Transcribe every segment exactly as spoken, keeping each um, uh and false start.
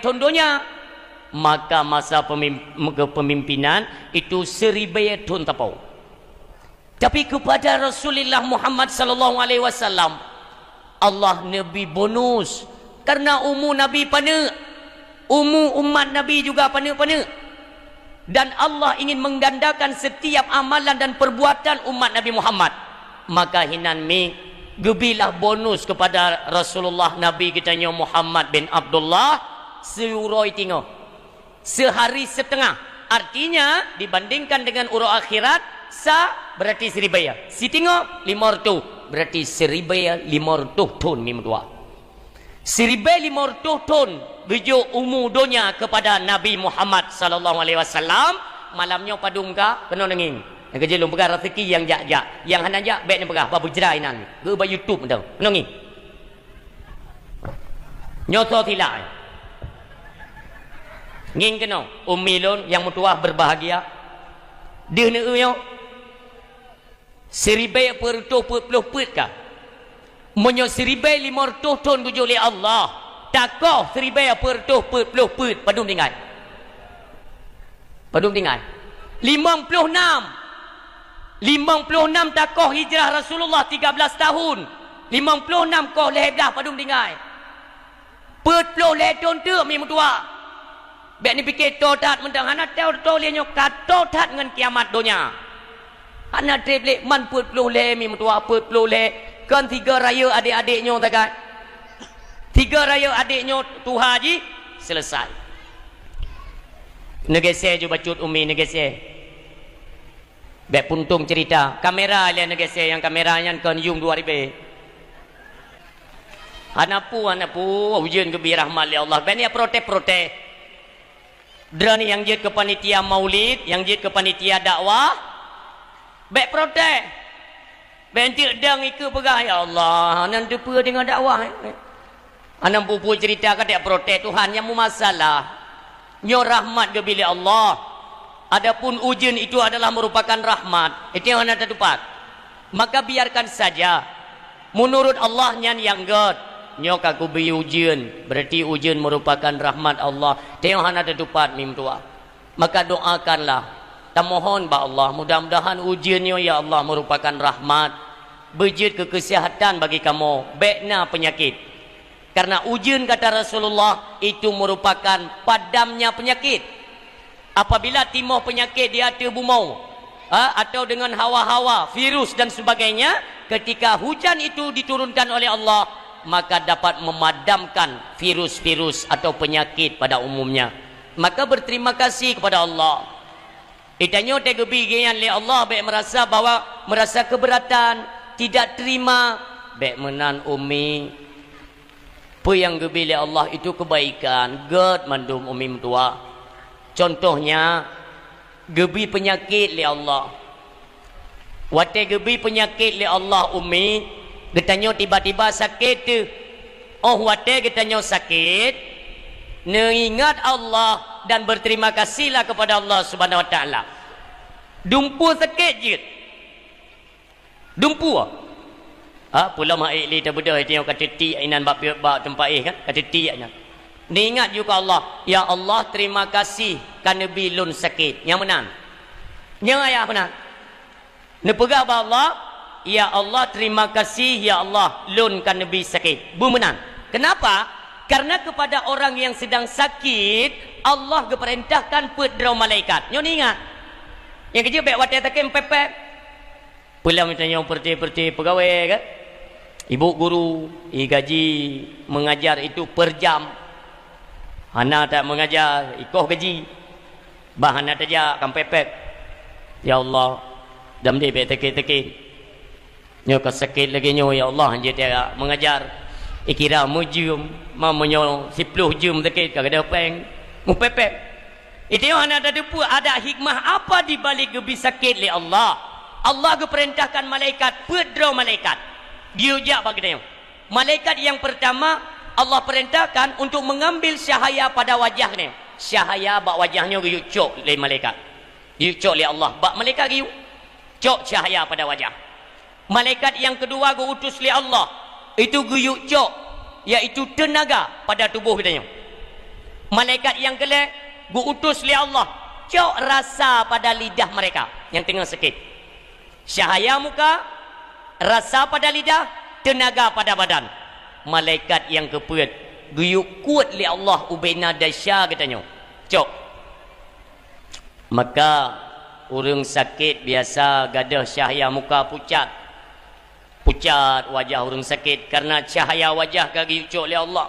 thon donya, maka masa pemim-, kepemimpinan itu siribèe thon tapau. Tapi kepada Rasulullah Muhammad sallallahu alaihi wasallam, Allah neubri bonus karena umu Nabi paneuk, umu umat Nabi juga paneuk-paneuk. Dan Allah ingin menggandakan setiap amalan dan perbuatan umat Nabi Muhammad. Maka hinan mi geubilah bonus kepada Rasulullah Nabi geutanyoe Muhammad bin Abdullah siuroe tingoh. Sehari setengah. Artinya, dibandingkan dengan uroe akhirat, sa berarti siribèe. Sitingoh, lima ratus, berarti siribèe lima ratus thon mi meutuah. Siribèe lima ratus thon geujok umu donya kepada Nabi Muhammad sallallahu alaihi wasallam. Malam nyoe padum ka, keunoe neungieng. Nyang keujeuet lôn peugah raseuki nyang jak-jak. Nyang hana jak, bèk neupeugah, bah beujrai nan. Geuba YouTube mantong. Keunoe ngieng. Nyoe soe sila. Ngieng keunoe, umi lôn nyang meutuwah berbahagia. Deuh neueu nyoe. Siribèe peuet reutôh peuet ploh peuet ka. Meunyoe siribèe limong reutôh thon geujok lé Allah, takoh siribèe peuet reutôh peuet ploh peuet, padum tinggai? Padum tinggai? Limong ploh nam. Limong ploh nam takoh hijrah Rasulullah tiga belas tahun. Limong ploh nam koh lhèe blah, padum tinggai? Peuet ploh lhèe thon teuk mi meutuwah. Bèk neupike toe that mantong, hana toe, toe lé nyoe ka toe that ngon kiamat donya. Hana trép lé man peuet ploh lhèe mi meutuwah, peuet ploh lhèe. Kon tiga raya adék-adék nyoe sagai. Tiga raya adék nyoe tuha jih, selesai. Neugeusé ju bacut umi, neugeusé. Bèk puntông cerita. Kamera lé neugeusé, nyang kamera nyan kon yum dua ribèe. Hana peue, hana peue, ujeuen geubri rahmat lé Allah. Bèk neujak protes-protes. Droeneuh nyang jeuet keu panitia maulid, nyang jeuet keu panitia dakwah, bèk protes. Bèk enteuk dang ikeu peugah, "Ya Allah, hana teupeue deungon dakwah." Hana peue-peue cerita ka tajak protes, Tuhan nyang meumasalah. Nyoe rahmat geubri lé Allah. Adapun ujeuen itu adalah merupakan rahmat. Itu nyang hana tatupat. Maka biarkan saja. Meunurot Allah nyan nyang gèt. Nyoe ka geubri ujeuen, berarti ujeuen merupakan rahmat Allah. Teuh hana tatupat mi meutuwah. Maka doakanlah, tamohon bak Allah, mudah-mudahan ujeuen nyoe, ya Allah, merupakan rahmat. Beujeuet keu keuseuhatan bagi kamoe, bèk na peunyakét. Karena ujeuen, kata Rasulullah, itu merupakan padamnya penyakit. Apabila timoh peunyakét di ateueh bumoe, ha, atau dengan hawa-hawa, virus dan sebagainya, ketika hujan itu diturunkan oleh Allah, maka dapat memadamkan virus-virus atau penyakit pada umumnya. Maka berterima kasih kepada Allah. Geutanyoe teugeubri geuhnyan lé Allah, bèk merasa bahwa, merasa keberatan, tidak terima, bèk meunan, Umi. Peue nyang geubri lé Allah itu kebaikan, gèt mandum, Umi meutuwah. Contohnya, geubri peunyakét lé Allah. Watèe geubri peunyakét lé Allah, Umi, geutanyoe tiba-tiba sakét teuh. Óh watèe geutanyoe sakét, neuingat Allah dan berterima kasihlah kepada Allah Subhanahu wa Taala. Dumpeue sakét jeuet. Dumpeue. Ha, peulom hai lé tabeudôh, tanyoe ka teutiek inan bak, bak teumpat éh kan, ka teutiek nyan. Neuingat ju keu Allah, "Ya Allah, terima kasih ka neubri lôn sakét." Nyang meunan. Nyang ayah meunan. Neupeugah bak Allah, "Ya Allah, terima kasih, ya Allah, lôn ka neubri sakét." Beu meunan. Kenapa? Karena kepada orang yang sedang sakit, Allah geupeurintahkan peuet droe malaikat. Nyoe neuingat. Nyang keujeuet bèk watèe sakét meupèp-pèp. Peulom tanyoe peureuté-peureuté peugawée kan? Ibu guru, i gaji mengajar itu per jam. Hana that mengajar, ikoh gaji. Bah hana tajak, ka meupèp-pèp. Ya Allah, dam deh bèk sakét-sakét. Nyoe ka sakét lagèe nyoe, ya Allah, hanjeuet tajak mengajar. Ikira meujeuem, ma meunyoe siploh jeuem sakét, ka gadôh pèng. Meupèp-pèp. Geutanyoe hana tateupeue ada hikmah apa di balik geubri sakét lé Allah. Allah geupeurintahkan malaikat, peuet droe malaikat, geuyue jak bak geutanyoe. Malaikat nyang peurtama, Allah peurintahkan untuk mengambil cahaya pada wajah nyoe. Cahaya bak wajah nyoe geuyue cok lé malaikat. Geuyue cok lé Allah. Bak malaikat geuyue cok cahaya pada wajah. Malaikat nyang keudua geu-utus lé Allah, itu geuyue cok, yaitu teunaga pada tuboh geutanyoe. Malaikat nyang keulhèe geu-utus lé Allah, cok rasa pada lidah mereka nyang teungoh sakét. Cahaya muka, rasa pada lidah, teunaga pada badan. Malaikat nyang keupeuet geuyue kuet lé Allah ubena desya geutanyoe. Cok. Maka, ureuëng sakét biasa gadôh cahaya muka pucat. Pucat wajah ureuëng sakét kareuna cahaya wajah ka geuyue cok lé Allah.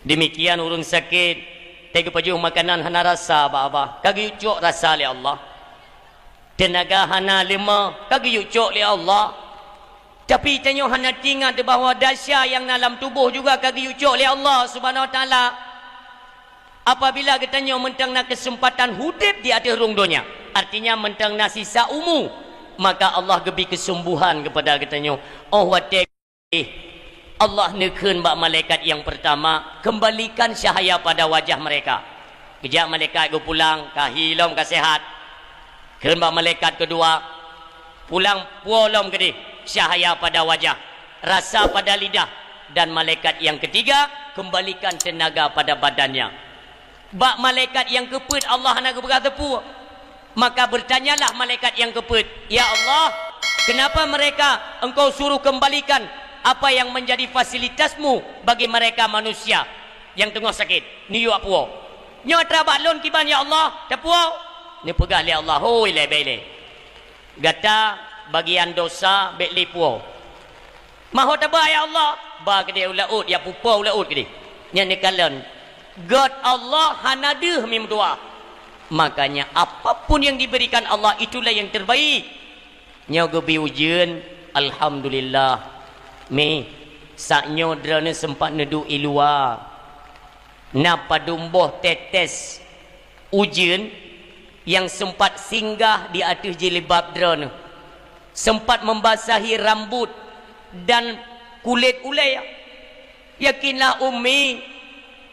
Demikian ureuëng sakét, teugeupajôh makanan hana rasa bak babah, ka geuyue cok rasa lé Allah. Teunaga hana leumah, ka geuyue cok lé Allah. Tapi tanyoe hana teuingat bahwa desya nyang na lam tuboh juga ka geuyue cok lé Allah Subhanahu Wa Taala. Apabila geutanyoe mantong na keuseumpatan udeb di ateueh rhueng donya, artinya mantong na sisa umu, maka Allah geubri keusumbuhan keupada geutanyoe. Óh watée Allah neukheun bak malaikat nyang peurtama, "Kembalikan cahaya pada wajah mereka." Geujak malaikat geupulang, ka hi lom ka seuhat. Kheun bak malaikat keudua, "Pulang puwoe lom keudeh cahaya pada wajah, rasa pada lidah." Dan malaikat nyang keutiga, "Kembalikan teunaga pada badannya." Bak malaikat nyang keupeuet Allah hana geupeugah teupeu. Maka bertanyalah malaikat nyang keupeuet, "Ya Allah, kenapa mereka Engkau suruh kembalikan apa yang menjadi fasilitasmu bagi mereka manusia yang teungoh sakét?" Neuyue puwoe. "Nyoe atra bak lôn kiban, ya Allah, tapuwoe." Neupeugah lé Allah, "Hôi, lé, bèk lé. Gata bagian dosa bèk lé puwoe. Maho taba, ya Allah, ba keudeh u laôt, ya pupo u laôt keudeh." Nyan neukalon, gét Allah hana deuh meudoa. Makanya, apapun yang diberikan Allah, itulah yang terbaik. Nyoe geubri ujeuen, alhamdulillah. Mi, saat nyoe droeneuh sempat neuduek i luwa. Na padum boh tetes ujeuen nyang sempat singgah di ateueh jilbab droeneuh, sempat membasahi rambut dan kulét ulèe. Yakinlah, Ummi,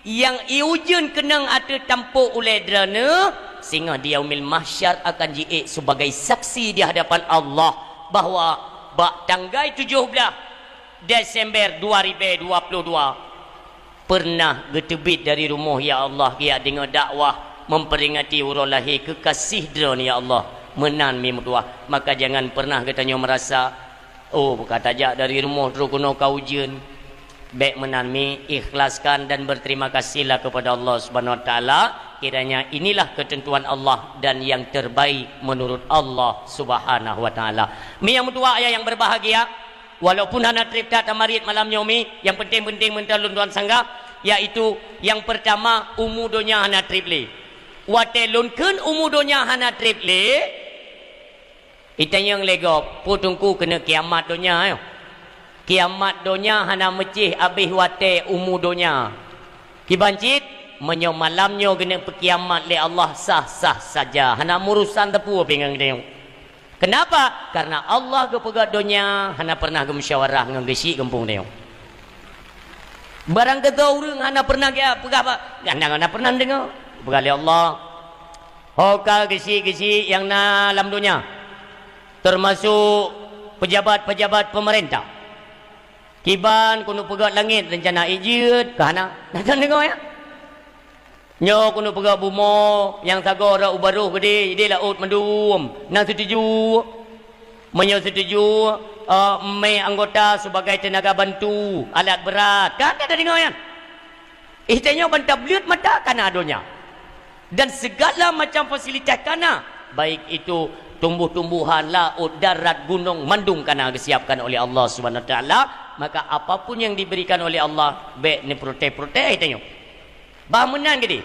nyang ié ujeuen keunong ateueh tampôk ulèe droeneuh, singoh di Yaumil Mahsyar akan jiék sebagai saksi di hadapan Allah bahwa bak tanggai tujoh blaih Desember dua ribu dua puluh dua, pernah geuteubiet dari rumoh, ya Allah, geujak deungoe dakwah memperingati uroe lahé keukasih Droeneuh, ya Allah, meunan mi meutuah. Maka jangan pernah geutanyoe merasa, "Oh, ka tajak dari rumoh trok keunoe ka ujeuen." Bèk meunan mi, ikhlaskan dan berterima kasihlah kepada Allah Subhanahu Wa Taala. Kiranya inilah ketentuan Allah dan yang terbaik menurut Allah Subhanahu Wa Taala. Mi nyang meutuah, ayah yang berbahagia, walaupun hana trép that tamarit malam nyoe mi, yang penting-penting meunan lôn tuan sanggah, yaitu yang pertama, umu donya hana trép lé. Watèe lôn kheun umu donya hana trép lé, itanyong lé gob, peue teungku keuneuk kiamat donya, eh? Kiamat donya hana meucéh abéh watèe umu donya. Kiban cit, meunyoe malam nyoe geuneuk peukiamat lé Allah sah-sah saja, hana meurusan teupeu pingan geutanyoe. Kenapa? Karena Allah geupeugah donya hana pernah geumusyawarah ngon geusyik gampông tanyoe. Barang keudroe ureuëng hana pernah geupeugah bak, hana, hana pernah deungoe. Peugah lé Allah, "Ho ka geusyik-geusyik nyang na lam donya, termasuk pejabat-pejabat pemerintah. Kiban keuneuk peugöt langét rencana jeuet ka hana." Nah, deungoe, ya. Nyoe keuneuk peugah bumoe nyang sagoe rot u barôh geudeh, ideh laôt mandum. Na seutuju? Meunyoe seutuju, eh, mé anggota sebagai tenaga bantu, alat berat. Kan ka deungoe nyan? Eh, tanyoe ban tableuet mata kana donya. Dan segala macam fasilitas kana, baik itu tumbuh-tumbuhan, laôt, darat, gunong, mandum kana geusiapkan oleh Allah Subhanahu Wa Taala. Maka apapun yang diberikan oleh Allah, bèk neuprotes-protes tanyoe. Bah meunan geude,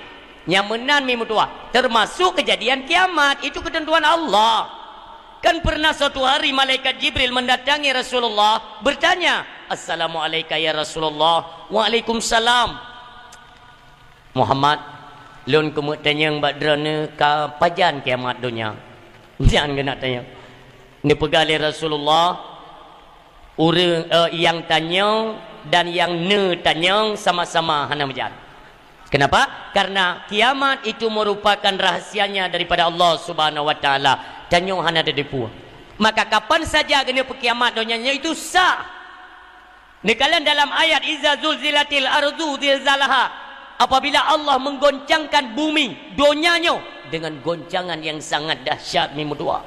nyang meunan mi meutuah, termasuk kejadian kiamat, itu ketentuan Allah. Kan pernah suatu hari malaikat Jibril mendatangi Rasulullah, bertanya, "Assalamualaika ya Rasulullah." "Waalaikumsalam." "Muhammad, lôn keumeuk tanyong bak droeneuh ka pajan kiamat donya?" Nyan geunak tanyong. Neupeugah lé Rasulullah, ureuëng, eh, nyang tanyong dan nyang neutanyong sama-sama hana meujan. Kenapa? Karena kiamat itu merupakan rahasianya daripada Allah Subhanahu Wa Taala. Tanyoe hana teudepu. Maka kapan saja keuneuk peukiamat donya nyoe itu sah. Neukalon dalam ayat, "Iza zulzilatil ardu zilzalaha." Apabila Allah menggoncangkan bumi, donya nyoe, dengan goncangan yang sangat dahsyat, mi meutuah.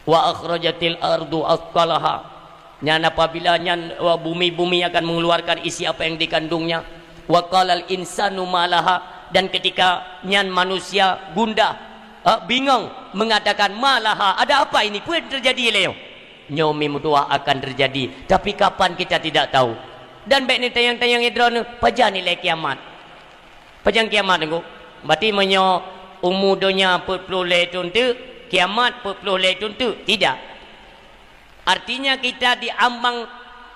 Wa akhrajatil ardu athqalaha. Nyan apabila nyan, wa, bumi-bumi akan mengeluarkan isi apa yang dikandungnya. Wa qalal insanu ma laha. Dan ketika nyan manusia gundah, eh, bingung, mengatakan, "Ma laha, ada apa ini? Peue yang terjadi lé nyoe?" Nyoe mi meutuah akan terjadi, tapi kapan kita tidak tahu. Dan bék neutanyong-tanyong droeneuh, pajan ilée kiamat? Pajan kiamat, Teungku? Berarti meunyoe umu donya peuet ploh lhée thon teuk, kiamat peuet ploh lhée thon teuk? Tidak. Artinya kita diambang,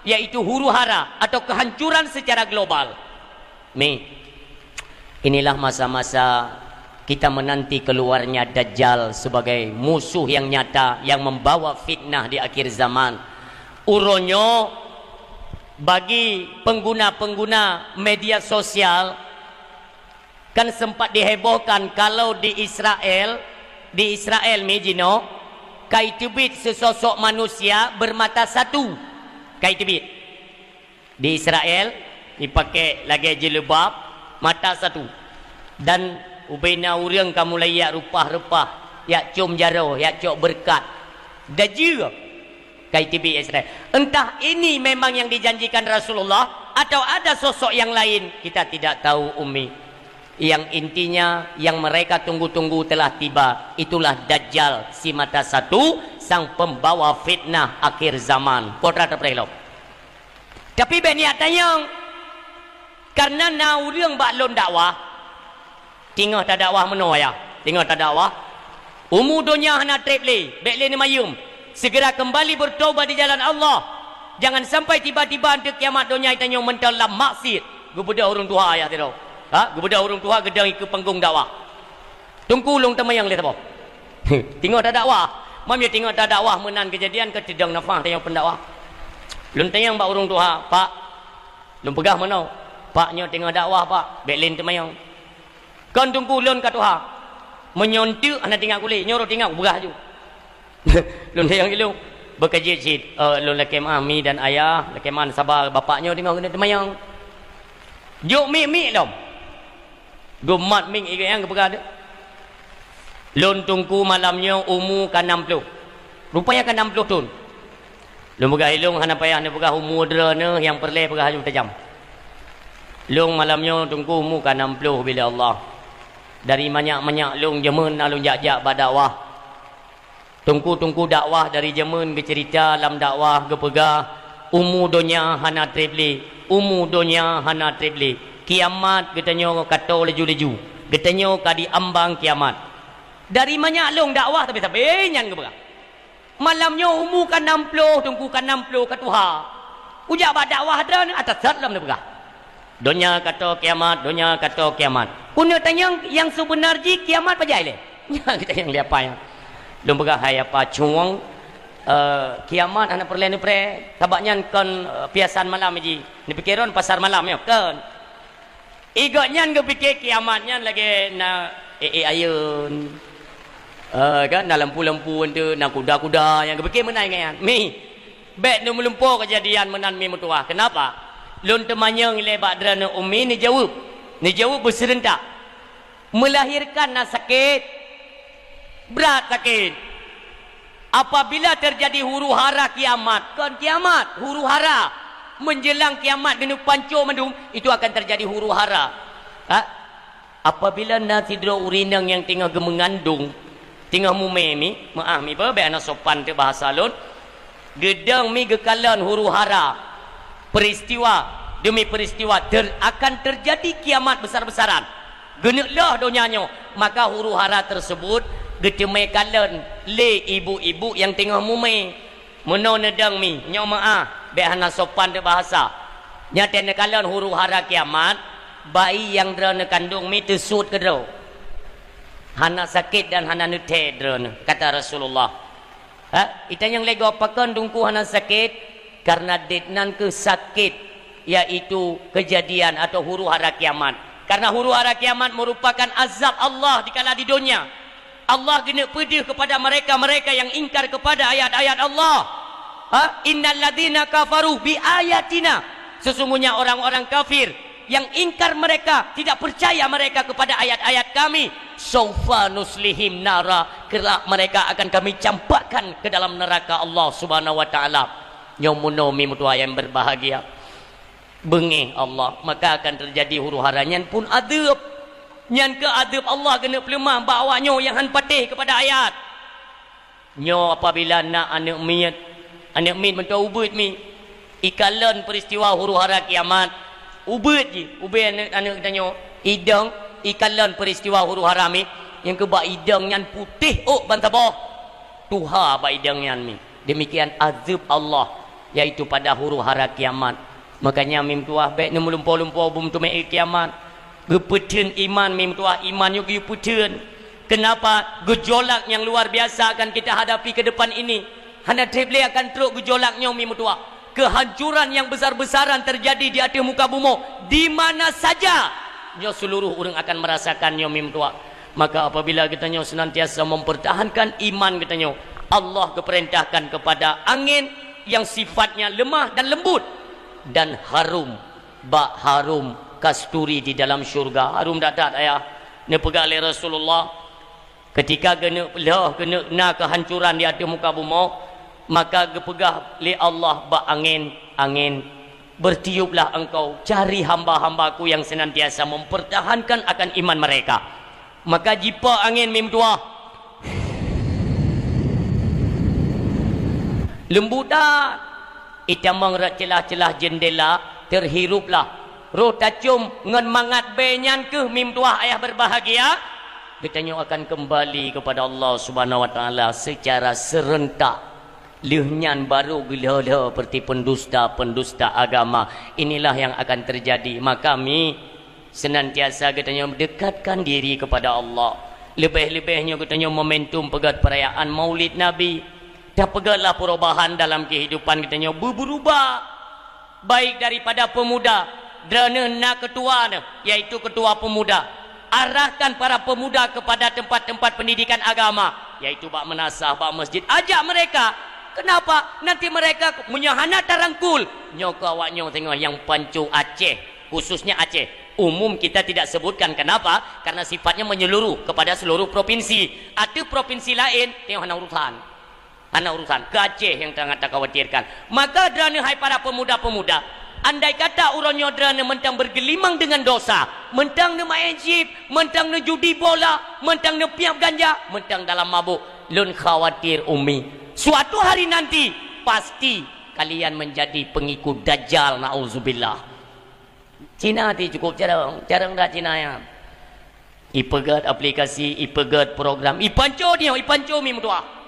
yaitu huru-hara atau kehancuran secara global. Mi, inilah masa-masa kita menanti keluarnya Dajjal sebagai musuh yang nyata yang membawa fitnah di akhir zaman. Uroe nyoe, bagi pengguna-pengguna media sosial, kan sempat dihebohkan kalau di Israel, di Israel mi jinoe, kai teubiet sesosok manusia bermata satu. Kai teubiet. Di Israel, dipakai lagée jilbab, mata satu. Dan ubena ureuëng ka mulai jak reupah-reupah, jak com jaroe, jak cok beureukat. Dajjal kai teubiet Israel. Entah ini memang yang dijanjikan Rasulullah atau ada sosok yang lain, kita tidak tahu, Ummi. Yang intinya, yang mereka tunggu-tunggu telah tiba. Itulah Dajjal si mata satu, sang pembawa fitnah akhir zaman. Peue teupeu lom. Tapi bék neutanyong, karena na ureuëng bak lôn dakwah, teungoh tadakwah meunoe, ya, teungoh tadakwah, umu donya hana treb lé, bék lé neumayum, segera kembali bertobat di jalan Allah. Jangan sampai tiba-tiba eunteuk kiamat donya tanyoe mantong lam maksiat. Geubeudôh ureuëng tuha, ya, sidroe. Ha, geubeudôh ureuëng tuha geudong ikeue panggong dakwah. Teungku, lôn teumayang lé saboh. Teungoh tadakwah. Mam ya teungoh tadakwah meunan keujadian, ka teudong nafah tanyoe pendakwah. Lôn tanyong bak ureuëng tuha, "Pak," lôn peugah meunoe, "Pak, nyoe teungoh dakwah, Pak, bék lé neuteumayang." "Kon Teungku, lôn ka tuha." "Meunyoe eunteuk hana teuingat kulét, nyoe rot teuingat kupeugah laju." Lôn tanyong ilong, beukeujeuet cit, "Eh, lôn lakée meu'ah mi dan ayah, lakée meu'ah saba, bapak nyoe teungoh keuneuk teumayang." Jok miek-miek lom. Geumat miek, iga nyang geupeugah deuh. "Lôn Teungku malam nyoe umu ka nam ploh." Rupanya ka nam ploh thon. Lôn peugah ilong, "Hana payah neupeugah umu droeneuh, nyang peureulée peugah laju tajam." "Lôn malam nyoe Teungku umu ka nam ploh, bila Allah. Dari manyak-manyak lôn jameun na lôn jak-jak bak dakwah. Teungku-teungku dakwah dari jameun geuceurita lam dakwah geupeugah, umu donya hana treb lé, umu donya hana treb lé. Kiamat geutanyoe ka toe laju-laju. Geutanyoe ka diambang kiamat." Dari manyak lôn dakwah sabe-sabe nyan geupeugah. Malam nyoe umu ka nam ploh, Teungku, ka nam ploh, ka tuha. Ujak bak dakwah droeneuh, ata sat lom neupeugah. Donya ka toe kiamat, donya ka toe kiamat. Keuneuk tanyong nyang seubeuna jih kiamat pajan lé. Nyan tanyong lé apai nyan. Lôn peugah, "Hai apa cueng, eh, kiamat hana peureulée neupreh, sabab nyan kon, eh, piasan malam jih. Neupike droen pasar malam nyoe, kon." Igok nyan geupike kiamat nyan lagée na ék-ék ayeueng. Eh, kan, na lampu-lampu eunteuk, na kuda-kuda nyang geupike meunan nyan. Mi, bék neumeulimpôh keujadian meunan mi meutuwah. Keunapa? Lôn teumanyong ilée bak droeneuh Ummi neujaweueb. Neujaweueb beuseureuntak. Meulahirkan na sakét, brat sakét. Apabila terjadi huru-hara kiamat, kon kiamat, huru-hara, menjelang kiamat geuneupanco mandum, itu akan terjadi huru-hara. Ha? Apabila na sidroe ureuëng inong nyang teungoh geumeungandong, teungoh mumé mi, meu'ah mi, bék hana sopan teuk bahasa lôn, geudong mi geukalon huru-hara, peristiwa demi peristiwa ter-, akan terjadi kiamat besar-besaran. Geuneuk loh donya nyoe, maka huru-hara tersebut geuteumé kalon lé ibu-ibu nyang teungoh mumé. Meunoe neudong mi, nyoe meu'ah, bék hana sopan teuk bahasa. Nyan teuh neukalon huru-hara kiamat, bayi nyang droeneuh kandong mi teusuet keudroe. Hana sakét dan hana neuthée droeneuh, kata Rasulullah. Ha? Itanyong lé gob, pakon Teungku hana sakét? Karena dit nan keuh sakét, yaitu kejadian atau huru-hara kiamat. Karena huru-hara kiamat merupakan azab Allah dikala di donya. Allah geuneuk peudeuh kepada mereka-mereka yang ingkar kepada ayat-ayat Allah. Ha? Innal ladzina kafaru bi ayatina. Sesungguhnya orang-orang kafir yang ingkar mereka, tidak percaya mereka kepada ayat-ayat Kami, saufa nuslihim nara, kelak mereka akan Kami campakkan ke dalam neraka Allah Subhanahu wa Taala. Nyoe meunoe mi meutuah nyang berbahagia. Beungéh Allah, maka akan terjadi huru-hara nyan pun adeueb. Nyan keuh adeueb Allah keuneuk peuleumah bak awak nyoe nyang han patéh keupada ayat. Nyoe apabila na aneuëk miet, aneuëk miet meuntô ubeuet mi, ikalon peuristiwa huru-hara kiamat, ubeuet jih, ubeuet aneuëk, aneuëk geutanyoe, idong, ikalon peuristiwa huru-hara mi, nyang keuh bak idong nyan putéh ôk ban saboh, tuha bak idong nyan mi. Demikian azab Allah, yaitu pada huru-hara kiamat. Makanya mi meutuah bék neumeulumpo-lumpo beumeuteumeue kiamat. Geupeutheun iman mi meutuah, iman nyoe geupeutheun. Kenapa? Gejolak yang luar biasa akan kita hadapi ke depan ini. Hana treb lé akan trok gejolak nyoe mi meutuah. Kehancuran yang besar-besaran terjadi di ateueh muka bumoe di mana saja. Nyoe seluruh ureuëng akan merasakan nyoe mi meutuah. Maka apabila geutanyoe senantiasa mempertahankan iman geutanyoe, Allah geupeurintahkan kepada angén yang sifatnya lemah dan lembut dan harum, bak harum kasturi di dalam syurga. Harum that-that ayah. Neupeugah lé Rasulullah, ketika keuneuk lheueh, keuneuk na kehancuran di ateueh muka bumoe, maka geupeugah lé Allah bak angén, "Angén, bertiuplah engkau cari hamba-hamba-Ku yang senantiasa mempertahankan akan iman mereka." Maka jipo angén mi meutuah. Leumbut that. Itamong rot ceulah-ceulah jeundela, terhiruplah. Roh tacom ngon mangat bée nyan keuh mi meutuah ayah berbahagia. Geutanyoe akan kembali kepada Allah Subhanahu wa Taala secara serentak. Lheueh nyan baru geulheueh-lheueh seperti pendusta-pendusta agama. Inilah yang akan terjadi. Maka mi senantiasa geutanyoe dekatkan diri kepada Allah. Leubeh-leubeh nyoe geutanyoe momentum peugét perayaan Maulid Nabi. Tapeugétlah perubahan dalam kehidupan geutanyoe beubeurubah. Baik daripada pemuda, droeneuh na ketua neuh, yaitu ketua pemuda. Arahkan para pemuda kepada tempat-tempat pendidikan agama, yaitu bak meunasah, bak masjid. Ajak mereka. Kenapa? Nanti mereka meunyoe hana tarangkul, nyoe keu awak nyoe singoh nyang panco Aceh, khususnya Aceh. Umum kita tidak sebutkan, kenapa? Karena sifatnya menyeluruh kepada seluruh provinsi. Ateueh provinsi laén, tengok hana urusan. Hana urusan, keu Aceh nyang sangat takhawatirkan. Maka droeneuh hai para pemuda-pemuda, andai kata uroe nyoe droeneuh mantong bergelimang dengan dosa, mantong neumaén chip, mantong neujudi bola, mantong neupiep ganja, mantong dalam mabuk, lôn khawatir umi. Suatu hari nanti, pasti kalian menjadi pengikut Dajjal, naudzubillah. Cina ti cukup carông, carông dak Cina nyan. Ipeugét aplikasi, ipeugét program, ipanco nyoe, ipanco mi meutuah.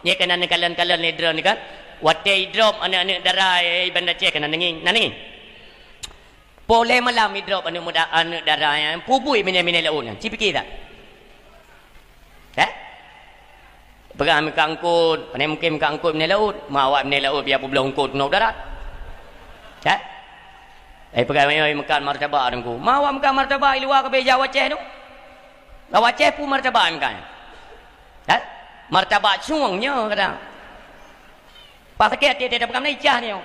Nyoe kan na neukalon-kalon lé droeneuh kan. Watée idrop aneuëk-aneuëk dara, eh, Banda Aceh kan na neungieng, na neungieng. Poh lhée malam idrop aneuëk muda, aneuëk dara nyan, pubui miné-miné laôt nyan. Ci pike that. Eh? Peugah meukat eungkôt, pane mungken meukat eungkôt miné laôt, ma awak miné laôt biar peubloe eungkôt keunoe darat. Eh? Eh, peugah meukat martabak Teungku. Ma awak meukat martabak i luwa ka beuja wacéh tu. Ka wacéh peue martabak meukat. Eh? Martabak cueng nyoe kadang. Pas sakét até teuh peugah meunan icah nyoe.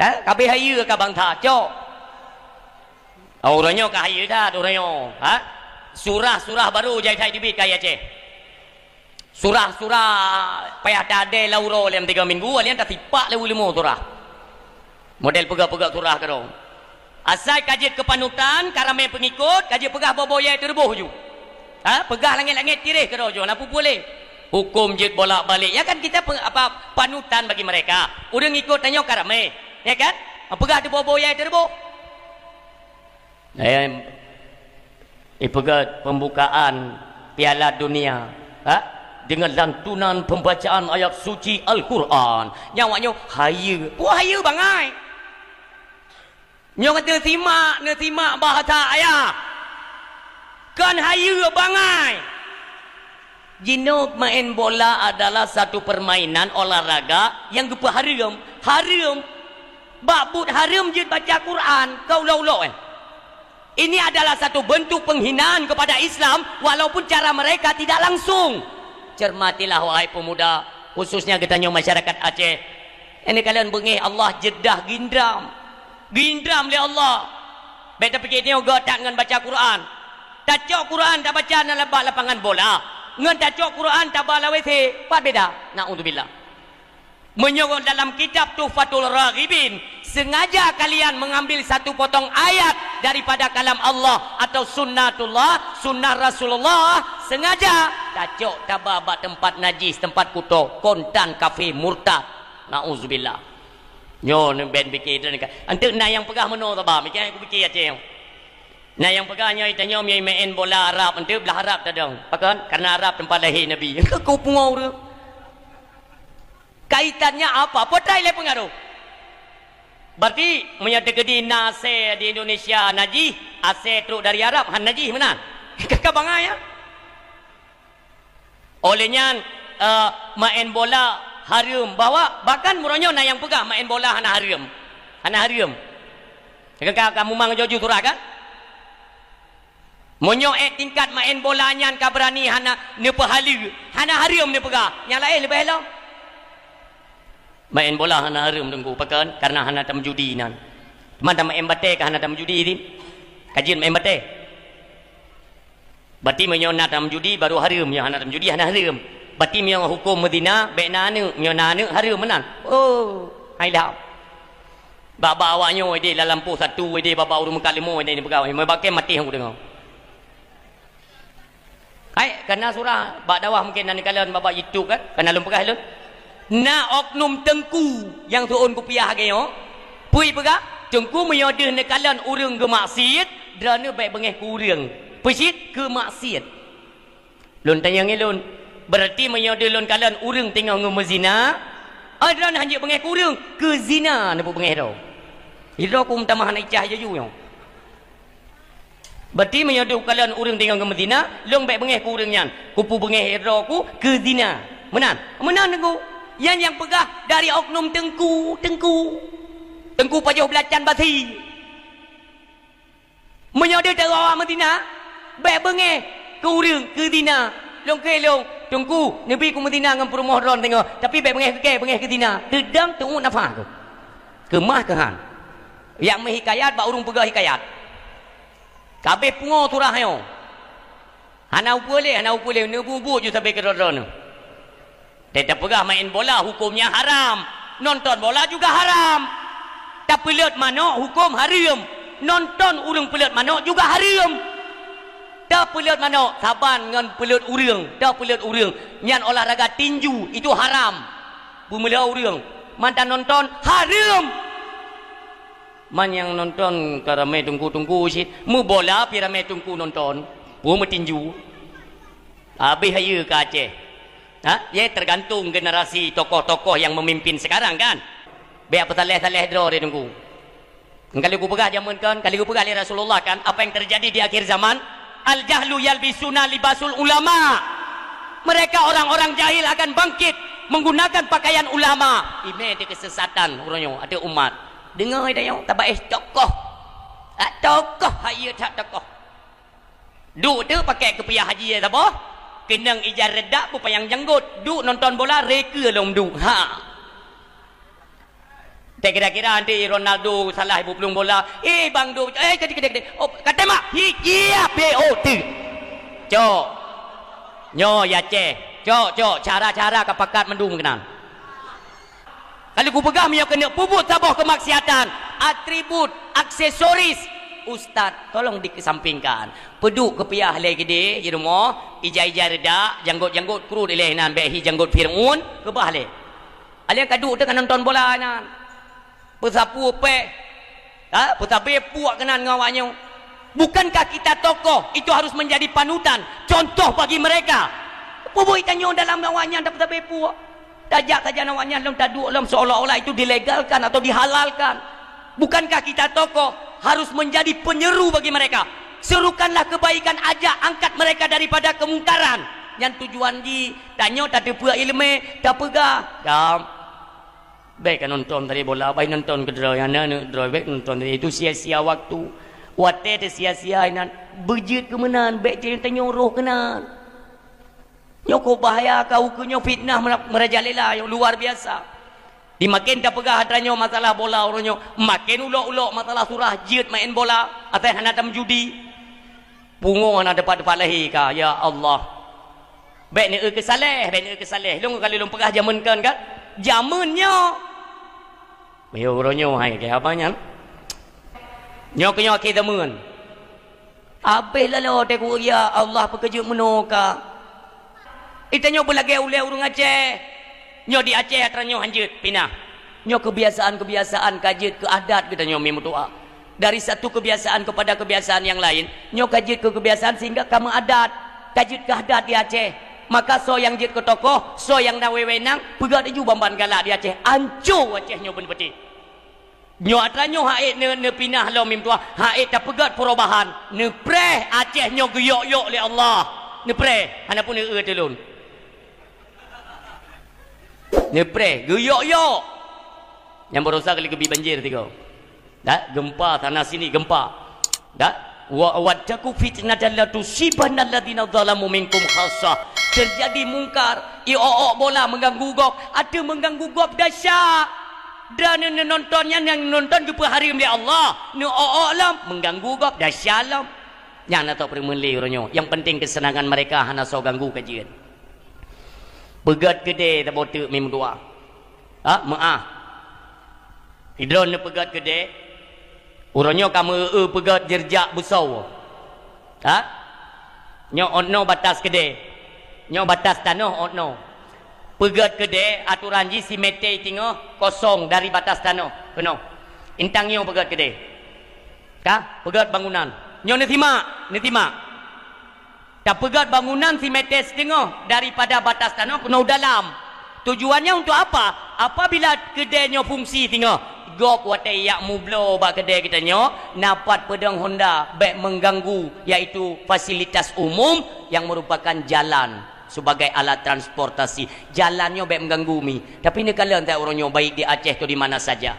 Eh? Ka beuhayeue ka bangsa, cok. Oh, uroe nyoe ka hayeue that, uroe nyoe. Ha? Surah-surah baru jai that teubiet keu Aceh. Surah-surah payah tadée lam uroe lom tiga minggu, alien tasipak lé uleumô surah. Model peugah-peugah surah keudroe. Asai ka jeuet keu panutan, ka ramé peungikot, ka jeuet peugah boh-boh yai teureubôh ju. Ha? Peugah langét-langét tireh keudroe ju, na peue-peue lé. Huköm jeuet bolak-balik. Ya kan kita pe-, apa, panutan bagi mereka. Ureuëng ikot tanyoe ka ramé. Ya kan? Peugah teuboh-boh yai teureubôh. Eh, ipeugét pembukaan Piala Dunia, ha? Dengan lantunan pembacaan ayat suci Al-Quran. Nyan awak nyoe hayeue. Peue hayeue bangai? Nyoe ka teusimak, neusimak bahasa ayah. Kon hayeue bangai. Jinoe maén bola adalah satu permainan olahraga nyang geupeuhareuem. Hareuem. Bak buet hareuem jeuet baca Quran, ka ulo-ulo, eh. Ini adalah satu bentuk penghinaan kepada Islam, walaupun cara mereka tidak langsung. Cermatilah, wahai pemuda, khususnya geutanyoe masyarakat Aceh. Ini kalian beungéh Allah jeuet dah gindram. Gindram lé Allah. Bék tapike tanyoe göt that ngon baca Quran. Tacok Quran tabaca na bak lapangan bola, ngon tacok Quran taba lam W C, pat beda? Naudzubillah. Meunyoe dalam kitab Tuhfatul Raghibin, sengaja kalian mengambil satu potong ayat daripada kalam Allah atau sunnatullah, sunnah Rasulullah, sengaja tacok taba bak teumpat najis, teumpat kuto, kontan kafé murtad. Naudzubillah. Nyoe neuben pike tu ni kan. Anteuk na nyang peugah meunoe saba, mike kupike Aceh nyoe. Na nyang peugah nyoe tanyoe meumaén bola Arab, anteuk blah Arab tadong. Pakon? Karena Arab teumpat lahé Nabi. Ku pungo ureuëng. Kaitannya apa? Potai lé pengaruh. Berarti meunyoe teukeudi na asée di Indonesia najih, asée trok dari Arab han najih meunan. Ka bangai ya. Oleh nyan, eh, maén bola hareuem. Bahwa bahkan meunyoe na nyang peugah maén bola hana hareuem. Hana hareuem. Ka, ka, ka mumang joju surah kan? Meunyoe ék tingkat maén bola nyan ka beurani hana neupeuhaleue, hana hareuem neupeugah, nyang laén leubeh lom. Maén bola hana hareuem teungku, pakon? Karena hana tamjudi nan. Teuma maén batée ka hana tamjudi, kajeun maén batée. Berarti meunyoe na tamjudi baru hareuem, meunyoe hana tamjudi hana hareuem. Berarti meunyoe huköm meuzina bék na aneuëk, meunyoe na aneuëk hareuem meunan. Oh, hai lham. Bak-bak awak nyoe ideh lam lampôh satu ideh bak-bak ureuëng meukat leumo ideh ni peugah, meubakée maté hong deungoe. Hai, kana surah bak dakwah mungkin na neukalon bak-bak YouTube kan? Kana lôn peugah lôn. Na oknum teungku nyang seuôn kupiah lagée nyoe. Peue peugah? Teungku meunyoe deuh neukalon ureuëng geumaksiet, droeneueh bék beungéh keu ureuëng. Peucit keu maksiet. Lôn tanyong lôn, berarti meunyoe deuh lôn kalon ureuëng teungoh ngon meuzina, ai droeneueh hanjeuet beungéh keu ureuëng, keu zina neupeubeungéh droe. Sidroe ku meutamah hana icah jaju nyoe. Berarti meunyoe deuh kalon ureuëng teungoh ngon meuzina, lôn bék beungéh keu ureuëng nyan, kupeubeungéh droe ku keu zina. Meunan? Meunan teungku. Nyan nyang peugah dari oknum teungku, teungku. Teungku pajoh beulacan basi. Meunyoe deuh teungoh awak meuzina, bék beungéh keu ureuëng keu zina. Lôn kheun lôn, teungku, neubi ku meuzina ngon peurumoh droe teungoh, tapi bék beungéh keu kée, beungéh keu zina. Teudong teungoh nafah keu. Keumah keuhan. Yak meuhikayat bak ureuëng peugah hikayat. Ka abéh pungo surah nyoe. Hana upeue lé, hana upeue lé, neubuet-buet ju sabe keudroe-droe nyoe. Teupeugah maén bola hukömnya haram, nonton bola juga haram. Tapeuleuet manok huköm hareuem, nonton ureuëng peuleuet manok juga hareuem. Tapeuleuet manok saban ngon peuleuet ureuëng, tapeuleuet ureuëng nyan olahraga tinju itu haram. Beumeuleuet ureuëng mantong nonton hareuem. Man nyang nonton ka ramé teungku-teungku cit, meubola pi ramé teungku nonton, peue meutinju. Habéh hayeue ka Aceh. Ha? Ya tergantung generasi tokoh-tokoh yang memimpin sekarang kan. Bék peusaleh-saleh droe teungku. Kali kupeugah jameun kan, kali kupeugah lé Rasulullah kan, apa yang terjadi di akhir zaman? Al-jahlu yalbisuna libasul ulama. Mereka orang-orang jahil akan bangkit menggunakan pakaian ulama. Imé di kesesatan uroe nyoe ada umat. Deungoe tanyoe, tabaéh tokoh. Hak tokoh, hak ié hak tokoh. Duek teuh pakai keupiah haji saboh, keunong ija reudak beupanyang janggot. Duek nonton bola, rekeue lom duek. Ha. Teuh kira-kira nanti Ronaldo salah ibu pelung bola. Eh, bang duek, eh, kadi, kadi, kadi. Oh, kata mak, hi, iya, B O T. Cok. Nyoe ya ceh. Cok, cok, cara-cara ka pakat mandum keunan. Kalau kupeugah meunyoe keuneuk peubuet saboh keumaksiatan, atribut, aksesoris, ustaz, tolong dikesampingkan. Peuduek keupiah lé gede di rumoh, ija-ija reudak, janggot-janggot kru dileh nan bék hi janggot Fir'aun, keubah lé. Aleng ka duek teuka nonton bola nan. Peusapu péh. Ha? Peusabe puak keunan ngon awak nyoe. Bukankah kita tokoh itu harus menjadi panutan, contoh bagi mereka? Peue buet tanyoe dalam awak nyan tapeusabe puak. Tajak sajan awak nyan lom taduek lom seolah-olah itu dilegalkan atau dihalalkan. Bukankah kita tokoh harus menjadi penyeru bagi mereka? Serukanlah kebaikan, ajak angkat mereka daripada kemungkaran. Nyan tujuan jih, tanyoe tateupeue iéleumé, tapeugah. Dam. Bék ka nonton tadi bola, bah nonton keu droe, aneuk-aneuk droe, bék nonton tadi. Itu sia-sia waktu. Watée teusia-sia inan, beujeuet keu meunan, bék tanyoe roh keunan. Nyoe kok bahaya ka ukeue nyoe fitnah mera-, merajalela nyang luar biasa. Di maken tapeugah atra nyoe masalah bola uroe nyoe, maken ulok-ulok masalah surah jeuet maén bola, asai hana tameujudi. Pungo hana tepat-tepat lahé ka, ya Allah. Bék neueu keusaléh, bék neueu keusaléh. Lôn ka lôn peugah jameun kon kan? Jameun nyoe. Meunyoe uroe nyoe hai keu haba nyan. Nyoe keu nyoe akhé jameun. Abéh laloe teuh ku, ya Allah, peukeujeuet meunoe ka. Itanyoe beulagée ulée ureuëng Aceh. Nyoe di Aceh atra nyoe hanjeuet pinah. Nyoe kebiasaan-kebiasaan ka jeuet keu adat geutanyoe mi meutuah. Dari satu kebiasaan kepada kebiasaan yang lain, nyoe ka jeuet keu kebiasaan sehingga ka meuadat. Ka jeuet keu adat di Aceh. Maka soe nyang jeuet keu tokoh, soe nyang na wewenang, peugah laju ban-ban galak di Aceh. Anco Aceh nyoe beuneupeuteh. Nyoe atra nyoe hak ék ne-, neupinah lom mi meutuah, hak ék tapeugét perubahan. Neupreh Aceh nyoe geuyok-yok lé Allah. Neupreh, hana pun eu teulon. Neupreh, geuyok-yok. Nyang barosa kali geubi banjir tiga. Dah, gempa sana sini gempa. Dah, wa wattaqu fitnatan la tusibanna alladziina zalamu minkum khassah. Terjadi mungkar, iok-ok bola mengganggu gob, ateueh mengganggu gob dahsyat. Dan neunonton nyan nyang nonton geupeuhareuem lé Allah, neuok-ok lom, mengganggu gob dahsyat lom. Nyan atau peureumeun lé uroe nyoe, yang penting kesenangan mereka hana soe ganggu ka jeuet. Peugét keudè saboh teuk mi meutuah. Ha, meuáh. Sidroe neupeugét keudè, uroe nyoe ka meu-eu peugét jeurjak beusoe. Ha? Nyoe ot noe batas keudè. Nyoe batas tanoh ot noe. Peugét keudè atoran jih simeté singoh kosong dari batas tanoh keunoe. Intang nyoe peugét keudè. Ka? Peugét bangunan. Nyoe neusimak, neusimak. Tapeugét bangunan simeté siteungoh daripada batas tanoh keunoe dalam. Tujuannya untuk apa? Apabila keudè nyoe fungsi singoh, gob watée jak mubloe bak keudè geutanyoe, na pat peudong honda bék mengganggu, yaitu fasilitas umum yang merupakan jalan sebagai alat transportasi. Jalan nyoe bék mengganggu mi. Tapi neukalon that uroe nyoe baik di Aceh atau di mana saja.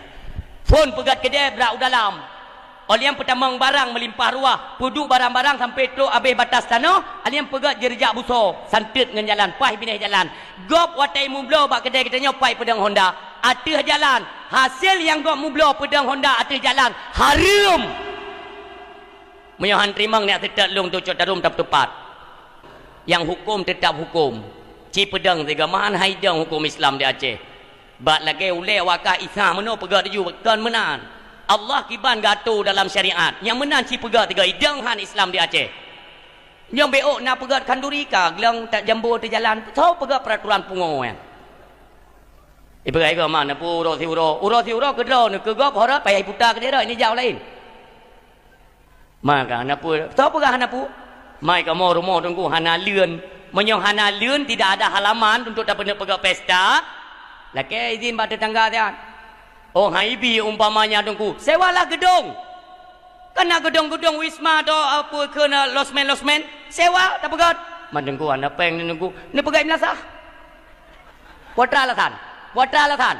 Phon peugét keudè brat u dalam. Óh lheueh nyan peutamong barang meulimpah ruah, peuduek barang-barang sampoe trok abéh batas tanoh, óh lheueh nyan peugét jeurjak beusoe, santeut ngon jalan, paih binéh jalan. Gob watée mubloe bak keudè geutanyoe paih peudong honda. Ateueh jalan, hasé nyang gob mubloe peudong honda ateueh jalan, hareuem. Meunyoe han teurimong nyak teutot lôn tucok tarum tapeuteupat. Nyang huköm teutab huköm. Ci peudong sigoe meuhan hai dong huköm Islam di Aceh. Bak lagée ulée wakah Isa meunoe peugah laju kon meunan. Allah kiban geuatô dalam syariat. Nyang meunan ci peugah tiga idong han Islam di Aceh. Nyang bék na peugah khanduri ka glong tak jambo teujalan. Soe peugah peraturan pungo nyan? Ipeugah igoe ma na pu uroe siuroe. Uroe siuroe keudroe neukeugop horot payah iputa keudroe ini jauh laén. Maka hana peue, soe peugah hana peue? Mai kamoe rumoh Teungku hana leuen. Meunyoe hana leuen, tidak ada halaman untuk tapeuneuk peugah pesta, lakée izin bak teutangga siat. Oh, hai bi umpamanya Teungku, sewalah gedong. Kana gedong-gedong wisma atau apa keu na losmen-losmen, sewa tapeugét. Man Teungku hana péng Teungku, neupeugét meunasah. Peue atra alasan? Peue atra alasan?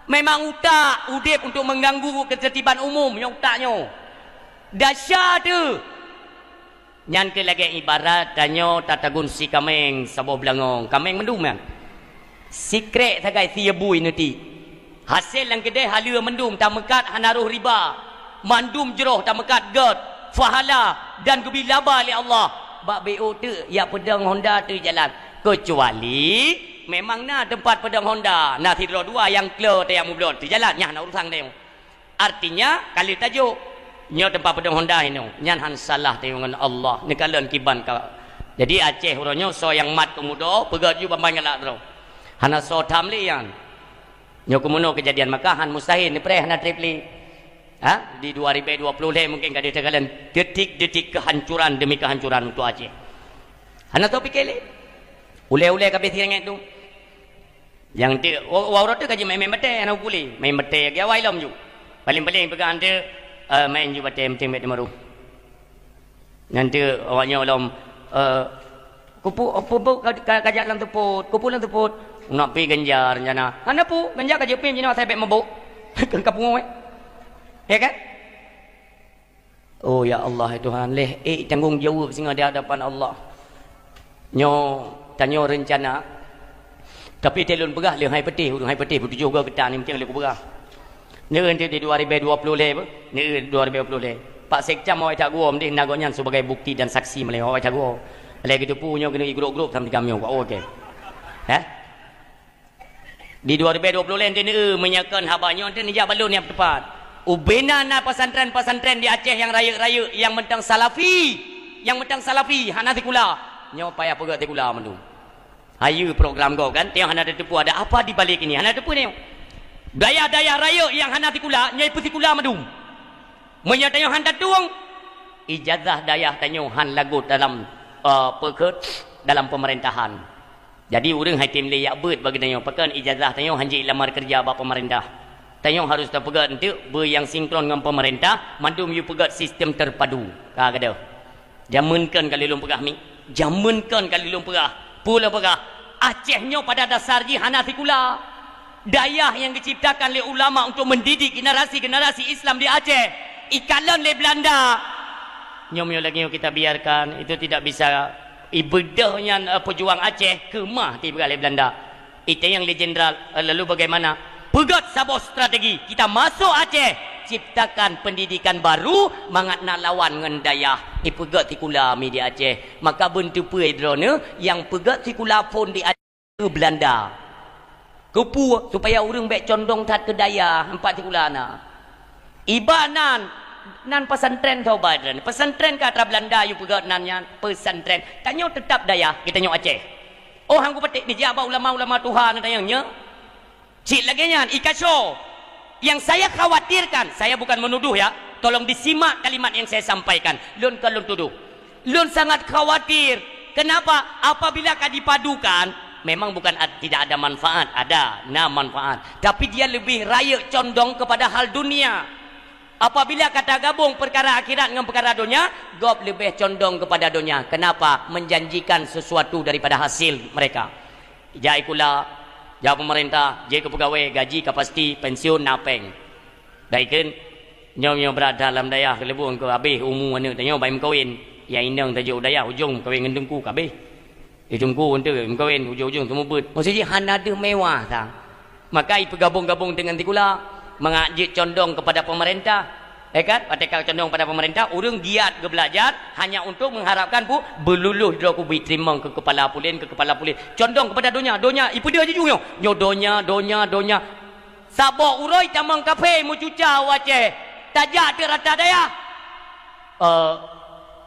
Memang utak udeb untuk mengganggu ketertiban umum nyoe utak nyoe. Dahsyat teuh. Nyan keuh lagée ibarat tanyoe tatagun si kaméng saboh beulangong, kaméng mandum nyan. Sikrék sagai sie bui neuti. Hasé nyang keudeh haleue mandum tameukat hana roh riba. Mandum jroh tameukat gét, pahala dan geubri laba lé Allah. Bak B O teuk jak peudong honda teuh jalan. Keucuali memang na teumpat peudong honda, na sidroe dua nyang klo tajak mubloe teuh jalan, nyan hana urusan tanyoe. Artinya, ka lheueh tajok, nyoe teumpat peudong honda inoe, nyan han salah tanyoe ngon Allah. Neukalon kiban ka. Jadi Aceh uroe nyoe soe nyang mat peumudo, peugah ju bamban galak droe. Hana soe tham lé nyan. Nyoe keumeunoe keujadian maka han mustahil neupreh hana treb lé. Ha? Di dua ribèe dua ploh lhèe mungken ka deuh teukalon detik-detik kehancuran demi kehancuran untuk Aceh. Hana soe pike lé. Ulèe-ulèe ka abéh sirengét tu. Nyang teuk, wa-, wa-, uroe teuk ka jimaén-maén batèe hana geukulé. Maén batèe lagèe awai lom ju. Paléng-paléng peugah han teuk, eh, maén ju batèe meucéng bèk teumaroh. Nyan teuk awak nyoe lom, eh, kupu-, kupu ka, ka, kajak lam teupot, kupu lam teupot. Nak pi ganja rencana. Hana pu, ganja ka jeuet pi jinoe asai bèk mabök. Ka pungo, eh. Ya kan? Oh ya Allah, ya Tuhan, leh ék tanggong jaweueb singoh di hadapan Allah. Nyoe, tanyoe rencana. Tapi teuh lôn peugah lé hai peutéh, ureuëng hai peutéh peutujoh goe geutanyoe mungkin lé kupeugah. Neu di dua ribèe dua ploh lhèe beuh, neu dua ribèe dua ploh lhèe. Pak Sekcam awai that guom deh, na gobnyan sebagai bukti dan saksi meulai awai that guom. Lé gitu pu nyoe keuneuk grup-grup sama tiga minggu. Oke. Heh? Di dua ribèe dua ploh lhèe teuh neu meunyoe kon haba nyoe teuh neujak balon nyang teupat. Ubena na pesantren-pesantren di Aceh nyang rayeuk-rayeuk nyang mantong salafi, nyang mantong salafi hana sikula. Nyoe payah peugah sikula mandum. Hayeue program gob kan, tiang hana tateupeue ada apa di balik ini, hana tateupeue nyoe. Dayah-dayah rayeuk nyang hana sikula, nyoe peusikula mandum. Meunyoe tanyoe han tatueng, ijazah dayah tanyoe han lagot dalam, eh, peukeuet dalam pemerintahan. Jadi ureuëng hai tem lé yak beuet bagi tanyoe, pakon ijazah tanyoe han jeuet lamar kerja bak pemerintah. Tanyoe harus tapeugah enteuk beu nyang sinkron ngon pemerintah, mandum yue peugah sistem terpadu. Ka gadoh. Jameun kon kali lôn peugah mi. Jameun kon kali lôn peugah. Peue lôn peugah? Aceh nyoe pada dasar jih hana sikula. Dayah nyang geuciptakan lé ulama untuk mendidik generasi-generasi Islam di Aceh, ikalon lé Belanda. Nyoe meunyoe lagée nyoe kita biarkan, itu tidak bisa. Ibeudôh nyan, eh, pejuang Aceh keumah tiba lé Belanda. Itanyong lé jenderal, eh, lalu bagaimana? Peugét saboh strategi, kita masuk Aceh, ciptakan pendidikan baru, mangat na lawan ngon dayah. Ipeugét sikula mi di Aceh. Maka beuneuteupeu droeneuh nyang peugét sikula phon di Aceh Belanda. Keupeue? Supaya ureuëng bék condong that keu dayah, empat sikula na. Iba nan, nan pesantren sobat droeneuh. Pesantren ka atra Belanda yue peugét nan nyan, pesantren. Tanyoe teutap dayah, geutanyoe Aceh. Oh, han kupatéh, neujak bak ulama-ulama tuha na tanyong nyoe. Cit lagée nyan, ikaco. Yang saya khawatirkan, saya bukan menuduh ya, tolong disimak kalimat yang saya sampaikan. Lôn kon lôn tuduh. Lôn sangat khawatir. Kenapa? Apabila ka dipadukan, memang bukan ad-, tidak ada manfaat, ada, na manfaat. Tapi dia lebih rayeuk condong kepada hal dunia. Apabila ka tagabong peukara akhirat ngon peukara donya, gob leubeh condong kepada donya. Kenapa? Menjanjikan sesuatu daripada hasil mereka. Jak sikula, jak pemerintah, jeuet keu peugawée, gaji ka pasti, pensiun na péng. Dai kheun, nyoe-nyoe brat that lam dayah keuleubong keu habéh umu aneuëk tanyoe bai meukawen. Nyang inong tajok u dayah ujong meukawen ngon teungku ka habéh. Di teungku enteuk meukawen ujong-ujong teumeubeut. Maksud jih hana deuh mewah sang. Maka ipeugabong-gabong deungon sikula, mangat jeuet condong kepada pemerintah. Eh kan? Watée ka condong pada pemerintah, ureuëng giat geubelajar hanya untuk mengharapkan bu beululus droe kubi teurimong keu kepala pulen, keu kepala pulen. Condong kepada donya, donya ipeudeuh jiju nyoe. Nyoe donya, donya, donya. Saboh uroe tamong kafé meucuca u Aceh. Tajak teuk rata dayah. Eh,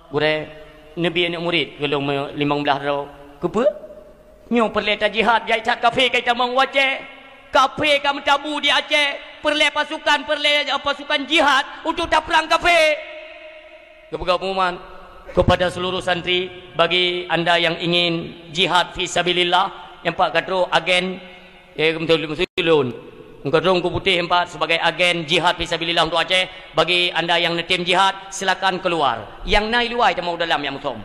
gurée, neubi aneuëk murit keu lôn limong blaih droe. Keupeue? Nyoe peureulée tajihad jai that kafé ka itamong u Aceh. Kafé ka meutabu di Aceh. Peureulée pasukan, peureulée, eh, pasukan jihad untuk taprang kafé. Geupeugah pengumuman kepada seluruh santri, bagi anda yang ingin jihad fi sabilillah, nyang pat ka trok agen, eh, beutôi, beutôi lôn. Engkau trok Teungku Putéh empat sebagai agen jihad fi sabilillah untuk Aceh. Bagi anda yang neutem jihad, silakan keluar. Nyang na i luwa tamong u dalam nyang musom.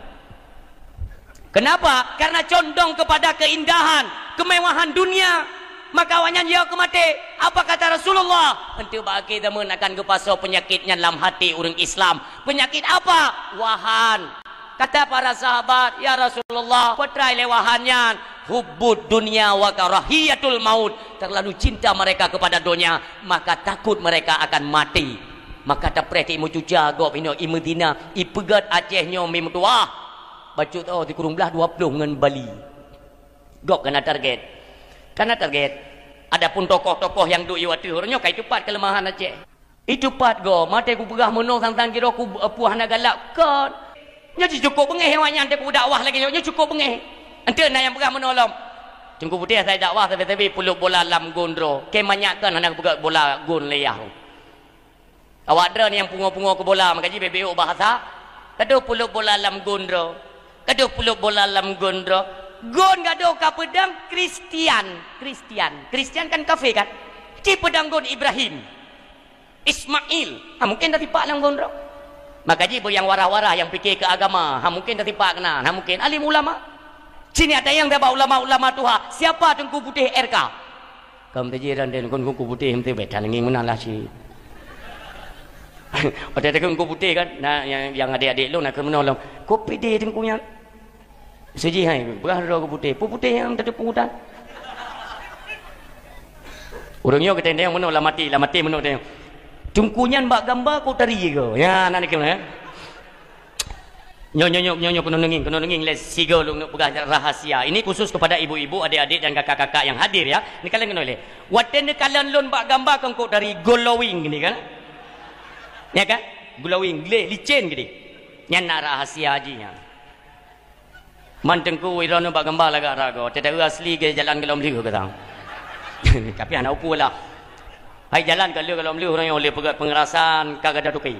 Kenapa? Karena condong kepada keindahan, kemewahan dunia. Maka awaknyan jijaweueb keu maté. Apa kata Rasulullah? Enteuk bak akhé zaman akan geupasoe peunyakét nyan lam hati ureuëng Islam. Peunyakét apa? Wahan. Kata para sahabat, "Ya Rasulullah, peue treuk lé wahan nyan?" "Hubbud dunya wa karahiyatul maut." Terlalu cinta mereka kepada dunia, maka takut mereka akan mati. Maka tapreh teuk imeucuca gob inoe i Madinah, ipeugét Aceh nyoe mi meutuwah. Bacut oh di kureueng blaih dua ploh ngon Bali. Gob ka na target. Ka na target. Adapun tokoh-tokoh nyang duek u ateueh, uroe nyoe ka iteupat keuleumahan Aceh. Iteupat gob, maté kupeugah meunoe sang-sang jih droe ku, eh, puih hana galak. Kon. Nyoe cukôp beungéh awaknyan teuh kudakwah lagée nyoe, nyoe cukôp beungéh. Enteuk na nyang peugah meunoe lom. Teungku Putéh asai dakwah sabe-sabe peuleuk bola lam gon droe. Keu manyak kon hana kupeugah bola gon lé yah. Awak droe nyang pungo-pungo keu bola, maka jih beu-beu bahasa, gadoh peuleuk bola lam gon droe. Gadoh peuleuk bola lam gon droe. Gon gadoh ka peudong Kristian. Kristian. Kristian kan kafé kan? Ci peudong gon Ibrahim. Ismail. Ha, mungkin tasipak lam gon droe. Maka jih beu nyang warah-warah nyang pike keu agama. Ha, mungkin tasipak keunan. Ha, mungkin alim ulama. Sini ada nyang teuba ulama-ulama tuha. Siapa Teungku Putéh R K? Ka meuteujih dan den kon kuku putéh meuteubeh, tan ngieng meunan lah cit. Watée takheun kuku putéh kan, na nyang, nyang adék-adék lôn na kheun meunoe lom. Kupi deh teungku nyan. Sijih hai, peugah droe kuku putéh. Kuku putéh nyang teuteupeu udan. Ureuëng nyoe geutanyong meunoe lam até, lam até meunoe geutanyong. Teungku nyan bak gamba kok tari ke? Ya, na neukheun, ya. Nyoe, nyoe, nyoe, nyoe, nyoe keuneuk neungieng, keuneuk neungieng lé sigoe lôn neuk peugah rahasia. Ini khusus kepada ibu-ibu, adik-adik dan kakak-kakak yang hadir, ya. Neukalon keunoe lé. Watée neukalon lôn bak gamba kok tari glowing gini kan? Ya kan? Glowing, gleh, licin gini. Nyan na rahasia jih nyan. Man teungku, droeneuh bak gamba lagak ragoe, teudeue asli geujalan golom lheueh keu sang. Tapi hana upu lah. Hai jalan ka lheueh golom lheueh uroe nyoe lé peugét peungerasan ka gadôh tuki.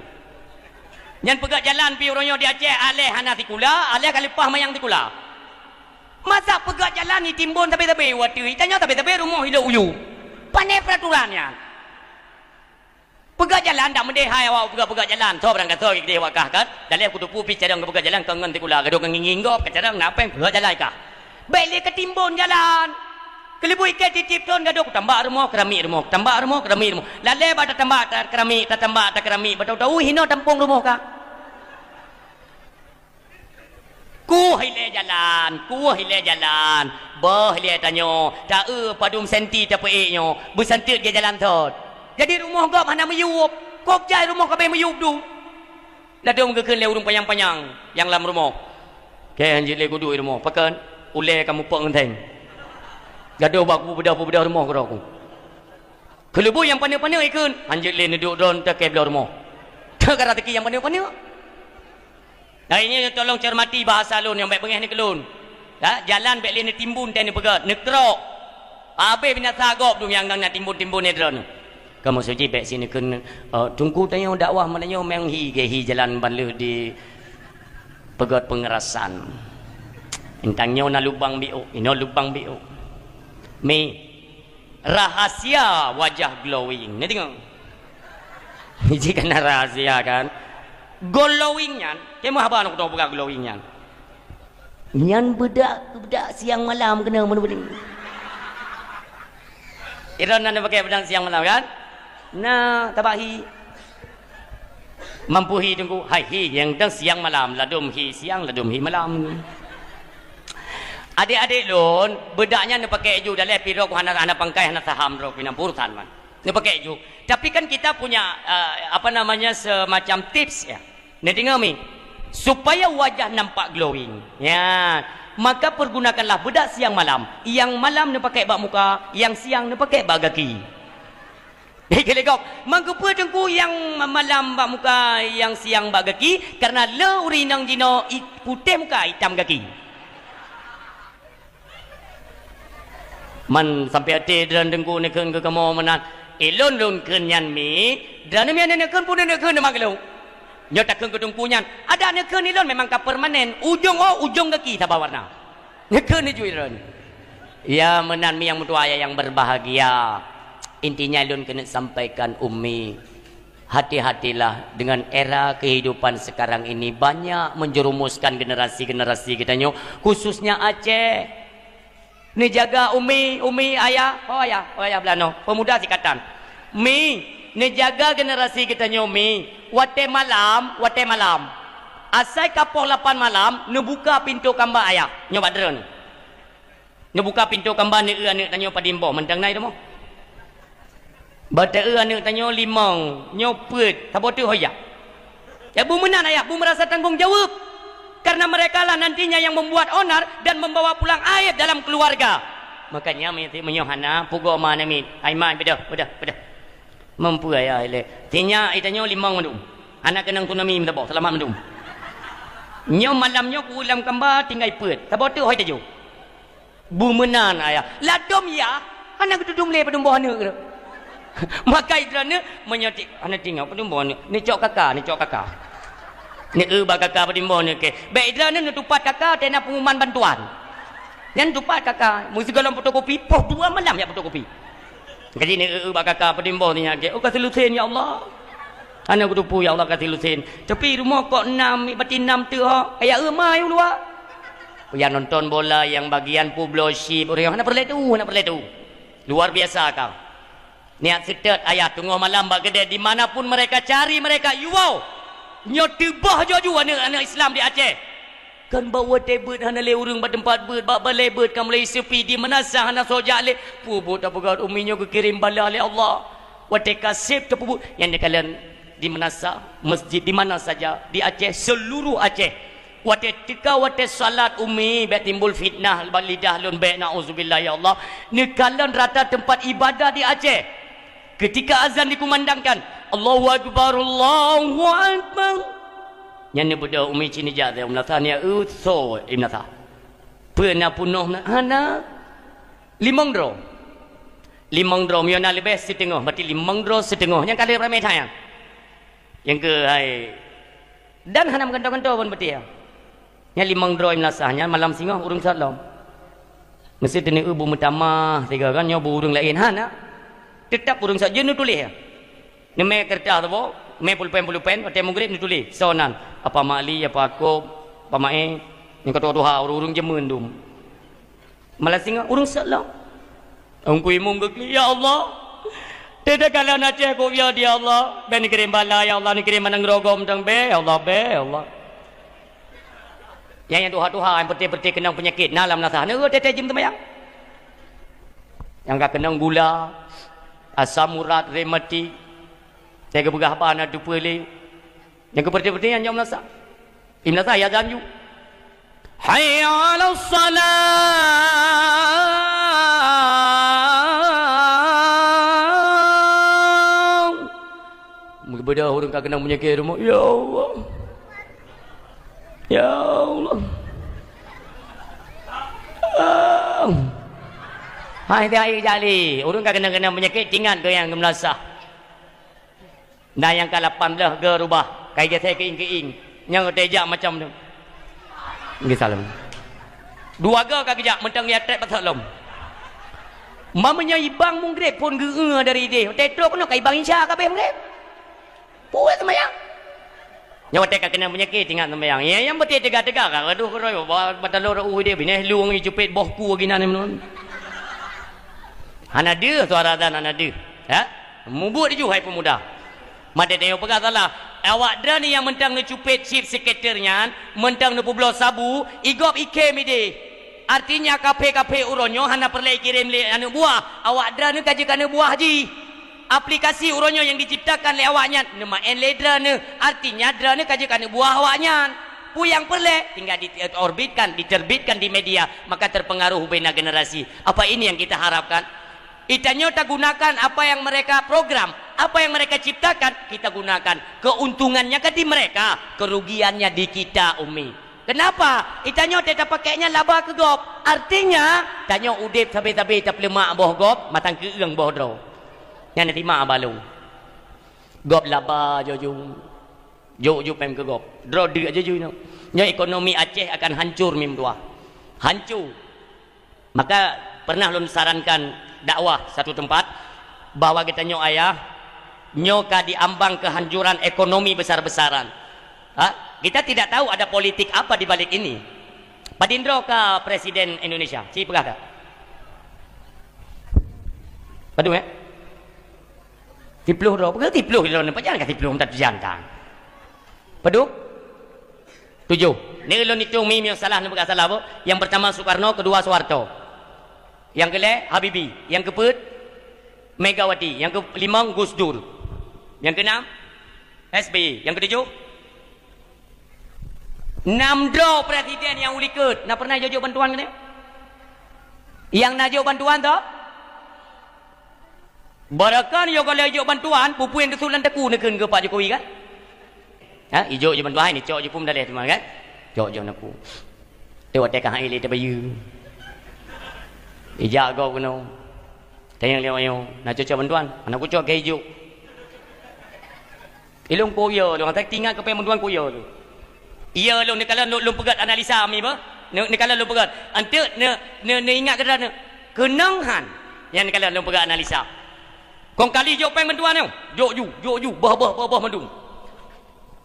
Nyan peugét jalan pi uroe nyoe di Aceh, aléh hana sikula, aléh ka leupah manyang sikula. Masa peugét jalan itimbon sabe-sabe watée, tanyoe sabe-sabe rumoh ilok uyu. Pane peraturan nyan. Peugét jalan dak meudeh hai awak peugét-peugét jalan. Soe barang gasoe geude awak kah kan? Daleh kutupu pi carông geupeugét jalan keu ngon sikula gadôh ngon ngieng-ngieng gob ka carông na péng peugét jalan kah. Bék lé keutimbon jalan. Keuleubui iké titip thon gadôh kutambak rumoh, keramik rumoh, kutambak rumoh, keramik rumoh. Lalé bak tatambak ta-, keramik, tatambak ta keramik, bak tahu-tahu hinoe tampong rumoh kah. Kuh ilée jalan, kuh ilée jalan, boh ilée tanyoe, taeu padum senti tapeuék nyoe, beusanteuet geujalan thot. Jadi rumoh gob hana meuyueb, kok jai rumoh kabeh meuyueb du. Ladôm geukheun lé ureuëng panyang-panyang nyang lam rumoh. Kée hanjeuet lé kuduek rumoh, pakon ulée ka mupok ngon theng. Gadôh bak kupeubeudoh-peubeudoh rumoh keudroe ku. Keuleubui nyang paneuk-paneuk ikheun, hanjeuet lé neuduek droe takée bloe rumoh. Teuka raseuki nyang paneuk-paneuk. Nah, ini tolong cermati bahasa lôn nyang bék beungéh ni keu lôn. Ya, jalan bék lé neutimbun teuh neupeugét, neukrok. Abéh binasa gob dum nyang na timbun-timbun nyan droeneuh. Kamoe suji bék si neukheun, eh, teungku tanyoe dakwah malam nyoe memang hi geuhi jalan ban lheueh di peugét peungerasan. Intang nyoe na lubang biôk, inoe lubang biôk. Mi, rahasia wajah glowing. Ni tengok. Jih kan rahasia kan. Glowing nyan, keumoh haba nak peugah glowing nyan. Nyan beudak, beudak siang malam keunoe meunurot. Iron nan pakai beudak siang malam kan? Nah, tabak hi. Mampu hi teungku, hai hi nyang dang siang malam, ladum hi siang, ladum hi malam. Adik-adik lôn, beudak nyan neupakai ju daleh piro ku hana, hana pangkai, hana saham droe ku nyang urusan man. Neupakai ju. Tapi kan kita punya, eh, apa namanya, semacam tips ya. Neudeungoe mi. Supaya wajah nampak glowing. Ya. Maka pergunakanlah beudak siang malam. Yang malam neupakai bak muka, yang siang neupakai bak gaki. Hei, keu lé gob, meukeupeu teungku nyang malam bak muka, nyang siang bak gaki, karena le ureuëng inong jinoe i-, putéh muka, itam gaki. Man sampai até droe teungku neukheun keu kamoe meunan, ilôn lôn kheun nyan mi, droeneuh mi neukheun pun neukheun nyan maklum. Nyoe takheun keu teungku nyan, adak neukheun ilôn memang ka permanen, ujong oh, ujong gaki saban warna. Neukheun ju droeneuh. Ya, meunan mi nyang meutuah ayah yang berbahagia. Intinya lôn keuneuk sampaikan Umi, hati-hatilah dengan era kehidupan sekarang ini banyak menjerumuskan generasi-generasi geutanyoe, khususnya Aceh. Neujaga Umi, Umi, ayah, oh ayah, oh ayah beulanoe, pemuda sikatan. Mi, neujaga generasi geutanyoe Mi, watée malam, watée malam. Asai ka poh lapan malam, neubuka pintoe kamba ayah, nyoe bak droeneuh. Neubuka pintoe kamba, neueu aneuëk tanyoe padum boh, mantong na i rumoh. Bak taeu aneuëk tanyoe limong, nyoe peuet, saboh teuk ho jak. Ya, bu meunan ayah, bu merasa tanggung jawab. Karena mereka lah nantinya yang membuat onar dan membawa pulang aib dalam keluarga. Makanya, mi-, meunyoe hana, peugoe ma aneuk miet. Hai ma, beudôh, beudôh, beudôh. Mampu ayah ilée. Sinyak i tanyoe limong mandum. Hana keunong tsunami meusaboh, seulamat mandum. Nyoe malam nyoe ku lam kamba tinggai peuet. Saboh teuk ho tajok. Bu meunan ayah. Ladom yah, hana geutudum lé padum boh aneuëk. Maka i droeneuh meunyoe ti-, hana tinggai padum boh aneuëk. Neucok kaka, neucok kaka. Neueu bak kaka padum boh aneuëk keh. Bék i droeneuh neutupat kaka teuh na pengumuman bantuan. Nyan tupat kaka, meusigohlom fotokopi, poh dua malam jak fotokopi. Kaji neueu bak kaka padum boh nyan keh. Oh, ka silusen, ya Allah. Hana kutupu, ya Allah, ka silusen. Tapi rumoh kok nam, bati nam teuk ho. Kaya eu ma u luwa. Nyang nonton bola, nyang bagian peubloe chip, ureuëng hana peureulée tu, hana peureulée tu. Luar biasa ka. Niat seutôt ayah teungoh malam bak keudée, di mana pun mereka cari, mereka yuwoe. Nyoe teuboh joh ju aneuëk-aneuëk Islam di Aceh. Kan bak watée beuet hana lé ureuëng bak teumpat beuet, bak balée beuet ka mulai seupi, di meunasah hana soe jak lé. Peue buet tapeugah, umi nyoe geukirém bala lé Allah. Watée ka sép tapeubuet, nyan neukalon di meunasah, masjid di mana saja, di Aceh, seluruh Aceh. Watée teuka watée salat umi, bék timbul fitnah bak lidah lôn, bék, naudzubillah ya Allah. Neukalon rata teumpat ibadah di Aceh. Ketika azan dikumandangkan, "Allahu Akbar, Allahu Akbar." Nyan neubeudôh umi cit neujak, meunasah, nia eu so, meunasah. Peue na peunoh na? Hana. Limong droe. Limong droe, meunyoe na leubeh siteungoh, berarti limong droe siteungoh. Nyang ka lheueh ramé that nyan. Nyang keuh hai. Dan hana meugantoe-gantoe pun beutôi. Nyan limong droe meunasah, nyan malam singoh ureuëng sot lom. Meusti teuneuk bu meutamah, tiga kan, nyoe bu ureuëng laén. Hana. Teutap ureuëng sot, jeuet neutuléh. Neumé keureutah saboh, mé pulpen-pulpen, watée meugreb neutuléh. Soe nan, apa Mak Li, apa Akop, apa Mak E, nyang ka tuha-tuha, ureuëng-ureuëng jameun dum. Malah singoh ureuëng sot lom. Teungku Imum geuklik, "Ya Allah, teuka lôn Aceh kok ya, ya Allah. Bék neukirém bala, ya Allah, neukirém manang rogom dang bék, ya Allah, bék, ya Allah." Nyang, nyang tuha-tuha, nyang peuté-peuté keunong peunyakét, na lam meunasah, na teuka jeuem seumayang. Nyang ka keunong gula, asam urat, rematik, teuka geupeugah haba na teupeue lé. Nyang keu peuté-peuté nyan jeuem meunasah. Meunasah ya dan ju. Hayya 'alas shalah. Meubeudôh ureuëng ka keunong peunyakét rumoh, "Ya Allah. Ya Allah." Ah. Hai, hai, jali. Ureuëng ka keunong-keunong peunyakét, ingat keu nyang geumeunasah. Na nyang ka lapan blaih geurubah, ka geusé keuieng-keuieng. Nyang teujak macam tu. Nggih salam. Dua go ka geujak, mantong ya trép pasak lom. Meunyoe ibang meugreb phon geu-eu dari idéh, watée trok keunoe ka ibang Isya ka abéh meugreb. Puet seumayang. Nyoe watée ka keunong peunyakét, ingat seumayang. Ya, nyang beutôi teuga-teuga ka, aduh, keurôi, ba-, batalo rot u idéh, binéh lueng icupet boh ku ginan nyoe. Hana deuh suara azan, hana deuh. Ya? Mubuet ju hai peumuda. Maté tanyoe peugah salah. Awak droeneuh nyang mantong neucupet chief secretary nyan, mantong neupeubloe sabu, i gob ikhém idéh. Artinya, kaphé-kaphé uroe nyoe hana peureulée ikirém lé aneuk buah. Awak droeneuh ka jeuet keu aneuk buah jih. Aplikasi uroe nyoe nyang diciptakan lé awak nyan, neumaén lé droeneuh. Artinya, droeneuh ka jeuet keu aneuk buah awak nyan. Peue nyang peureulée, tinggai di-, orbitkan, diterbitkan di media, maka terpengaruh ubena generasi. Apa ini yang kita harapkan? Itanyoe tagunakan apa yang mereka program, apa yang mereka ciptakan, kita gunakan. Keuntungannya kan di mereka, kerugiannya di kita, Umi. Kenapa? Itanyoe teuka tapakée nyan laba keu gob. Artinya, tanyoe udeb sabe-sabe tapeuleumak boh gob, mantong keu-ueng boh droe. Nyan na timak balong. Gob laba jojo. Jok-jok péng keu gob. Droe deuk jojo nyoe. Nyoe ekonomi Aceh akan hancur mim dua. Hancur. Maka, pernah lôn sarankan dakwah satu tempat, bahwa geutanyoe ayah, nyoe ka diambang kehancuran ekonomi besar-besaran. Ha? Kita tidak tahu ada politik apa di balik ini. Padum droe ka Presiden Indonesia? Ci peugah ka? Padum, eh? Siploh droe. Peugah siploh droe, pajan ka siploh, minta tujan tang. Padum? Tujoh. Ni ulôn itong mi nyang salah, neupeugah salah, boh. Yang pertama Soekarno, kedua Soeharto. Yang keulhée Habibie, yang keupeuet Megawati, yang kelimong Gus Dur. Yang keenam S B Y, yang ketujuh enam droe presiden nyang u likot. Na pernah jok-jok bantuan keu nyan? Nyang na jok bantuan tu? Barakan yo golom jok bantuan, peue-peue nyang teusulet lam teungku neukheun keu Pak Jokowi kan? Ha, ijok jok bantuan, hai ni cok jok pun daleh teuma kan? Cok jok neukheun. Teuh watée ka hai lé tabayeue. Ijak gob keunoe. Tanyong lé nyoe, na cok-cok bantuan? Hana kucok keu ijok. Ilôn kuyue lôn, tapi ingat keu péng bantuan kuyue lôn. Iya lôn, neukalon lôn, lôn peugét analisa mi beuh. Neu-, neukalon lôn peugét. Anteuk ne-, ne-, neuingat keu droeneuh. Keunong han. Nyang neukalon lôn peugét analisa. Kong kali jok péng bantuan nyoe. Jok ju, jok ju. Boh, boh, boh, boh mandum.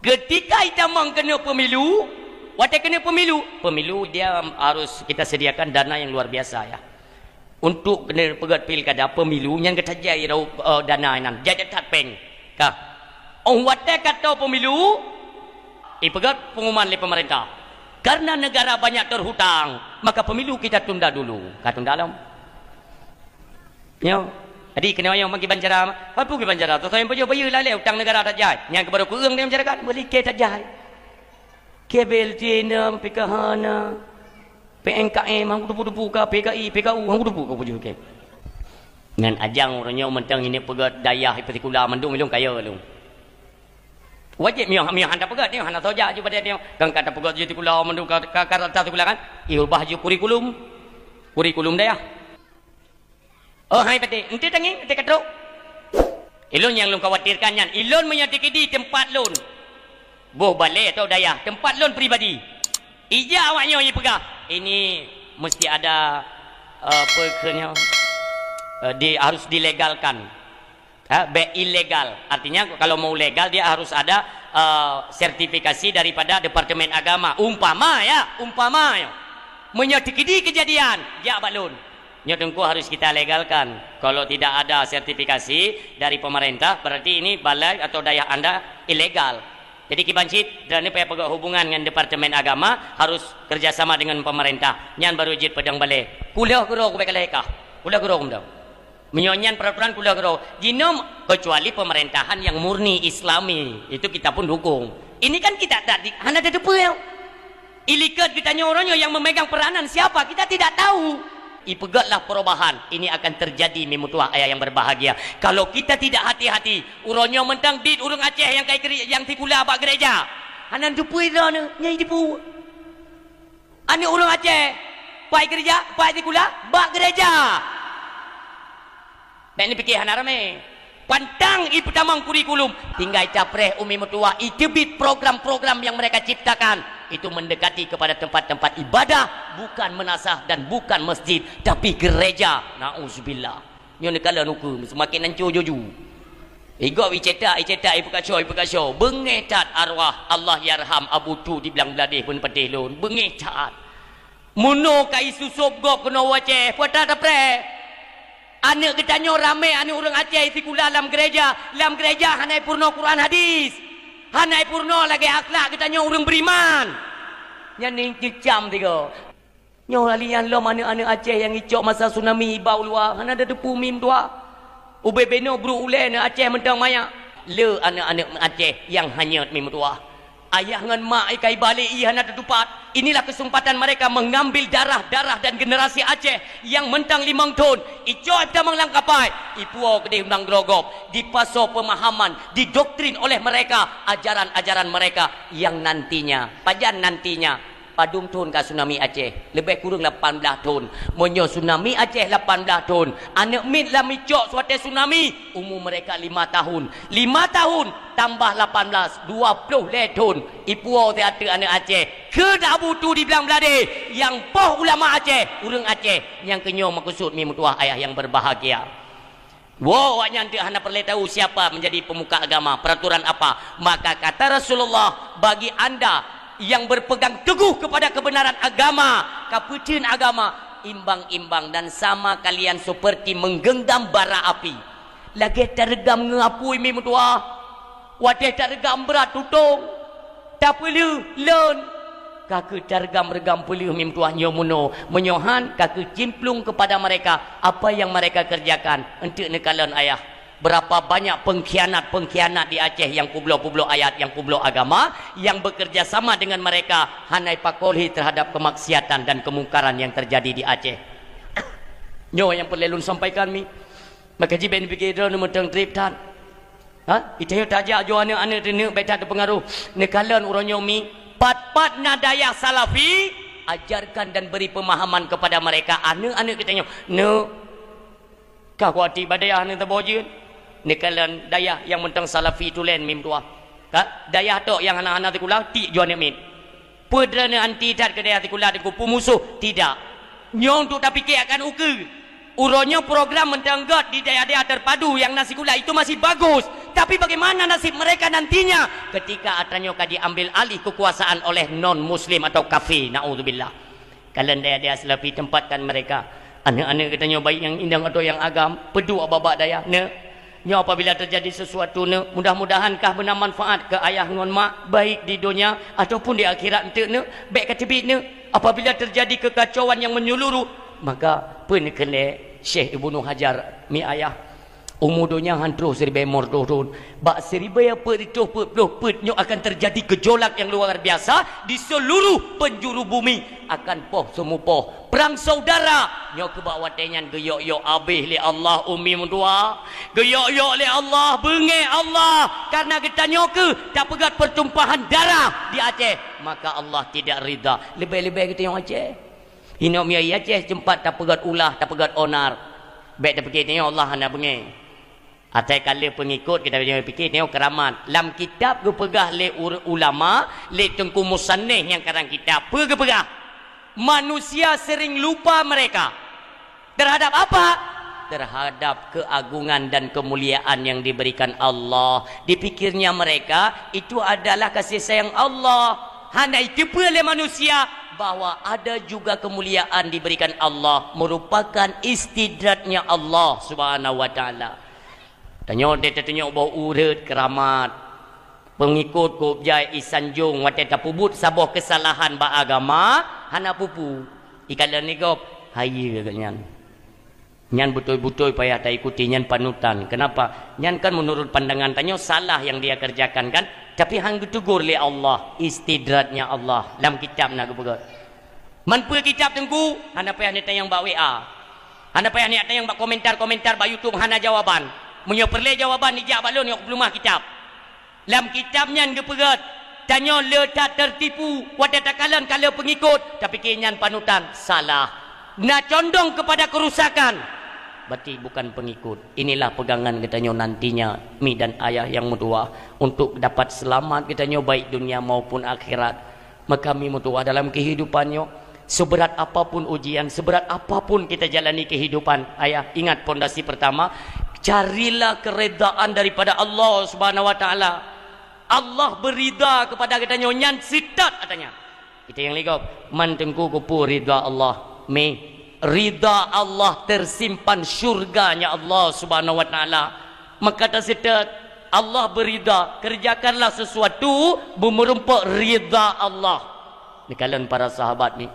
Ketika itamong keuneuk pemilu, watée keuneuk pemilu, pemilu dia harus kita sediakan dana yang luar biasa, ya. Untuk keuneuk peugét pilkada pemilu nyan geutajai rau, eh, dana nyan, jai that péng. Ka. Oh watée ka toe pemilu, ipeugét pengumuman lé pemerintah. Karena negara banyak terhutang, maka pemilu kita tunda dulu. Ka tunda lom. Nyo. Jadi keunoe nyoe meukiban cara, apa kiban cara? Toh yang pajoh bayeue lalée utang negara tajai. Nyang keubaru kueueng dia masyarakat, beulikée tajai. K B L T na, P K H na, P N K M, hang kuteupeu-teupeu ka, P K I, P K U, hang kuteupeu ka pajoh ke. Ngan ajang uroe nyoe mantong ini peugah dayah ipetikula mandum ilong kaya lom. Wajéb miyuh, miyuh hana peugah, miyuh hana soja ju pada miyuh. Kan ka tapeugah ju tikula mandum ka, ka, ka rata tikula kan? Iubah ju kurikulum. Kurikulum dayah. Oh, hai patéh, ente tangieng, ente katrok. Ilôn nyang lôn khawatirkan nyan, ilôn meunyoe dikeudi teumpat lôn. Boh balé atau dayah, teumpat lôn pribadi. Ija awak nyoe jipeugah, ini mesti ada, eh, apa keunoe, eh, di, harus dilegalkan. Ha, bèk ilegal. Artinya, kalau mau legal, dia harus ada, eh, sertifikasi daripada Departemen Agama. Umpama, ya, umpama, ya. Meunyoe teukeudi keujadian, jak bak lôn. Nyoe teungku harus kita legalkan. Kalau tidak ada sertifikasi dari pemerintah, berarti ini balai atau dayah anda ilegal. Jadi, kiban cit, droeneuh payah peugah hubungan ngon Departemen Agama, harus kerjasama dengan pemerintah. Nyan baru jeuet peudong balé. Kuloh keudroe kubèk ka lahé kah. Kuloh keudroe kumdong. Meunyoe nyan peraturan kuloh keudroe. Jinoe kecuali pemerintahan yang murni Islami, itu kita pun dukung. Ini kan kita tak di, hana ada depan. Ilikot geutanyoe uroe nyoe yang memegang peranan siapa, kita tidak tahu. Ipeugotlah perubahan. Ini akan terjadi, meutuah ayah yang berbahagia. Kalau kita tidak hati-hati, uroe nyoe mantong dit ureueng Aceh nyang kai keri-, nyang sikula bak gereja. Hana teupeu droeneuh, nyang teupeu. Aneuk ureueng Aceh, pai gereja, pai sikula, bak gereja. Bèk neupiké hana ramé. Pantang ipeutamong kurikulum, tinggai capreh umi meutuwah iteubiet program-program yang mereka ciptakan. Itu mendekati kepada tempat-tempat ibadah, bukan menasah dan bukan masjid, tapi gereja. Nauzubillah. Nyoe neukalon ukeue, seumaken hanco juju. Igob icetak, icetak, ipeukaso, ipeukaso. Beungéh that arwah Allahyarham Abu Tu di Blang Bladeh pun patéh lôn. Beungéh that. Meunoe ka isusôb gob keunoe u Aceh, peue atra tapreh. Aneuk geutanyoe ramé aneuk ureueng Aceh sikula lam gereja, lam gereja hana ipeurunoe Quran hadis. Hana ipeurunoe lagèe akhlak geutanyoe ureueng beriman. Nyan ni cicam tiga. Nyoe lali nyan lom aneuk-aneuk Aceh nyang icok masa tsunami iba u luwa, hana teupeu mim dua. Ubé beno brôk ulèe na Aceh mantong manyak. Le aneuk-aneuk Aceh nyang hanyot mim dua. Ayah ngon mak ikai balek ié hana teutupat. Inilah kesempatan mereka mengambil darah-darah dan generasi Aceh yang mentang limong thon. Icok tamong lam kapai, ipuwoe keudeh undang droe gob, dipasoe pemahaman, didoktrin oleh mereka ajaran-ajaran mereka yang nantinya, pajan nantinya, padum thon ka tsunami Aceh, leubeh kureueng lapan blaih thon. Meunyoe tsunami Aceh lapan blaih thon, aneuk miet lam icok watèe tsunami, umu mereka lima tahun. Lima tahun tambah lapan blaih, dua ploh lhèe thon. Ipuwoe siat teuk aneuk Aceh. Keu Abu Tu di Blang Bladeh, nyang poh ulama Aceh, ureueng Aceh, nyang keu nyoe meukeusut mi meutuwah ayah yang berbahagia. Woe, awaknyan teuk hana peureulèe tahu siapa menjadi pemuka agama, peraturan apa. Maka kata Rasulullah, bagi anda yang berpegang teguh kepada kebenaran agama, kapeuteun agama, imbang-imbang dan sama kalian seperti menggenggam bara api. Lagèe tareugam ngon apui mi meutuwah. Watèe tareugam brat tutong, tapeuleuh lôn. Ka keuh tareugam-reugam peuleuh mi meutuwah nyoe meunoe. Meunyoe han, ka keuh cimplung kepada mereka apa yang mereka kerjakan. Enteuk neukalon ayah. Berapa banyak pengkhianat-pengkhianat di Aceh yang kubloe-kubloe ayat, yang kubloe agama, yang bekerja sama dengan mereka, hana ipakoh lé terhadap kemaksiatan dan kemungkaran yang terjadi di Aceh. Nyoe nyang peureulèe lôn sampaikan mi. Maka jih bèk neupiké droeneuh mantong trép that. Ha? Geutanyoe tajak ju aneuk-aneuk teuh neuk bèk that teupeungaroh. Neukalon uroe nyoe mi, pat-pat na dayah salafi, ajarkan dan beri pemahaman kepada mereka, aneuk-aneuk geutanyoe. Neuk, ka kuati bak dayah neuh saboh jeuet. Neukalon dayah nyang mantong salafi tulen mi meutuwah. Ka? Dayah tok nyang hana-hana sikula, tiek ju aneuk miet. Peue droeneuh anti that keu dayah sikula teungku, peumusoh? Tidak. Nyoe untuk tapiké akan ukeue. Uroe nyoe program mantong göt di dayah-dayah terpadu nyang na sikula itu masih bagus. Tapi bagaimana nasib mereka nantinya ketika atra nyoe ka diambil alih kekuasaan oleh non muslim atau kafir? Naudzubillah. Kalon dayah-dayah salafi tempatkan mereka. Aneuk-aneuk geutanyoe baik nyang inong atau nyang agam, peuduek bak-bak dayah. Neuk, Nyoe apabila terjadi sesuatu neuk, mudah-mudahan kah beuna manfaat keu ayah ngon mak, baik di donya ataupun di akhirat enteuk neuk, bék kateubiet neuk. Apabila terjadi kekacauan yang menyeluruh, maka peue neukheun lé Syekh Ibnu Hajar, mi ayah, umu donya han troh siribée limong reutôh thon. Bak siribée peuet reutôh peuet ploh peuet nyoe akan terjadi gejolak yang luar biasa di seluruh penjuru bumi, akan poh seumupoh. Prang saudara, nyoe keuh bak watée nyan geuyok-yok abéh lé Allah, umi meutuwah. Geuyok-yok lé Allah, beungéh Allah, karena geutanyoe keuh tapeugét pertumpahan darah di Aceh, maka Allah tidak ridha. Leubeh-leubeh geutanyoe Aceh. Inok miyai Aceh seumpat tapeugét ulah, tapeugét onar. Bék tapike tanyoe Allah hana beungéh. Asai ka lheueh peungikot, kita jangan pikir nyoe keuramat. Lam kitab geupeugah lé ur-, ulama, lé teungku musannif nyang karang kitab, peue geupeugah? Manusia sering lupa mereka. Terhadap apa? Terhadap keagungan dan kemuliaan yang diberikan Allah. Dipikirnya mereka itu adalah kasih sayang Allah. Hana jiteupeue lé manusia bahwa ada juga kemuliaan diberikan Allah, merupakan istidratnya Allah Subhanahu wa Taala. Tanyoe deh tatunyok boh ureuëng keuramat. Peungikot kôb jai isanjong watée tapeubuet saboh keusalahan bak agama, hana pupu. Ikalon nigop, hayeue geuh nyan. Nyan beutôi-beutôi payah taikuti, nyan panutan. Kenapa? Nyan kan menurut pandangan tanyoe salah yang dia kerjakan kan? Tapi han geutegur lé Allah, istidratnya Allah. Lam kitab na geupeugah. Man peue kitab teungku, hana payah neutanyong bak W A. Hana payah neutanyong bak komentar-komentar bak YouTube, hana jawaban. Meunyoe peureulée jawaban, nijak bak lôn, nyok peuleumah kitab. Lam kitab nyan geupeugét, tanyoe le that tertipu, watée takalon ka le peungikot, tapike nyan panutan, salah. Na condong kepada kerusakan. Berarti bukan pengikut. Inilah pegangan geutanyoe nantinya, mi dan ayah yang meutuwah, untuk dapat selamat geutanyoe baik dunia maupun akhirat. Maka mi meutuwah dalam kehidupan nyoe, seberat apapun ujian, seberat apapun kita jalani kehidupan, ayah, ingat pondasi pertama, carilah keredaan daripada Allah Subhanahu wa Taala. Allah beurida kepada geutanyoe nyan seutôt katanya. Kita nyang ligop, man teungku keupeue rida Allah? Mi, rida Allah tersimpan syurganya Allah Subhanahu wa Taala. Maka taseutôt, Allah beurida, kerjakanlah sesuatu beumeurumpok rida Allah. Neukalon para sahabat ni.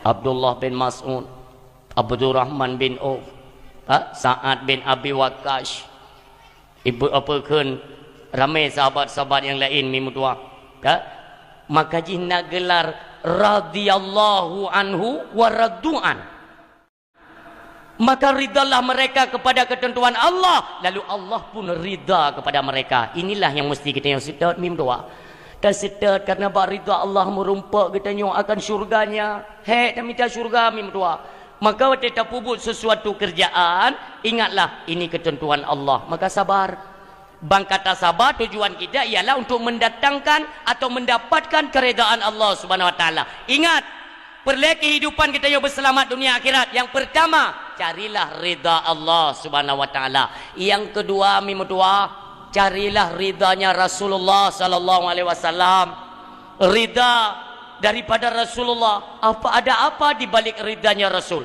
Abdullah bin Mas'ud, Abdurrahman bin Auf, ha? Sa'ad bin Abi Waqqas. Ibu apa kheun ramé sahabat-sahabat nyang laén mi meutuwah. Ha? Maka jih na geular radhiyallahu anhu wa radu'an. Maka ridalah mereka kepada ketentuan Allah, lalu Allah pun rida kepada mereka. Inilah yang mesti kita yang seutôt mim doa. Dan seutôt karena bak rida Allah merumpok kita nyoe akan syurganya. Hek dan minta syurga mim doa. Maka watée tapubuet sesuatu kerjaan, ingatlah ini ketentuan Allah. Maka sabar. Bang kata sabar tujuan kita ialah untuk mendatangkan atau mendapatkan keredaan Allah Subhanahu wa Taala. Ingat, perlée kehidupan kita yang berselamat dunia akhirat. Yang pertama, carilah rida Allah Subhanahu wa Taala. Yang kedua, mi meutuwah, carilah ridanya Rasulullah sallallahu alaihi wasallam. Rida daripada Rasulullah. Apa ada apa di balik ridanya Rasul?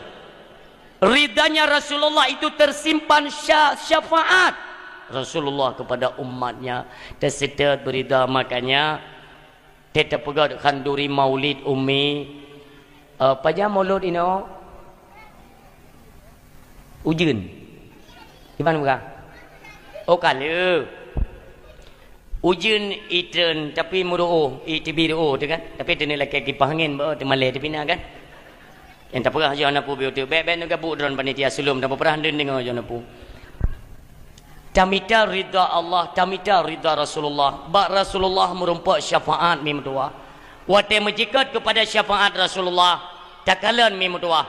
Ridanya Rasulullah itu tersimpan sya-, syafaat Rasulullah kepada umatnya. Taseutôt beurida, makanya teupeugah khanduri maulid umi. Eh, pajan maulud inoe? Ujeuen. Iban buka? Oh, kale. Ujeuen itreun, tapi meuruoh, i tibi ruoh tu kan. Tapi teuneu lakée kipah angén, bah, teumalée teupina kan. Nyang tapeugah Yohana pu biu tu, bék-bék neugabuk droen panitia sulom, tapeugah deungoe Yohana pu. Tamita ridha Allah, tamita ridha Rasulullah. Bak Rasulullah meurumpok syafaat mi meutuwah. Watée meucikot kepada syafaat Rasulullah, takalon mi meutuwah.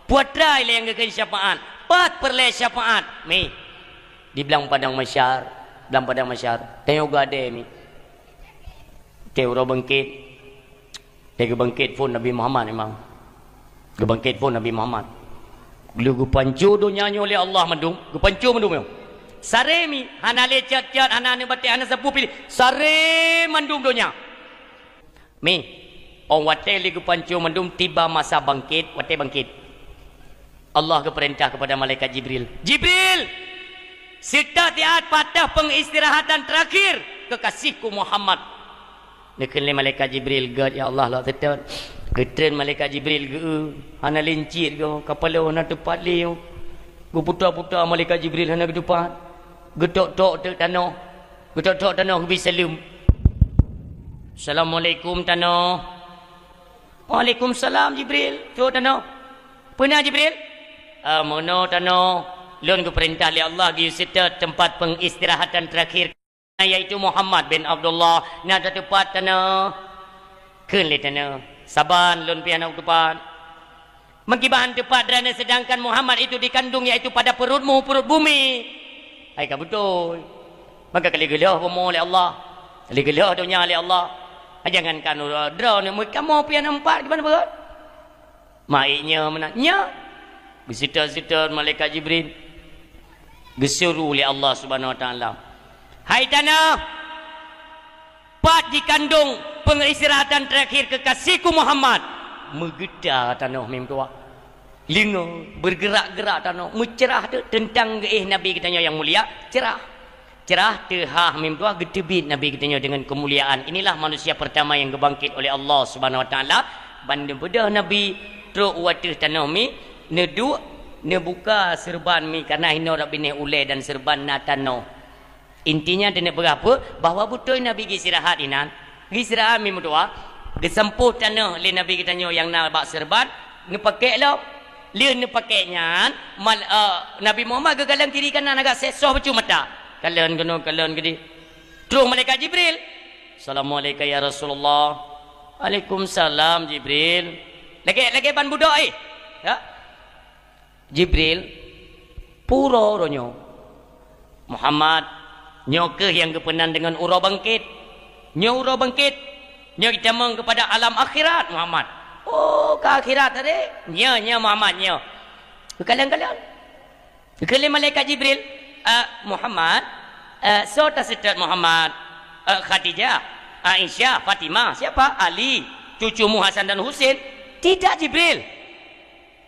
Putra ilée nyang geukheun syafaat. Pat peureulée syafaat mi. Di blang padang masyar, blang padang masyar. Tanyoe gade mi. Teuh uroe beungkét. Teuh geubangkét phon Nabi Muhammad memang. Geubangkét phon Nabi Muhammad. Lheueh geupanco donya nyoe lé Allah mandum, geupanco mandum nyoe. Sare mi, hana lé cat-cat, hana aneuk batée, hana sapeue piléh. Sare mandum donya. Mi, óh watée lé geupanco mandum tiba masa bangkét, watée bangkét. Allah geupeurintah kepada malaikat Jibril, "Jibril, Seutôt siat pat teuh peungistirahatan teurakhir keukasihku Muhammad. Neukheun lé malaikat Jibril, "Gét, ya Allah, lôn seutôt." Geutreun malaikat Jibril geu-eu, hana lé cit goe, kapala hana teupat lé. Geuputa-puta malaikat Jibril hana geuteupat. Geutok-tok teuk tanoh. Geutok-tok tanoh geubri saleuem. "Assalamualaikum tanoh." "Waalaikumsalam Jibril." "Soe tanoh?" "Peue na Jibril?" "Ah, meunoe tanoh, lôn geupeurintah lé Allah geuyue seutôt teumpat peungistirahatan teurakhir, yaitu Muhammad bin Abdullah. Na tateupat tanoh?" Kheun lé tanoh, "Saban lôn pih hana kuteupat." "Meukiban teupat droeneuh, seudangkan Muhammad itu dikandung, yaitu pada perutmu, perut bumi?" Hai ka beutôi. Maka ka lheueh geulheueh bumoe lé Allah. Ka lheueh geulheueh donya lé Allah. Jangankan uroe droeneuh, meukamoe pih hana meupat kiban beurot. Ma'iknya meunan, nya. Geuseutôt-seutôt malaikat Jibril. Geusuru lé Allah Subhanahu Wa Taala. "Hai tanoh, pat jikandong peungistirahatan teurakhir keukasihku Muhammad?" Meugeuta tanoh mim tuah. Lingoe, beugeurak-geurak tanoh, meuceurah teuk teuntang geuéh Nabi geutanyoe nyang mulia, ceurah. Ceurah teuhah mim tuah geuteubiet Nabi geutanyoe deungon keumuliaan. Inilah manusia pertama nyang geubangkét oleh Allah Subhanahu Wa Taala. Ban neubeudôh Nabi trok u ateueh tanoh mi, neuduek, neubuka seureuban mi, kareuna hinoe rab binéh ulée dan seureuban na tanoh. Intinya, teuneuk peugah peue? Bahwa beutôi Nabi geuistirahat inan. Geuistirahat mi meutuah, geusampôh tanoh lé Nabi geutanyoe nyang na bak seureuban, neupakék lom. Lheueh neupakék nyan, mal-, eh, Nabi Muhammad geukalon kiri kanan agak seh soh bacut mata. Kalon keunoe, kalon keudeh. Troh malaikat Jibril. "Assalamualaikum ya Rasulullah." "Waalaikumsalam, Jibril." Lagée, lagée ban budok, eh. Ya. "Jibril, peue uroe nyoe?" "Muhammad, nyoe kheueh nyang geupeunan deungon uroe bangkét. Nyoe uroe bangkét. Nyoe jitamong keupada alam akhirat, Muhammad." "Oh, ka akhirat tadi?" "Nyoe, nyoe, Muhammad, nyoe." Geukalon-kalon. Geukheun lé malaikat Jibril, "Eh, Muhammad, eh, soe taseutôt Muhammad? Eh, Khadijah, Aisyah, Fatimah, siapa? Ali, cucumu Hasan dan Husein?" "Tidak, Jibril."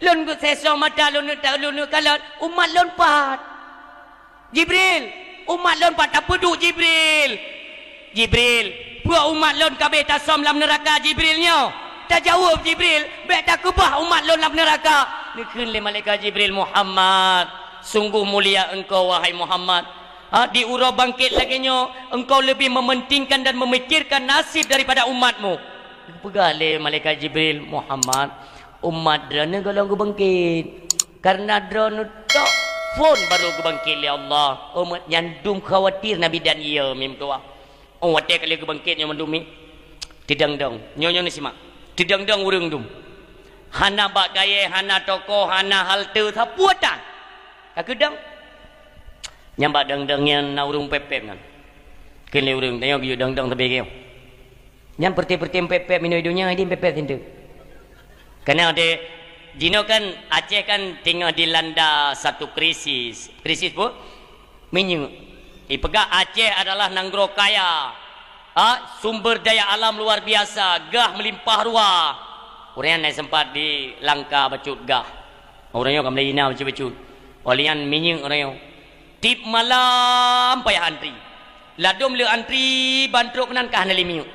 "Lôn geusesoe mata lôn, lôn kalon, umat lôn pat." "Jibril, umat lôn pat tapeuduek, Jibril?" "Jibril, peue umat lôn ka abéh tasöm lam neuraka, Jibril nyoe? Tajaweueb, Jibril, bék takeubah umat lôn lam neuraka." Neukheun lé malaikat Jibril, "Muhammad, sungguh mulia engkau, wahai Muhammad. Ha, di uroe bangkét lagée nyoe, engkau leubeh mementingkan dan memikirkan nasib daripada umatmu." Geupeugah lé malaikat Jibril, "Muhammad, umat droeneuh gohlom geubangkét. Kareuna droeneuh tok phon barô geubangkét lé Allah." Umat nyan dum khawatir Nabi dan ie mim tuah. Oh, watée ka lheueh geubangkét nyoe mandum mi, teudong-dong. Nyoe, nyoe neusimak. Teudong-dong ureuëng dum. Hana bak kayée, hana toko, hana halte, sapeue tan. Ka keudong. Nyang bak dong-dong nyan na ureuëng pép-pép nyan. Kheun lé ureuëng, tanyoe geuyue dong-dong sabe keu nyoe. Nyan peureté-peureté pép-pép minoe donya, idin pép-pép sinteuk. Karena deh, jinoe kan Aceh kan teungoh dilanda satu krisis. Krisis peue? Minyeuk. Ipeugah Aceh adalah nanggroe kaya. Ha, sumber daya alam luar biasa, gah meulimpah ruah. Ureuëng nyan sempat di Langka bacut gah. Ureuëng nyoe ka meulai ina bacut-bacut. Óh lheueh nyan minyeuk ureuëng nyoe. Tiep malam payah antri. Ladôm le antri ban trok keunan ka hana lé minyeuk.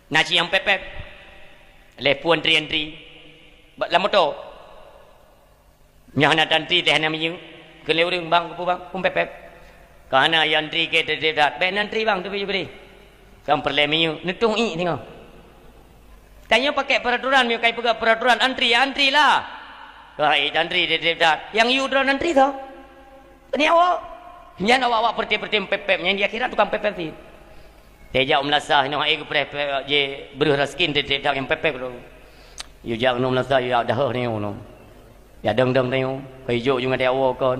Na cit nyang pép-pép. Lheueh peue antri-antri. Bak lam moto. Nyoe hana tantri teuh hana minyeuk. Kheun lé ureuëng, "Bang, keupeue bang? Peue pép-pép?" "Ka hana, ya antri keu treb-treb that." "Bék neantri bang, teubiet bri. Kan peureulée minyeuk." Neutueng iék singoh. Tanyoe pakai peraturan, meunyoe ka ipeugah peraturan antri, ya antri lah. Ka iék tantri treb-treb that. Nyang yue droe antri soe? Nyoe awak. Nyan awak-awak peureté-peureté pép-pép, nyang di akhirat tukang pép-pép cit. Teuh jak u meulasah, inoe hai geupreh-preh, jih breueh raseuki, teuh-teuh nyang pép-pép tu. Yue jak u meulasah, yue jak dahôh nyoe, nyoe. Jak dong-dong nyoe, ka ijok ju ngadek awoe kon.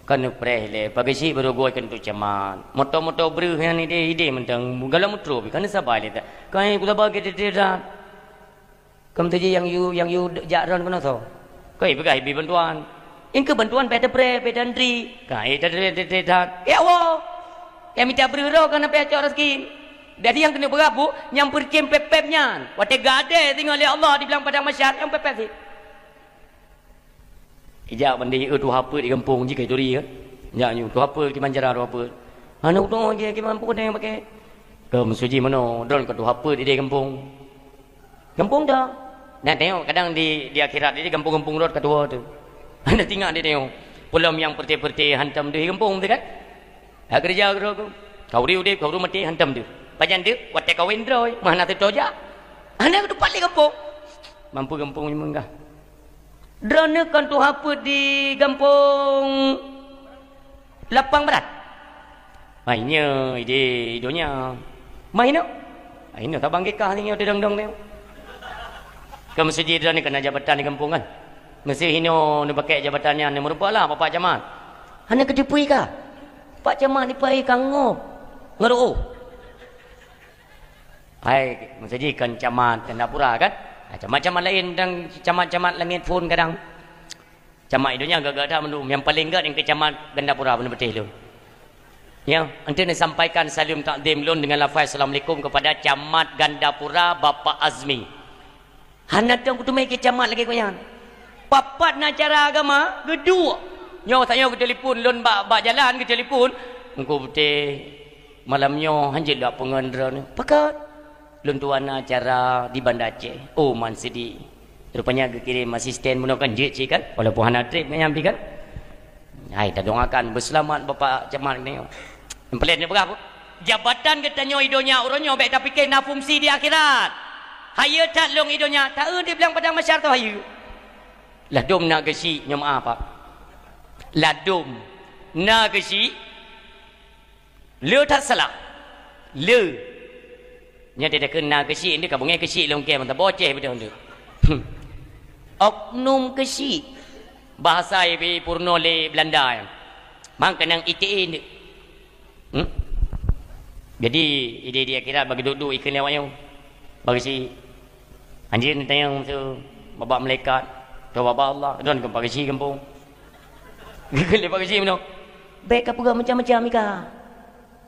Kan neupreh lé, pageuchik baru goi keuneuk camat. Moto-moto breueh nyan idéh-idéh mantong, galak meutrôh, kan neusabai lé that. Kan ku sabai keu teuh-teuh that. Keu meuteujih nyang yue, nyang yue jak droen keunoe soe? Keu ipeugah ibi bantuan. Ingkeu bantuan bék teupreh, bék tantri. Ka, eh, teupreh, teupreh, teupreh that. Ya Allah! Nyang mita breueh droe ka na pih cok raseuki. Jadi nyang keuneuk beurabuk, nyang peureukém pép-pép nyan. Watée gadée singoh lé Allah di blang padang mahsyar, nyang pép-pép cit. Ijak bandum eu tuha peuet di gampông jih ka ituri, kan? Nyak nyoe tuha peuet kiban cara tuha peuet. Hana udong je kiban peuet nyang pakai. Keu meusuji meunoe, droe ka tuha peuet idéh gampông. Gampông dah. Nah, tengok kadang di, di akhirat, di gampông-gampông rot ka tuha tu. Hana tingak di tengok. Peulom nyang peureté-peureté hantom deuh gampông tu kan? Hak keureuja keudroe ku. Ka ureuëng udeb, ka ureuëng maté, hantom deuh. Pajan deuh, watée kawén droe, mah na teutoe jak. Hana keutupat lé gampông. Mampu gampông nyoe meunggah. Droeneuh kon tuha peuet di gampông Lapang Barat. Hai nyoe idéh donya. Mah inoe. Hai inoe tabang kah nyoe teuh dong-dong nyoe. Ka meusuji droeneuh keu na jabatan di gampông kan. Meusé hinoe neupaké jabatan nyan neumeurumpok lah Bapak Camat. Hana keuteupeu ka. Pak Camat dipai ka ngop. Ngeureuoh. Hai, meusaji kan camat Gandapura kan? Ha, camat-camat laén dan camat-camat langét phon kadang. Camat i donya gagah that mandum. Nyang paleng gét nyang keu camat Gandapura beuna beuteh lôn. Ya, ente neusampaikan saleuem takzim lôn dengan lafaz assalamualaikum kepada camat Gandapura Bapak Azmi. Hana teuh kuteumé keu camat lagée gobnyan. Papat na acara agama geuduek. Nyoe tanyoe geutelepon lôn bak, bak jalan geutelepon. Engku beuteh malam nyoe hanjeuet lak peungon droeneuh. Pakat. Lôn tuan na acara di Banda Aceh. Oh man sedih. Rupanya geukirém asisten bunoe kan jeuet cit kan. Walaupun hana treb nyan pi kan. Hai tadongakan beuseulamat Bapak Camat nyoe. Nyang peulét nyoe peugah, jabatan geutanyoe i donya uroe nyoe bék tapike na fungsi di akhirat. Hayeue that lôn i donya, taeu di blang padang masyar tu hayeue. Ladôm na geusyik nyoe meuah Pak. Ladôm na geusyik le that salah. Le. Nyan teudeukheun na keusyik, nyoe ka beungéh keusyik lôn kém, mantong bocéh beudôh nyoe. Oknum keusyik. Bahasa ibi purno lé Belanda nyan. Mang keunong I T E nyoe. Hmm? Jadi, idéh di akhirat bagi duek-duek ikheun lé awak nyoe. Bagi si anjeun tanyong su babak malaikat, atau babak Allah, don keu bagi si gampông. Ikheun lé bagi si meunoe. Bék ka peugah macam-macam ika.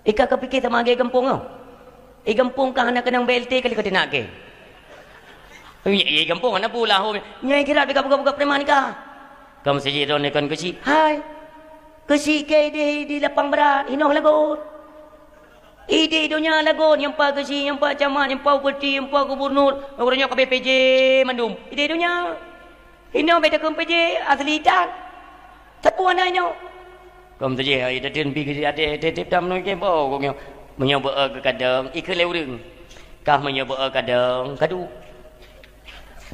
Ika ka pike sama lagée gampông nyoe. I gampông ka hana keunong B L T kali ka teunak ke. Iya, iya gampông hana pula ho. Nyai kirat bika buka-buka preman ika. Ka meuseujid droeneuh kon keusyik. Hai. Keusyik ke idéh di lapang brat, inoe lagon. Idéh donya lagon, nyang pa keusyik, nyang pa camat, nyang pa upeti, nyang pa gubernur, ureuëng nyoe ka B P J mandum. Idéh donya. Inoe beda keu P J asli tan. Teupeu hana nyoe. Kom teuji hai tateun pi keu até tiep-tiep tam nui keu boh gong nyoe. Meunyoe beu-e keu kadang, ikheun lé ureuëng. Kah meunyoe beu-e kadang, kadu.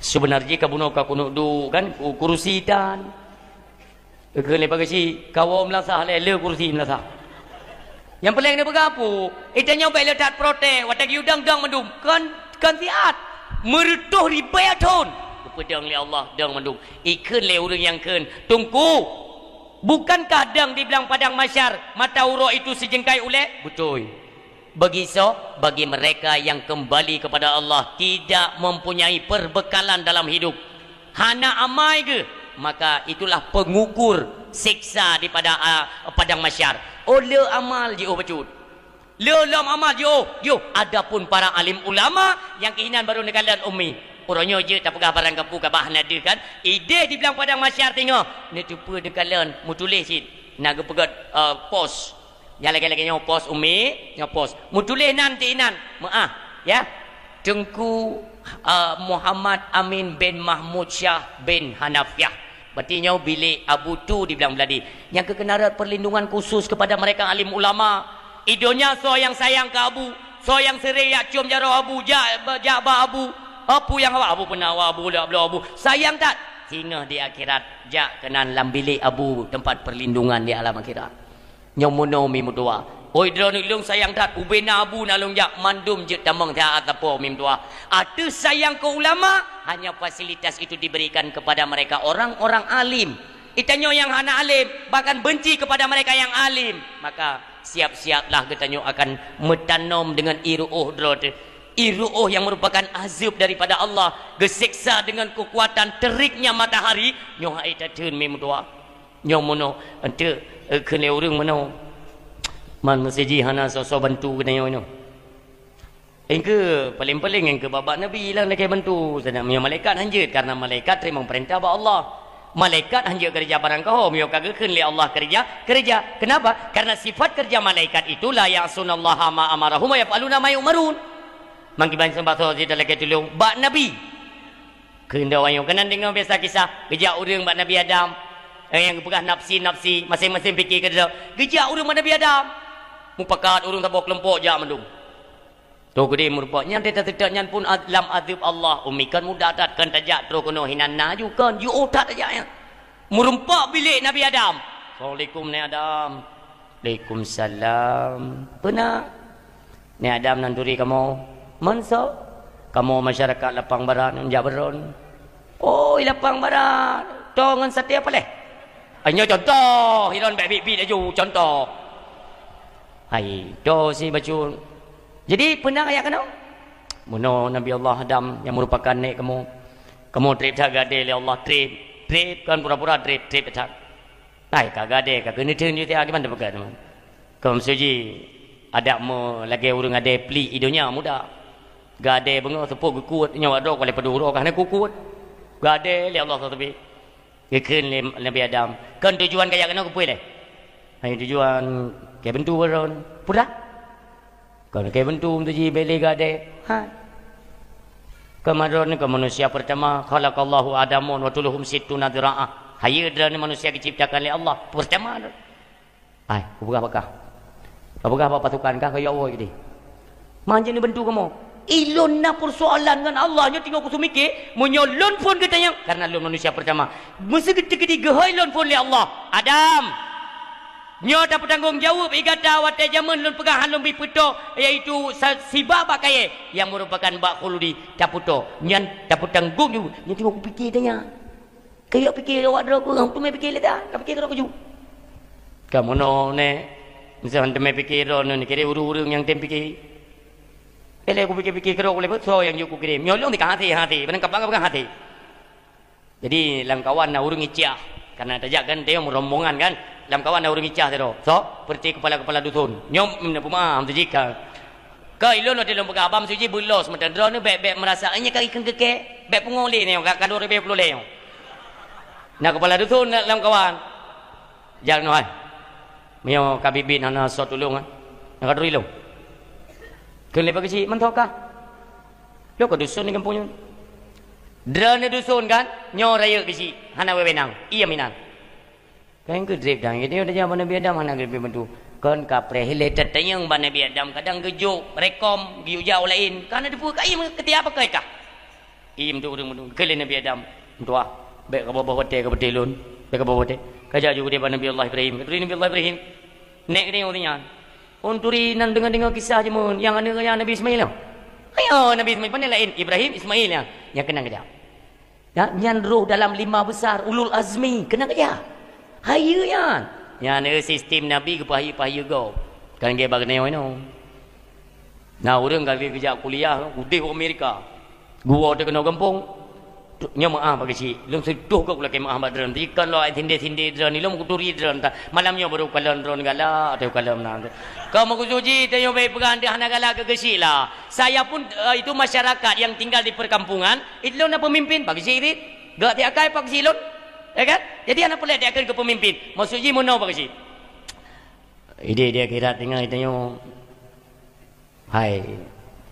Seubeuna jih ka bunoe ka keuneuk duek kan, u kurusi tan. Ikheun lé bagaih si, kawoe meulasah lé, le kurusi meulasah. Nyang peuleng neupeugah peue? Ita nyoe bék le that protes, watée geuyue dang-dang mandum. Kon, kon siat. Meureutoh ribée thon. Geupeudong lé Allah dang mandum. Ikheun lé ureuëng nyang kheun, "Teungku, bukankah dang di blang padang mahsyar mata uroe itu sijengkai ulée?" Beutôi. Bagi soe? Bagi mereka yang kembali kepada Allah, tidak mempunyai perbekalan dalam hidup. Hana amai geuh, maka itulah pengukur siksa di pada, ah, padang mahsyar. Oh, le amal jiôh bacut. Le lom amal jiôh, jiôh. Adapun para alim ulama nyang keuhinan barô neukalon ummi. Uroe nyoe jeuet tapeugah barang kapeue ka bah na deuh kan. Idéh di blang padang mahsyar teungoh, neuteupeue neukalon, meutuléh cit. Na geupeugét, eh, pos. Nyang lagée-lagée nyoe pos ummi, nyoe pos. Meutuléh nan ti inan, meuah, ya. Teungku, eh, Muhammad Amin bin Mahmud Syah bin Hanafiah. Berarti nyoe bilék Abu Tu di blang Beuladi. Nyang keukeuna rot perlindungan khusus kepada mereka alim ulama. I donya soe nyang sayang keu Abu, soe nyang sering jak cium jaroe Abu, jak, jak bak Abu. Abu nyang awak Abu peunawa Abu, lé Abu, Abu. Sayang that. Singoh di akhirat, jak keunan lam bilék Abu, tempat perlindungan di alam akhirat. Nyoe meunoe mi meutuah. Oi droeneuh lôn sayang that, ubena Abu na lôn jak mandum jeuet tamong siat sapo mi meutuah. Ateueh sayang keu ulama, hanya fasilitas itu diberikan kepada mereka orang-orang alim. Itanyoe nyang hana alim, bahkan benci kepada mereka yang alim. Maka siap-siaplah geutanyoe akan meutanom dengan ié ru'oh droe teuh. Ié ru'oh yang merupakan azab daripada Allah, geuseksa dengan kekuatan teriknya matahari, nyoe hai tateun mi meutuah. Nyoe meunoe, enteuk, eh, kheun lé ureuëng meunoe. Man meuseujih hana soe-soe bantu keunoe nyoe. Engkeu paléng-paléng engkeu babah Nabi lah lakée bantu. Seudang meunyoe malaikat hanjeuet, karena malaikat teurimong peurintah bak Allah. Malaikat hanjeuet keureuja barang kaho, meunyoe ka geukheun lé Allah keureuja, keureuja. Kenapa? Karena sifat keureuja malaikat itu la ya'sunallaha ma amarahum wa yaf'aluna ma yu'marun. Mangkiban seumbah soe jih talakée tulông bak Nabi. Keuneuk ayong keunan deungoe biasa kisah, geujak ureuëng bak Nabi Adam. Eh, nyang geupeugah nafsi-nafsi, maséng-maséng pike keudroe. Geujak ureuëng bak Nabi Adam. Mupakat ureuëng saboh keulompok jak mandum. Troh keudeh meurumpok nyan teuta-teuta nyan pun ad-, lam adeueb Allah. Umi kan muda that kan tajak troh keunoe hinan na ju kan ju that tajak nyan. Meurumpok bilék Nabi Adam. Assalamualaikum Nabi Adam. Waalaikumsalam. Peuna? Nabi Adam nan turi kamoe. Manso? Kamoe masyarakat lapang barat nyan jak beron. Oh, i lapang barat. To ngon saté apa leh? Nyoe contoh, ilôn bék bit-bit laju contoh. Hai, to si bacut. Jadi peuna ayat keunoe? Meunoe Nabi Allah Adam nyang meurupakan nek kamoe. Kamoe treb that gade lé Allah treb, treb kan pura-pura treb, treb that. Hai ka gade ka keuneuteueng jih tiah kiban teupeugah teuma. Keu meusuji adak meu lagée ureuëng gade plik i donya muda. Gade beungoh seupôt geukuet nyoe droe ka lé padum uroe ka hana kukuet. Gade lé Allah sabe. Geukheun lé Nabi Adam, "Kon tujuan kajak keunoe keupeue lé?" "Hai tujuan keu bantu baron." "Peue dah?" "Kon keu bantu meutuji bele gade." "Hai." "Keu maron keu manusia pertama, khalaqallahu Adamun wa tuluhum sittuna dzira'ah." Hayeue droeneuh manusia geuciptakan lé Allah pertama. Hai, kupeugah bak kah. Kupeugah bak pasukan kah, keu ya Allah jadi. Manjeuet neubantu kamoe. Ilôn na peusoalan ngon Allah nyoe teungoh kuseumiké, meunyoe lôn phon geutanyong, karena lôn manusia pertama. Meuseuti geuhôi lôn phon lé Allah, "Adam, nyoe tapeutanggong jaweueb i gata watée jamén lôn peugah han lôn bi peutoe, yaitu sa-, sibak bak kayée nyang meurupakan bak khuludi tapeutoe. Nyan tapeutanggong jaweueb." Nyoe teungoh kupiké tanya. Kayok piké awak droe kureueng, teumé piké lé dah, ka piké keudroe keujeuet. Ka meunoe nè, miseue han teumé piké droe nè, kira ureuëng-ureuëng nyang tem piké. Elé kupike-pike keudroe ulée beusoe nyang jeuet kukirém. Nyoe lôn ka hase-hase, beunang kapang ka hase. Jadi lam kawan na ureuëng icah, karena tajak kan tayong rombongan kan. Lam kawan na ureuëng icah sidroe. Soe? Peureuté kepala-kepala dusun. Nyoe meunyoe peumaaf teuh jih ka. Ka ilôn watée lôn peugah bak meusuji beulos meuteudroe nyoe bék-bék meurasa, "Nyoe ka ikheun keu kèe." Bék pungo lé nyoe ka, ka dua ribèe ploh lé nyoe. Na kepala dusun lam kawan. Jak keunoe hai. Meunyoe ka biet-biet hana soe tulông, eh, nyang ka turi lôn. Kheun lé Pak Geuchik, mantong kah? Lôn ka dusun di gampông nyoe. Droeneuh dusun kan? Nyoe rayeuk Geuchik, hana wewenang. Iya meunan. Kan keu drep dan gitu, udah zaman Nabi Adam hana geubri bantu. Kon ka preh lé tatanyong bak Nabi Adam, kadang geujok rekom, geuyue jak u laén. Ka na teupeue ka iya keutia pakai kah? Iem tu ureuëng meunurot keu lé Nabi Adam, "Meutuah, bék ka boh-boh watée ka beutée lôn, bék ka boh watée." Ka jak ju keudeh bak Nabi Allah Ibrahim. Ka turi Nabi Allah Ibrahim. Nek keudeh ureuëng nyan. Ôn turi nan deungoe-deungoe kisah jameun nyang aneuëk nyan Nabi Ismail. Ayo Nabi Ismail, pane laén Ibrahim, Ismail nyan. Nyang keunan ka jak. Ya, nyan roh dalam lima besar ulul azmi, keunan ka jak. Hayeue nyan. Nyan, eh, sistem Nabi geupeuhayeue-peuhayeue gob. Kan geuba keunoe inoe. Na ureuëng ka lheueh geujak kuliah udeh u Amerika. Geuwoe teuh keunoe gampông. Nyoe meu'ah Pak Geuchik. Lôn seutoh gob lakée meu'ah bak droeneuh. Ikan lo ai sinde-sinde droeneuh, lôn kuturi droeneuh. Malam nyoe baru kalon droeneuh galak, ateueh kalon na. Ka meukusuji tanyoe bék peugah hana galak keu Geuchik lah. Saya pun, eh, itu masyarakat yang tinggal di perkampungan, itu lôn na pemimpin Pak Geuchik ni. Gak tiakai Pak Geuchik lôn. Ya kan? Jadi hana peureulée tiakai keu pemimpin. Maksud jih meunoe Pak Geuchik. Ide dia kira tinggal itu nyoe. Hai,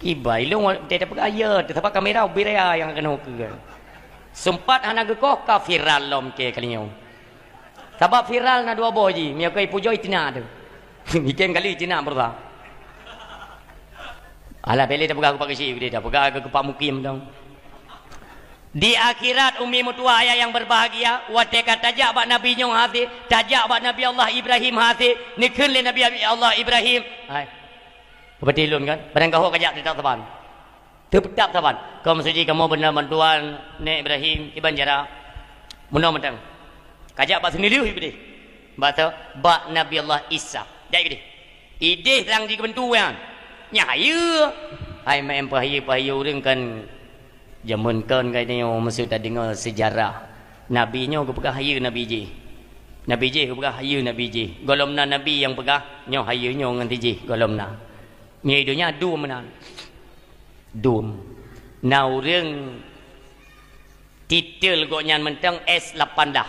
kibai lôn watée tapeugah ya, sabab kamera ubit raya nyang keunoe keu. Sempat hana geukoh ka viral lom keu kali nyoe. Sabab viral na dua boh jih, meunyoe keu ipujoe itina tu. Item kali itina berusaha. Alah, bele tapeugah keu Pak Geuchik, bele tapeugah keu Pak Mukim dong. Di akhirat, umi meutuwah ayah yang berbahagia, watée ka tajak bak Nabi nyoe hase, tajak bak Nabi Allah Ibrahim hase, neukheun lé Nabi Allah Ibrahim, hai. Peubeuti lôn kan? Padang kahô kajak teutab saban. Teutab saban. Kaum suci kamoe beuna bantuan Nek Ibrahim iban jara. Meunoe mantong. Kajak bak seuneulheueh ibri. Bak soe? Bak Nabi Allah Isa. Jak ibri. Ideh rang jikeubantu nyan. Nyan hayeue. Hai maén peuhayeue-peuhayeue ureuëng kan. Jameun kon ka nyoe meuseuti tadeungoe seujarah. Nabi nyoe geupeugah hayeue nabi jih. Nabi jih geupeugah hayeue nabi jih. Gohlom na nabi nyang peugah nyoe hayeue nyoe ngon jih gohlom na. Nyoe donya dum meunan. Dum. Na ureuëng Titel gobnyan mantong S lapan blah.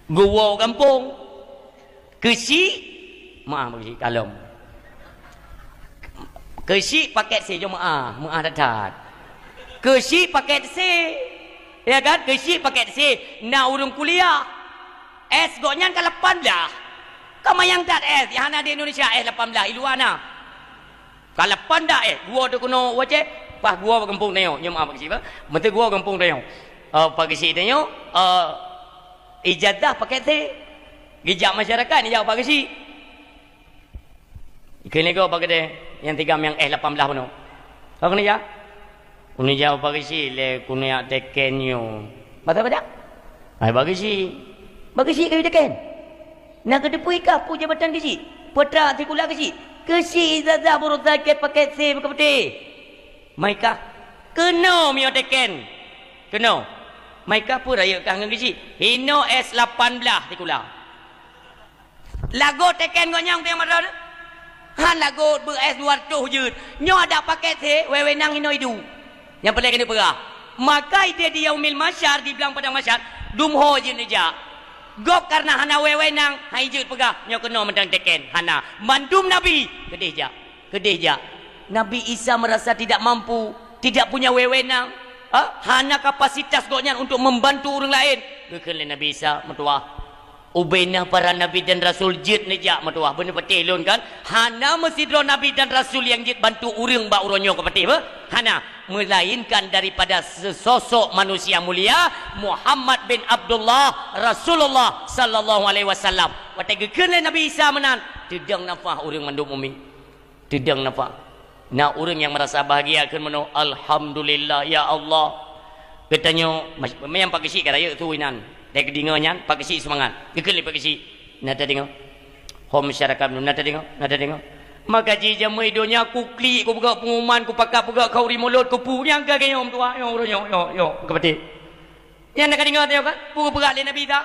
Geuwoe gampông. Keuchik, meu'ah bak keuchik kalom. Keuchik paket C, jom meu'ah, meu'ah that-that. Keuchik paket C. Ya kan? Keuchik paket C. Na ureuëng kuliah. S gobnyan ka lapan blah. Ka manyang that S, nyang hana di Indonesia S lapan blah, i luwa na. Ka lapan blah S, geuwoe teuh keunoe u Aceh, paih geuwoe bak gampông tanyoe, nyoe meu'ah bak keuchik bah. Meunteue geuwoe gampông tanyoe. Eh, bak keuchik tanyoe, eh, ijazah paket C. Geujak masyarakat, ijak bak keuchik. Keuneuk gob bak keudè nyang tigam nyang S lapan blah bunoe. Ka keuneuk jak? Keuneuk jak bak keuchik lé keuneuk jak teken nyoe. Masa bak jak? Hai bak keuchik. Bak keuchik kayue teken. Na keuteupeu i kah peue jabatan keuchik? Peue atra sikula keuchik? Keuchik ijazah baroesa paket C bak keupeuteh. Mai kah? Keunoe meunyoe teken. Keunoe. Mai kah peue rayeuk kah ngon keuchik? Hinoe S lapan blah sikula. Lagot teken gobnyan teuh masa nyoe. Han lagot beu S dua reutôh jeuet. Nyoe adak paket C, wewenang inoe iduek. Nyang peureulée keuneuk peugah. Maka idéh di Yaumil Mahsyar, di blang padang mahsyar, dum ho jeuet neujak. Gob kareuna hana wewenang, han jeuet peugah, nyoe keunoe mantong teken. Hana. Mandum nabi, keudéh jak. Keudéh jak. Nabi Isa merasa tidak mampu, tidak punya wewenang. Ha? Hana kapasitas gobnyan untuk membantu ureuëng laén. Geukheun lé Nabi Isa, meutuwah. Ubena para nabi dan rasul jeuet neujak, meutuwah. Beuneupatéh lôn kan? Hana meusidroe nabi dan rasul nyang jeuet bantu ureuëng bak uroe nyoe ka patéh beuh? Hana. Melainkan daripada sesosok manusia mulia, Muhammad bin Abdullah, Rasulullah sallallahu alaihi wasallam. Watée geukheun lé Nabi Isa meunan, teudong nafah ureuëng mandum umi. Teudong nafah. Na ureuëng nyang meurasa bahgia kheun meunoe, "Alhamdulillah, ya Allah." Geutanyoe, mas-, meunyang Pak Geuchik ka rayeuk su inan. Dai keudeungoe nyan, Pak Geuchik seumangat. Geukheun lé Pak Geuchik, "Na tadeungoe? Hom masyarakat meunyoe na tadeungoe, na tadeungoe." Maka jijameue i donya, kuklik, kupeugah pengumuman, kupakat peugah khauri mulod, kupu nyang ka gayom tuha, nyoe uroe nyoe, nyoe, nyoe, ka patéh. Nyan na ka deungoe tanyoe kan? Peue geupeugah lé Nabi Isa?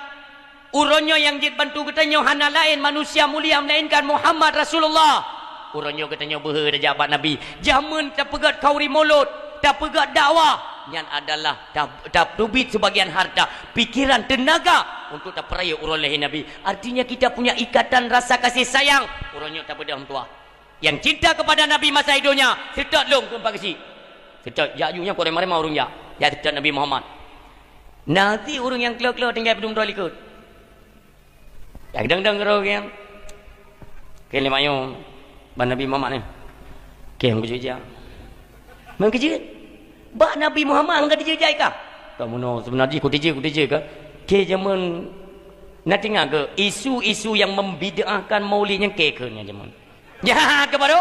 Uroe nyoe nyang jeuet bantu geutanyoe hana laén manusia mulia melainkan Muhammad Rasulullah. Uroe nyoe geutanyoe beuhe tajak bak Nabi. Jameun tapeugét khauri mulod, tapeugét dakwah, nyan adalah ta-, ta-, teubiet sebagian harta, pikiran, tenaga untuk tapeurayeuk uroe lahé Nabi. Artinya kita punya ikatan rasa kasih sayang. Uroe nyoe tabeudôh meutuwah. Yang cinta kepada Nabi masa hidupnya, seutôt lôn keu Pak Geuchik. Seutôt, jak ju nyan, kureueng mareh ma ureueng jak. Jak seutôt Nabi Muhammad. Na cit ureueng nyang klok-klok tinggai padum droe likot. Jak dang-dang keudroe nyan. Keu lima nyoe, bak Nabi Muhammad ni. Keu nyang keujeuet jak. Memang keujeuet. Bak Nabi Muhammad, hana keujeuet jak kah? Kamoe nyoe seubeuna jih, kuteujeuet, kuteujeuet kah? Keu jameun, na teuingat keu isu-isu nyang membid'ahkan maulid nyang keu kheun nyan jameun. Ya, ka baru?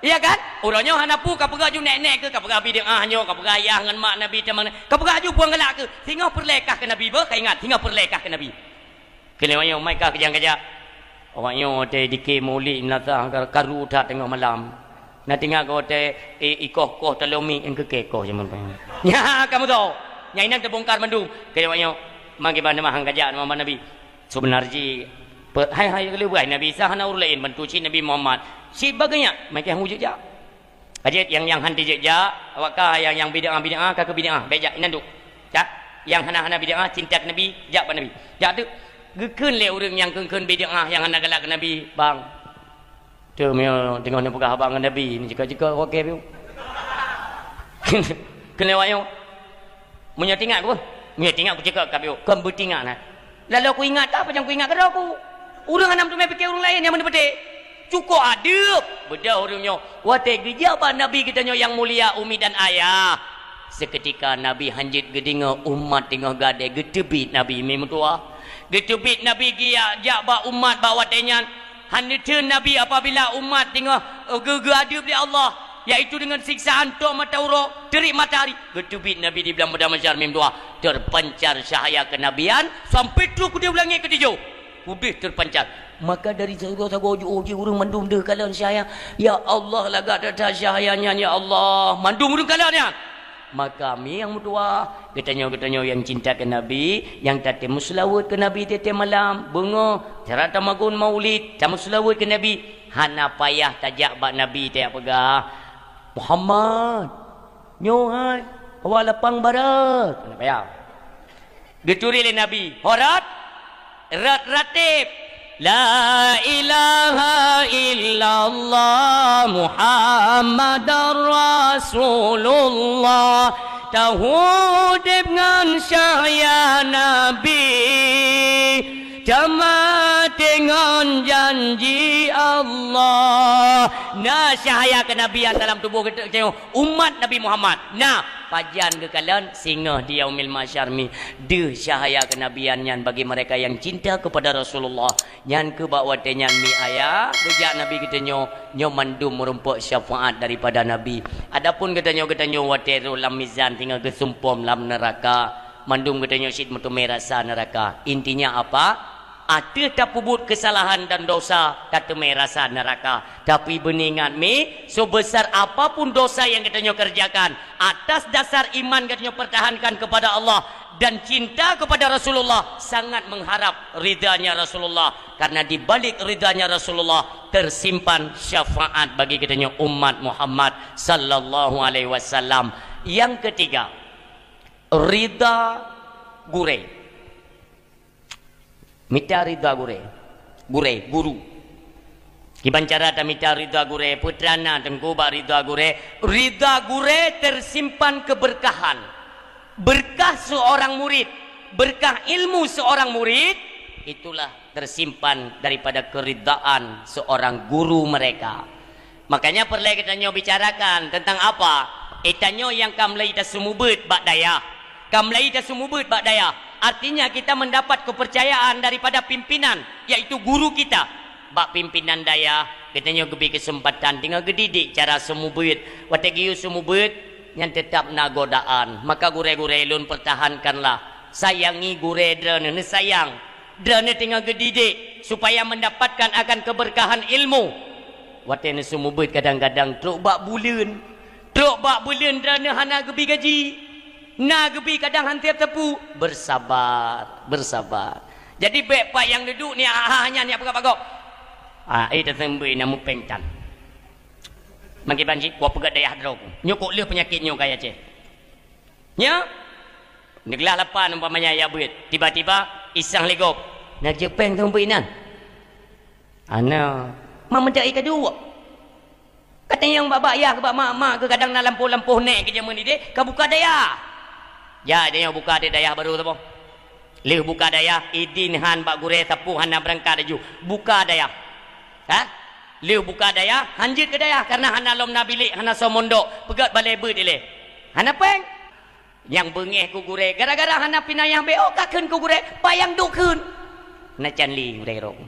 Iya kan? Uroe nyoe hana peue, ka peugah ju nek-nek keu, ka peugah bid'ah nyoe, ka peugah ayah ngon mak Nabi teuma, ka peugah ju buang galak keu. Singoh peureulée kah keu Nabi beuh, ka ingat, singoh peureulée kah keu Nabi. Keu lheueh nyoe, mai kah keujang kajak. Awak nyoe watée dikeu maulid meunasah ka-, karu that teungoh malam. Na teuingat keu watée i-, ikoh-koh talomi nyang keu keu koh jameun nyan. Ya, kamoe tahu. Nyang inan teubongkar mandum. Keu lheueh nyoe, mangke ban teuma han kajak teuma bak Nabi. Seubeuna jih, pe-, hai-hai keu lheueh Nabi Isa hana ureueng laén bantu cit Nabi Muhammad. Cit bagai nyan, meukai han jeuet jak. Ka jeuet nyang, nyang han jeuet jak, awak ka nyang, nyang bid'ah-bid'ah, ka keu bid'ah, bék jak, inan duek. Jak, nyang hana-hana bid'ah, cinta keu Nabi, jak bak Nabi. Jak teuk, geukheun lé ureueng nyang kheun-kheun bid'ah, nyang hana galak keu Nabi, "Bang, teuma teungoh neupeugah haba ngon Nabi, neuceuka-ceuka watée piôh." Kheun lé awak nyoe, "Meunyoe teuingat ku, meunyoe teuingat kuceuka ka piôh, kon beuteuingat na." Laloe kuingat kah, pajan kuingat keudroe ku. Ureueng hana meuteumé pike ureueng laén nyang meuneupeuté. Cukôp adeueb. Beudôh ureueng nyoe, watée geujak bak Nabi geutanyoe nyang mulia umi dan ayah. Seukeutika Nabi han jeuet geudeungoe umat teungoh gadée, geuteubiet Nabi mi meutuwah. Geuteubiet Nabi geujak bak umat bak watée nyan. Han neutheun Nabi apabila umat teungoh, eh, geu-, geuadeueb lé Allah, yaitu deungon siksaan tom mata uroe, terik matahari. Geuteubiet Nabi di blang padang mahsyar mim dua, terpancar cahaya kenabian sampai trok keudeh u langét keutujôh. Udeh terpancar. Maka dari sagoe-sagoe jiôh jih ureueng mandum deuh kalon cahaya. Ya Allah, lagak that-that cahaya nyan, ya Allah. Mandum ureueng kalon nyan. Maka mi nyang meutuwah, geutanyoe-geutanyoe nyang cinta keu Nabi, nyang tatem meuseulaweuet keu Nabi tieb-tieb malam, beungoh, cara tamagun maulid, tameuseulaweuet keu Nabi, hana payah tajak bak Nabi tajak peugah, "Muhammad, nyoe hai." Awak lapang barat. Hana payah. Geuturi lé Nabi. Ho rot, rot rateb. La ilaha illallah Muhammadar Rasulullah. Taudeb ngon cahya Nabi. Tamaté ngon janji Allah. Na cahya kenabian dalam tuboh geutanyoe umat Nabi Muhammad. Na, pajan geukalon singoh di Yaumil Mahsyar mi. Deuh cahya kenabian nyan bagi mereka yang cinta kepada Rasulullah. Nyan keuh bak watée nyan mi ayah, geujak Nabi geutanyoe, nyoe mandum meurumpok syafaat daripada Nabi. Adapun geutanyoe, geutanyoe watée rôh lam mizan singoh geusumpom lam neuraka. Mandum geutanyoe cit meuteumé rasa neuraka. Intinya apa? Ateueh tapeubuet keusalahan dan dosa, tateumé rasa neuraka. Tapi beuningat mi, seubesar apapun dosa nyang geutanyoe keureujakan, atas dasar iman geutanyoe peurtahankan keupada Allah dan cinta keupada Rasulullah, sangat mengharap ridhanya Rasulullah. Karena di balik ridhanya Rasulullah, tersimpan syafaat bagi geutanyoe umat Muhammad sallallahu alaihi wasallam. Nyang keutiga, ridha gurée. Mita ridha gurée. Gurée, guru. Kiban cara tamita ridha gurée, peue teuma na teungku bak ridha gurée. Ridha gurée tersimpan keberkahan. Berkah seorang murid, berkah ilmu seorang murid, itulah tersimpan daripada keridhaan seorang guru mereka. Makanya peureulée geutanyoe bicarakan tentang apa? Geutanyoe nyang ka mulai taseumubeut bak dayah. Ka mulai taseumubeut bak dayah. Artinya kita mendapat kepercayaan daripada pimpinan, yaitu guru kita. Bak pimpinan dayah, geutanyoe geubri keuseumpatan teungoh geudidik cara seumubeut. Watée geuyue seumubeut, nyan teutab na godaan. Maka gurée-gurée lôn pertahankanlah. Sayangi gurée droeneuh, neusayang. Droeneuh teungoh geudidik supaya mendapatkan akan keberkahan ilmu. Watée neuseumubeut kadang-kadang trok bak buleuen. Trok bak buleuen droeneuh hana geubri gaji. Na geubri kadang han tiep teupeu. Bersabar, bersabar. Jadi bék pat nyang duduek ni, ah, ah, nyan nyang peugah bak gob. Ah, eh, taseumubeut na mupéng tan. Mangke banci, kupeugah dayah droe ku. Nyoe kok lheueh peunyakét nyoe kaya Aceh. Nya? Neuglah lapan umpamanya ya beuet. Tiba-tiba isang lé gob. Na jeuet péng teumeubeut inan. Ana. Ma meudak i kaduek. Katanyong bak-bak yah keu bak mak-mak keu kadang na lampôh-lampôh nèk keu jameun idéh, ka buka dayah. Ja, tanyoe buka dayah barô saboh. Lheueh buka dayah, idin han bak gurée sapeue hana beurangkat laju. Buka dayah. Ha? Lheueh buka dayah, han jeuet keu dayah, kareuna hana lom na bilék, hana soe mondok, peugét balée beuet ilée. Hana péng. Nyang beungéh keu gurée, gara-gara hana pinayah B O ka kheun keu gurée, payang duek kheun. Na can lé gurée rhom.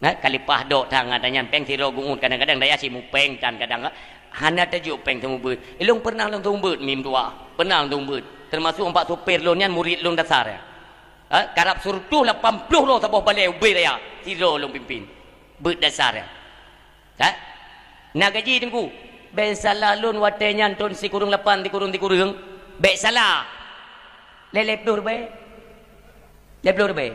Na, ka leupah dok that ngon tanyan péng sidroe geuôt, kadang-kadang dayah simupéng tan kadang, hana tajok péng teumeubeut. Ilôn pernah lôn teumeubeut mim dua, pernah lôn teumeubeut. Teumasok umpama supir lôn nyan murit lôn dasar ya. Ha, karab seureutôh lapan ploh droe saboh balée ubé raya, sidroe lôn pimpin. Beuet dasar nyan. Ha? Na gaji teungku. Bék salah lôn watée nyan thon sikureueng lapan sikureueng sikureueng. Bék salah. Lhèe lhèe ploh ribèe. Lhèe ploh ribèe.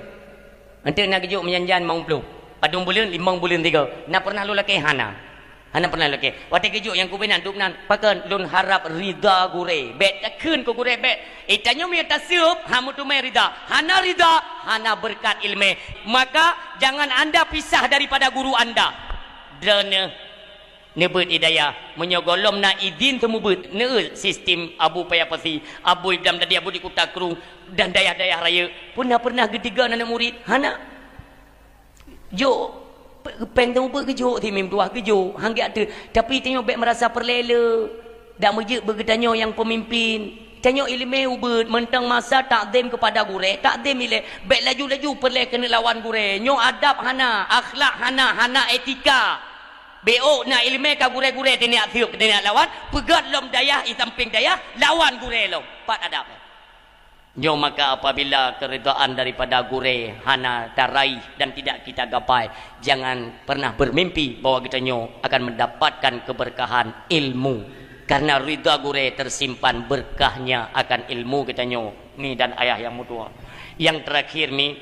Eunteuk na geujok meujan-jan limong ploh. Padum buleuen, limong buleuen tiga. Na pernah lôn lakée? Hana. Hana pernah lôn lakée. Watée geujok nyang kubinan dub nan, pakon lôn harab ridha gurée. Bék takheun keu gurée bék. Eh, tanyoe meunyoe taseup, han meuteumé ridha. Hana ridha, hana beureukat ileumé. Maka, jangan anda pisah daripada guru anda. Droeneuh neubeuet hidayah. Meunyoe gohlom na idin teumeubeut, neueu sistem Abu Paya Pasi, Abu Idam Dadi, Abu di Kuta Kru, dan dayah-dayah rayeuk. Pernah-pernah geudiga aneuk murit? Hana. Jok, pe-, péng teumeubeut geujok, timim tuah geujok, han geujak teuh. Tapi tanyoe bék meurasa peureulée le. Dak meujeuet beu geutanyoe nyang peumimpin. Tanyoe ileumé ubeuet, mantong masa takzim keupada gurée, takzim ilée. Bék laju-laju peureulée keuneuk lawan gurée. Nyoe adab hana, akhlak hana, hana etika. Bék na ileumé ka gurée-gurée teuneuk seuek, teuneuk lawan, peugét lom dayah, i sampéng dayah, lawan gurée lom. Pat adab. Nyoe maka apabila keuridhaan daripada gurée hana taraih dan tidak kita gapai, jangan pernah bermimpi bahwa geutanyoe akan mendapatkan keberkahan ilmu. Karena ridha gurée tersimpan berkahnya akan ilmu geutanyoe, mi dan ayah nyang meutuah. Nyang terakhir mi,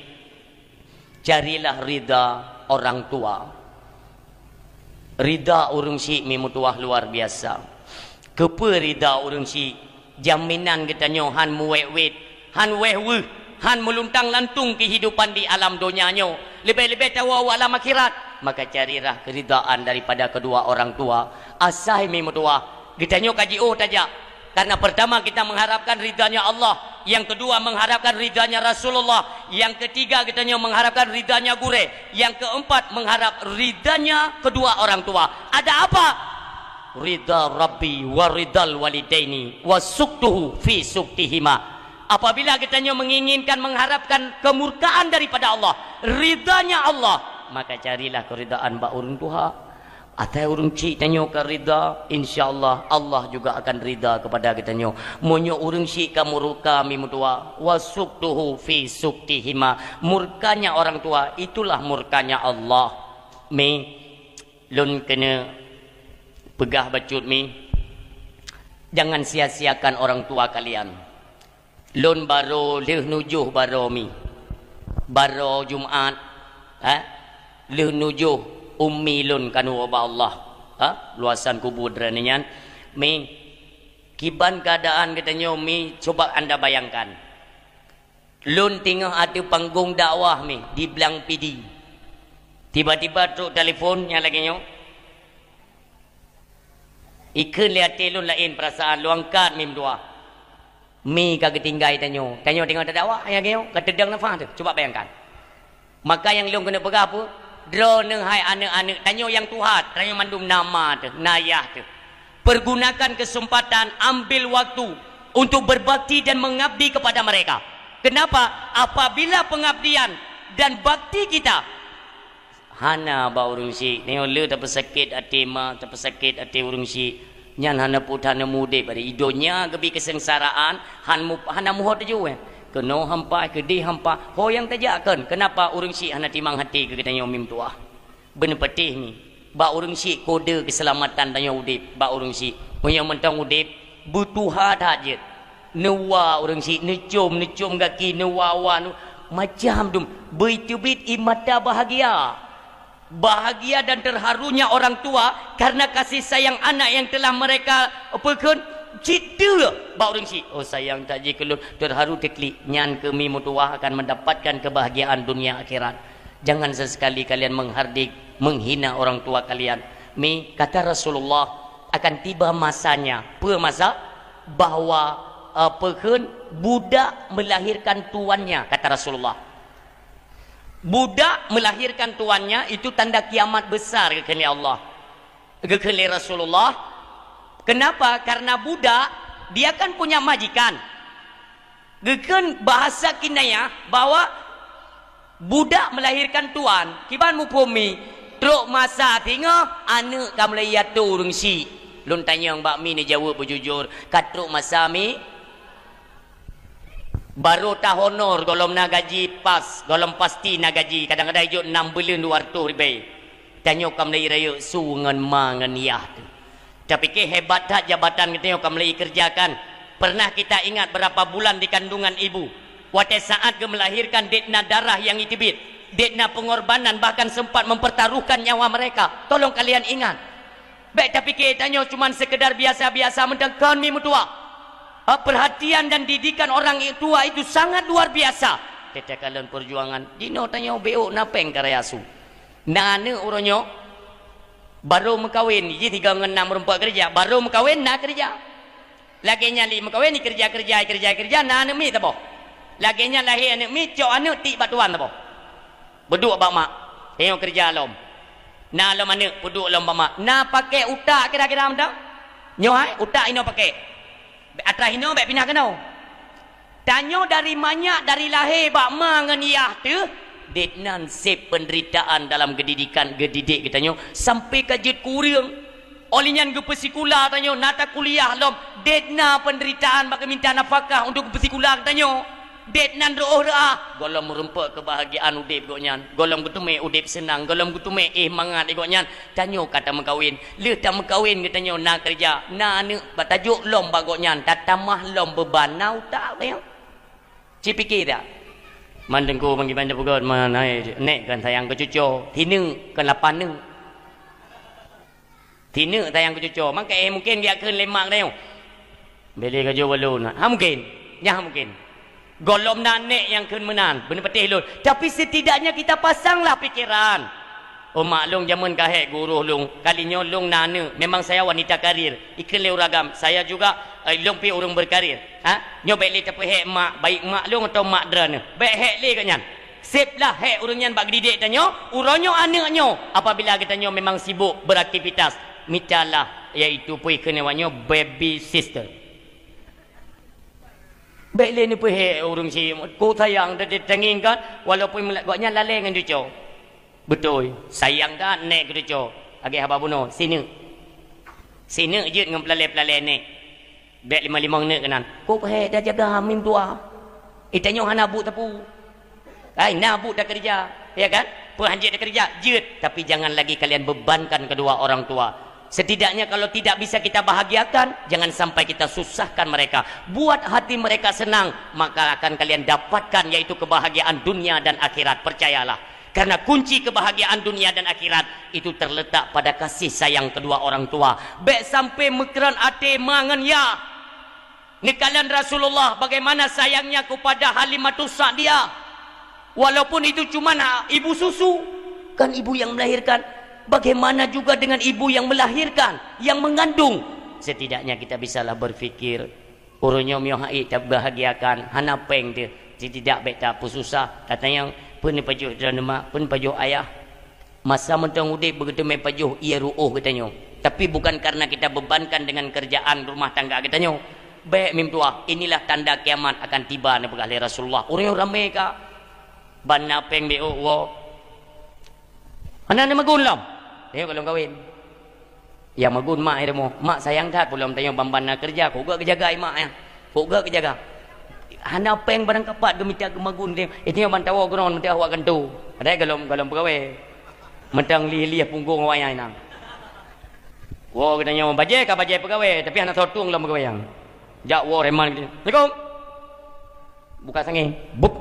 carilah ridha orang tua. Ridha ureuëng syik mi meutuah luar biasa. Keupeue ridha ureuëng syik? Jaminan geutanyoe han muwét-wét, han wéh weuh, han meuluntang lantung keuhidupan di alam donya nyoe, leubeh-leubeh tawoe u alam akhirat. Maka carilah keuridaan daripada kedua orang tua. Asai mi meutuwah, geutanyoe ka jiôh tajak. Karena pertama kita mengharapkan ridhanya Allah, yang kedua mengharapkan ridhanya Rasulullah, yang ketiga geutanyoe mengharapkan ridhanya gurée, yang keempat mengharap ridhanya kedua orang tua. Ada apa? Ridha Rabbi wa ridhal walidaini wa suktuhu fi suktihima. Apabila geutanyoe menginginkan, mengharapkan kemurkaan daripada Allah, ridhanya Allah, maka carilah keridaan bak ureuëng tuha. Asai ureuëng chik tanyoe ka ridha, insya Allah, Allah juga akan ridha kepada geutanyoe. Meunyoe ureuëng chik ka murka mi meutuwah, wa suktuhu fi suktihima, murkanya orang tua, itulah murkanya Allah. Mi, lôn keuneuk peugah bacut mi, jangan sia-siakan orang tua kalian. Lôn barô lheueh nujoh barô mi, barô Jumat, eh, lheueh nujoh ummi lôn kanu ubak Allah, ha, luasan kubu droeneuh nyan. Mi, kiban keuadaan geutanyoe mi, coba anda bayangkan. Lôn teungoh ateueh panggong dakwah mi di Blang Pidie. Tiba-tiba trok telepon nyang lagée nyoe. Ikheun lé até lôn laén peurasaan, lôn angkat mi meutuwah. Mi ka geutinggai tanyoe. Tanyoe teungoh tadakwah nyang lagée nyoe, ka teudong nafah teuh. Coba bayangkan. Maka nyang lôn keuneuk peugah peue? Droeneuh hai aneuëk-aneuëk, tanyoe nyang tuha, tanyoe mandum na ma teuh, na yah teuh. Pergunakan kesempatan, ambil waktu untuk berbakti dan mengabdi kepada mereka. Kenapa? Apabila pengabdian dan bakti kita hana bak ureuëng chik, nyoe le tapeusakét até ma, tapeusakét até ureuëng chik, nyan hana peuet hana mudeb. Bari i donya geubi keuseungsaraan, han mu-, hana muhot teujuh, eh. Keunoe hampa, keudeh hampa, ho nyang tajak kon. Kenapa ureuëng chik hana timang até keu geutanyoe mi meutuwah? Beuneupatéh mi, bak ureuëng chik kode keuseulamatan tanyoe udeb bak ureuëng chik. Meunyoe mantong udeb, beutuha that jeuet. Neuwa ureuëng chik, neucom, neucom gaki, neuwa-wa, neu-, macam dum. Beuteubiet ie mata bahagia. Bahagia dan terharunya orang tua karena kasih sayang anak yang telah mereka peukheun cit teuk bak ureuëng chik. Oh, sayang that jih keu lôn, terharu teuklik. Nyan keuh mi meutuwah akan mendapatkan kebahagiaan dunia akhirat. Jangan sesekali kalian menghardik, menghina orang tua kalian. Mi, kata Rasulullah, akan tiba masanya. Peue masa? Bahwa, eh, peukheun budak melahirkan tuannya, kata Rasulullah. Budak melahirkan tuannya itu tanda kiamat besar, geukheun lé Allah. Geukheun lé Rasulullah. Kenapa? Karena budak, dia kan punya majikan. Geukheun bahasa kinayah bahwa budak melahirkan tuan. Kiban muphom mi, trok masa singoh aneuëk ka mulai iato ureuëng chik. Lôn tanyong bak mi neujaweueb beujujur, ka trok masa mi? Barô tahonor gohlom na gaji pas, gohlom pasti na gaji, kadang-kadang ijok nam buleuen dua reutôh ribèe. Tanyoe ka mulai rayeuk su ngon ma ngon yah teuh. Tapike hebat that jabatan geutanyoe ka mulai ikerjakan. Pernah kita ingat berapa bulan di kandungan ibu? Watèe saat geumelahirkan, dek na darah nyang iteubiet, dek na pengorbanan, bahkan sempat mempertaruhkan nyawa mereka. Tolong kalian ingat. Bèk tapike tanyoe cuman sekedar biasa-biasa mantong, kon mi meutuwah. Ha, perhatian dan didikan orang tua itu sangat luar biasa. Teuka lôn perjuangan, jinoe tanyoe beuôk na pèng ka raya su. Na aneuëk uroe nyoe, barô meukawen, jih tiga ngon nam meurumpok keureuja, barô meukawen na keureuja. Lagèe nyan lé meukawen, ikeureuja-keureuja, ikeureuja-keureuja, na aneuëk miet saboh. Lagèe nyan lahé aneuëk miet, cok aneuëk tiek bak tuan saboh. Peuduek bak mak, tanyoe keureuja lom. Na lom aneuëk, peuduek lom bak mak. Na pakèk utak kira-kira mantong? Nyoe hai, utak inoe pakèk. Atra inoe bèk pinah keunoe. Tanyoe dari manyak, dari lahé bak ma ngon yah teuh, dek nan sép peunderitaan dalam geudidikan, geudidik geutanyoe sampai ka jeuet keu ureuëng. Óh lheueh nyan geupeusikula tanyoe, na takuliah lom, dek na peunderitaan bak geuminta nafakah untuk geupeusikula geutanyoe. Dek nan reuôh reuah, gohlom meurumpok keubahagiaan udép gobnyan, gohlom geuteumé udép seunang, gohlom geuteumé éh mangat di gobnyan. Tanyoe ka tameukawen, lheueh tameukawen geutanyoe na keureuja, na aneuëk, bak tajok lom bak gobnyan, tatamah lom beuban, na utak tanyoe. Ci pike that? Man teungku bang kiban teupeugöt, man hai, nèk kon sayang keu cucoe, tineuk kon lapan neuk. Tineuk sayang keu cucoe, maka, eh, mungken geujak kheun lé mak geutanyoe. Bèk lé ka jeuet walon. Ha mungken. Nyan ha mungken. Gohlom na nèk nyang kheun meunan, beuneupatéh lôn. Tapi setidaknya kita pasanglah pikiran. Oh, mak lôn jameun ka hék geuurôh lôn. Kali nyoe lôn na aneuk, memang saya wanita karir. Ikheun lé ureueng agam, saya juga, eh, lôn pih ureueng berkarir. Ha? Nyoe bèk lé tapeuhék mak, baik mak lôn atawa mak droeneuh. Bèk hék lé geuh nyan. Sép lah hék ureueng nyan bak geudidik tanyoe, uroe nyoe aneuk nyoe, apabila geutanyoe memang sibuk beraktivitas, mitalah, yaitu peue kheun awak nyoe baby sister. Bèk lé neupeuhék ureueng si, ko sayang, ta-, ta-, tangieng kan, walaupun meula-, gobnyan lalè ngon cucoe. Beutôi, sayang that nèk keu cucoe, lagèe haba bunoe, sineuk. Sineuk jeuet ngon peulalè-peulalè nèk. Bèk limong-limong neuk keunan. Kok peuhèk tajaga mim tuha. Eh, tanyoe hana buet sapeue. Hai, na buet takeureuja, ya kan? Peue han jeuet takeureuja? Jeuet, tapi jangan lagi kalian bebankan kedua orang tua. Setidaknya kalau tidak bisa kita bahagiakan, jangan sampai kita susahkan mereka. Buat hati mereka senang, maka akan kalian dapatkan yaitu kebahagiaan dunia dan akhirat. Percayalah. Karena kunci kebahagiaan dunia dan akhirat itu terletak pada kasih sayang kedua orang tua. Bèk sampai meukreun até ma ngon yah. Neukalon Rasulullah bagaimana sayangnya kepada Halimatus Sa'diyah. Walaupun itu cuma ibu susu, kan ibu yang melahirkan. Bagaimana juga dengan ibu yang melahirkan, yang mengandung? Setidaknya kita bisalah berpikir, Uroe nyoe meunyoe han ék tabahagiakan, hana péng teuh, sitidak bèk tapeususah. Tatanyong, "Peue neupajoh droeneuh mak? Peue neupajoh ayah?" Masa mantong udép beuteumé pajoh ie ruôh geutanyoe. Tapi bukan karena kita bebankan dengan kerjaan rumah tangga geutanyoe. Bèk mim tuha, inilah tanda kiamat akan tiba, neupeugah lé Rasulullah. Uroe nyoe ramé ka. Ban na péng beuôk woe. Hana neumagun lom. Tengok gohlom kawén. Nyang magun mak i rumoh. Mak sayang that, peue lom tanyoe ban-ban na keureuja, kok geujaga i mak nyan. Kok geujaga. Hana péng barang kapat geumita geumagun teuh. Tanyoe ban tawoe keunoe meuteumé awak gantoe. Padahai gohlom, gohlom peugawée. Mantong lieh-lieh punggong awak nyan. Woe geutanyoe bajée ka bajée peugawée, tapi hana soe tueng lom peugawée nyan. Jak woe reman geutanyoe. Assalamualaikum. Buka sangé. Bup.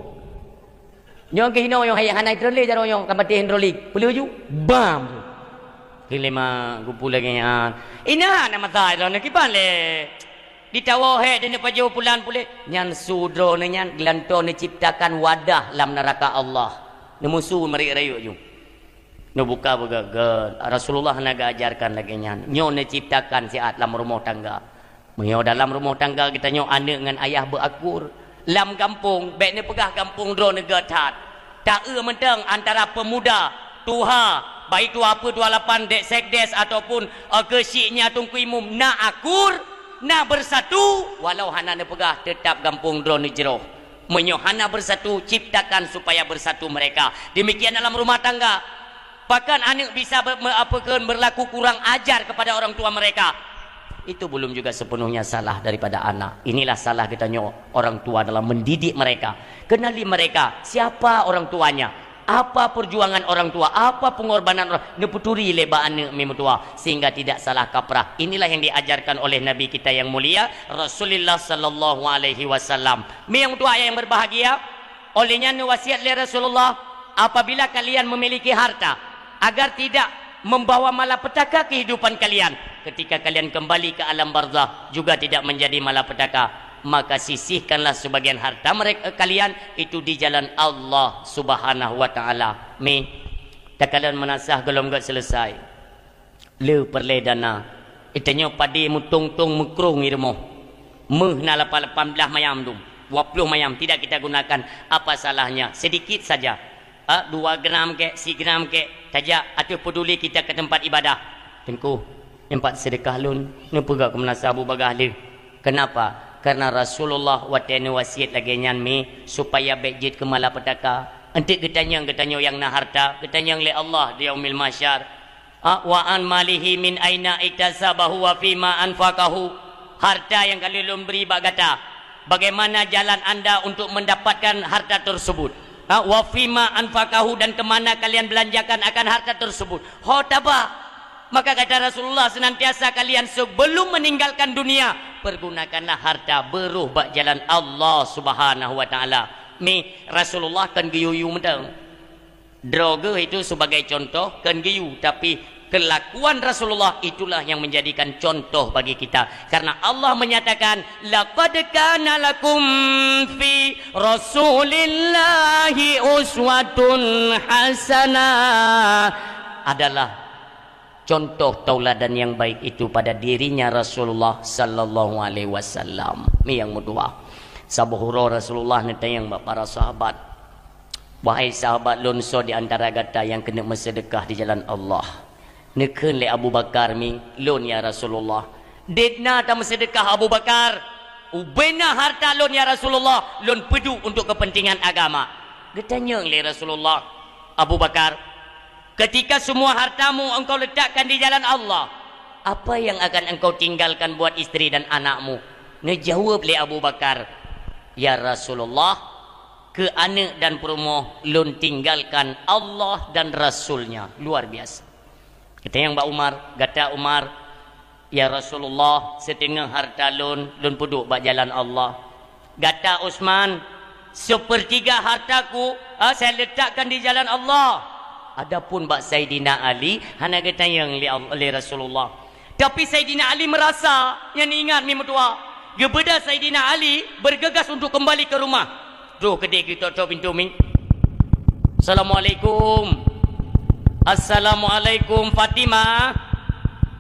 Nyoe keuh inoe nyoe hai hana hidrolik jaroe nyoe ka maté hidrolik. Peuleueh ju. Bam. Keuh lé mak geupeu lagée nyan. Inan na masa droeneuh kiban lé. Ditawoe hék di neupajoh pulan puléh. Nyan su droeneuh nyan geulantoe neuciptakan wadah lam neuraka Allah. Neumusu meurik rayeuk ju. Neubuka beugét-gét. Rasulullah hana geuajarkan lagée nyan. Nyoe neuciptakan siat lam rumoh tangga. Meunyoe dalam rumoh tangga geutanyoe aneuk ngon ayah beuakur, lam gampông, bék neupeugah gampông droe neugét that. Ta-eu mantong antara peumuda, tuha, baik tuha peuet, tuha lapan, dek sekdes ataupun, eh, keuchik nyan teungku imum, na akur, na beusatu, walau hana neupeugah, teutab gampông droe neujroh. Meunyoe hana beusatu, ciptakan supaya beusatu mereka. Demikian dalam rumah tangga. Pakon aneuk bisa ber-, me-, apa kheun, berlaku kurang ajar kepada orang tua mereka? Itu belum juga sepenuhnya salah daripada anak. Inilah salah geutanyoe orang tua dalam mendidik mereka. Kenali mereka, siapa orang tuanya, apa perjuangan orang tua, apa pengorbanan orang, neupeuturi lé bak aneuk mi meutuwah, sehingga tidak salah kaprah. Inilah yang diajarkan oleh Nabi kita yang mulia, Rasulullah sallallahu alaihi wasallam. Mi nyang tuha yang berbahagia, oleh nyan neuwasiat lé Rasulullah, "Apabila kalian memiliki harta, agar tidak membawa malapetaka kehidupan kalian, ketika kalian kembali ke alam barzakh juga tidak menjadi malapetaka, maka sisihkanlah sebagian harta mereka, kalian itu di jalan Allah Subhanahu wa Ta'ala." Mi, takalon meunasah gohlom gét selesai. Le peureulée dana. Geutanyoe padé meutong-tong meukrong i rumoh. Méuh na lapan, lapan belas mayam dum, dua puluh mayam tidak kita gunakan. Apa salahnya? Sedikit saja. Ah, dua gram kek, sigram kek, tajak ateueh peduli kita ke tempat ibadah. Teungku, nyan pat seudeukah lôn, neupeugah keu meunasah bu bagaih lé. Kenapa? Karena Rasulullah watée neuwasiat lagée nyan mi, supaya bék jeuet keu malapetaka. Eunteuk geutanyong, geutanyoe nyang na harta, geutanyong lé Allah di Yaumil Mahsyar. Ah, "Wa an malihi min aina iktasabahu wa fima anfaqahu." Harta yang ka lôn bri bak gata, bagaimana jalan anda untuk mendapatkan harta tersebut? Ah, "Wa fima anfaqahu," dan ke mana kalian belanjakan akan harta tersebut? Ho taba. Maka kata Rasulullah, senantiasa kalian sebelum meninggalkan dunia, pergunakanlah harta beurôh bak jalan Allah Subhanahu wa Ta'ala. Mi, Rasulullah kan geuyue-yue mantong. Droe geuh itu sebagai contoh, kon geuyue, tapi Kelakuan Rasulullah itulah yang menjadikan contoh bagi kita. Karena Allah menyatakan, "Laqad kana lakum fi Rasulillahi uswatun hasanah." Adalah contoh tauladan yang baik itu pada dirinya Rasulullah sallallahu alaihi wasallam. Mi nyang meutuah. Saboh uroe Rasulullah neutanyong bak para sahabat, "Wahai sahabat lôn, soe di antara gata nyang keuneuk meuseudekah di jalan Allah? Neukheun lé Abu Bakar mi, lôn ya Rasulullah." "Debna tameuseudekah Abu Bakar, ubena harta lôn ya Rasulullah, lôn peuduek untuk kepentingan agama." Geutanyong lé Rasulullah, "Abu Bakar, ketika semua hartamu engkau letakkan di jalan Allah, apa yang akan engkau tinggalkan buat istri dan anakmu?" Neujaweueb lé Abu Bakar, "Ya Rasulullah, keu aneuk dan peurumoh lôn tinggalkan Allah dan Rasul-Nya." Luar biasa. Geutanyong bak Umar, "Gata Umar?" "Ya Rasulullah, siteungoh harta lôn, lôn peuduek bak jalan Allah." "Gata Utsman?" "Sepertiga hartaku, ha, saya letakkan di jalan Allah." Adapun bak Saidina Ali, hana geutanyong lé Al-, lé Rasulullah. Tapi Saidina Ali meurasa nyang ingat mi meutuah. Geubeudôh Saidina Ali bergegas untuk kembali ke rumah. Troh keudéh geutok-tok pintoe mi. "Assalamualaikum. Assalamualaikum, Fatimah.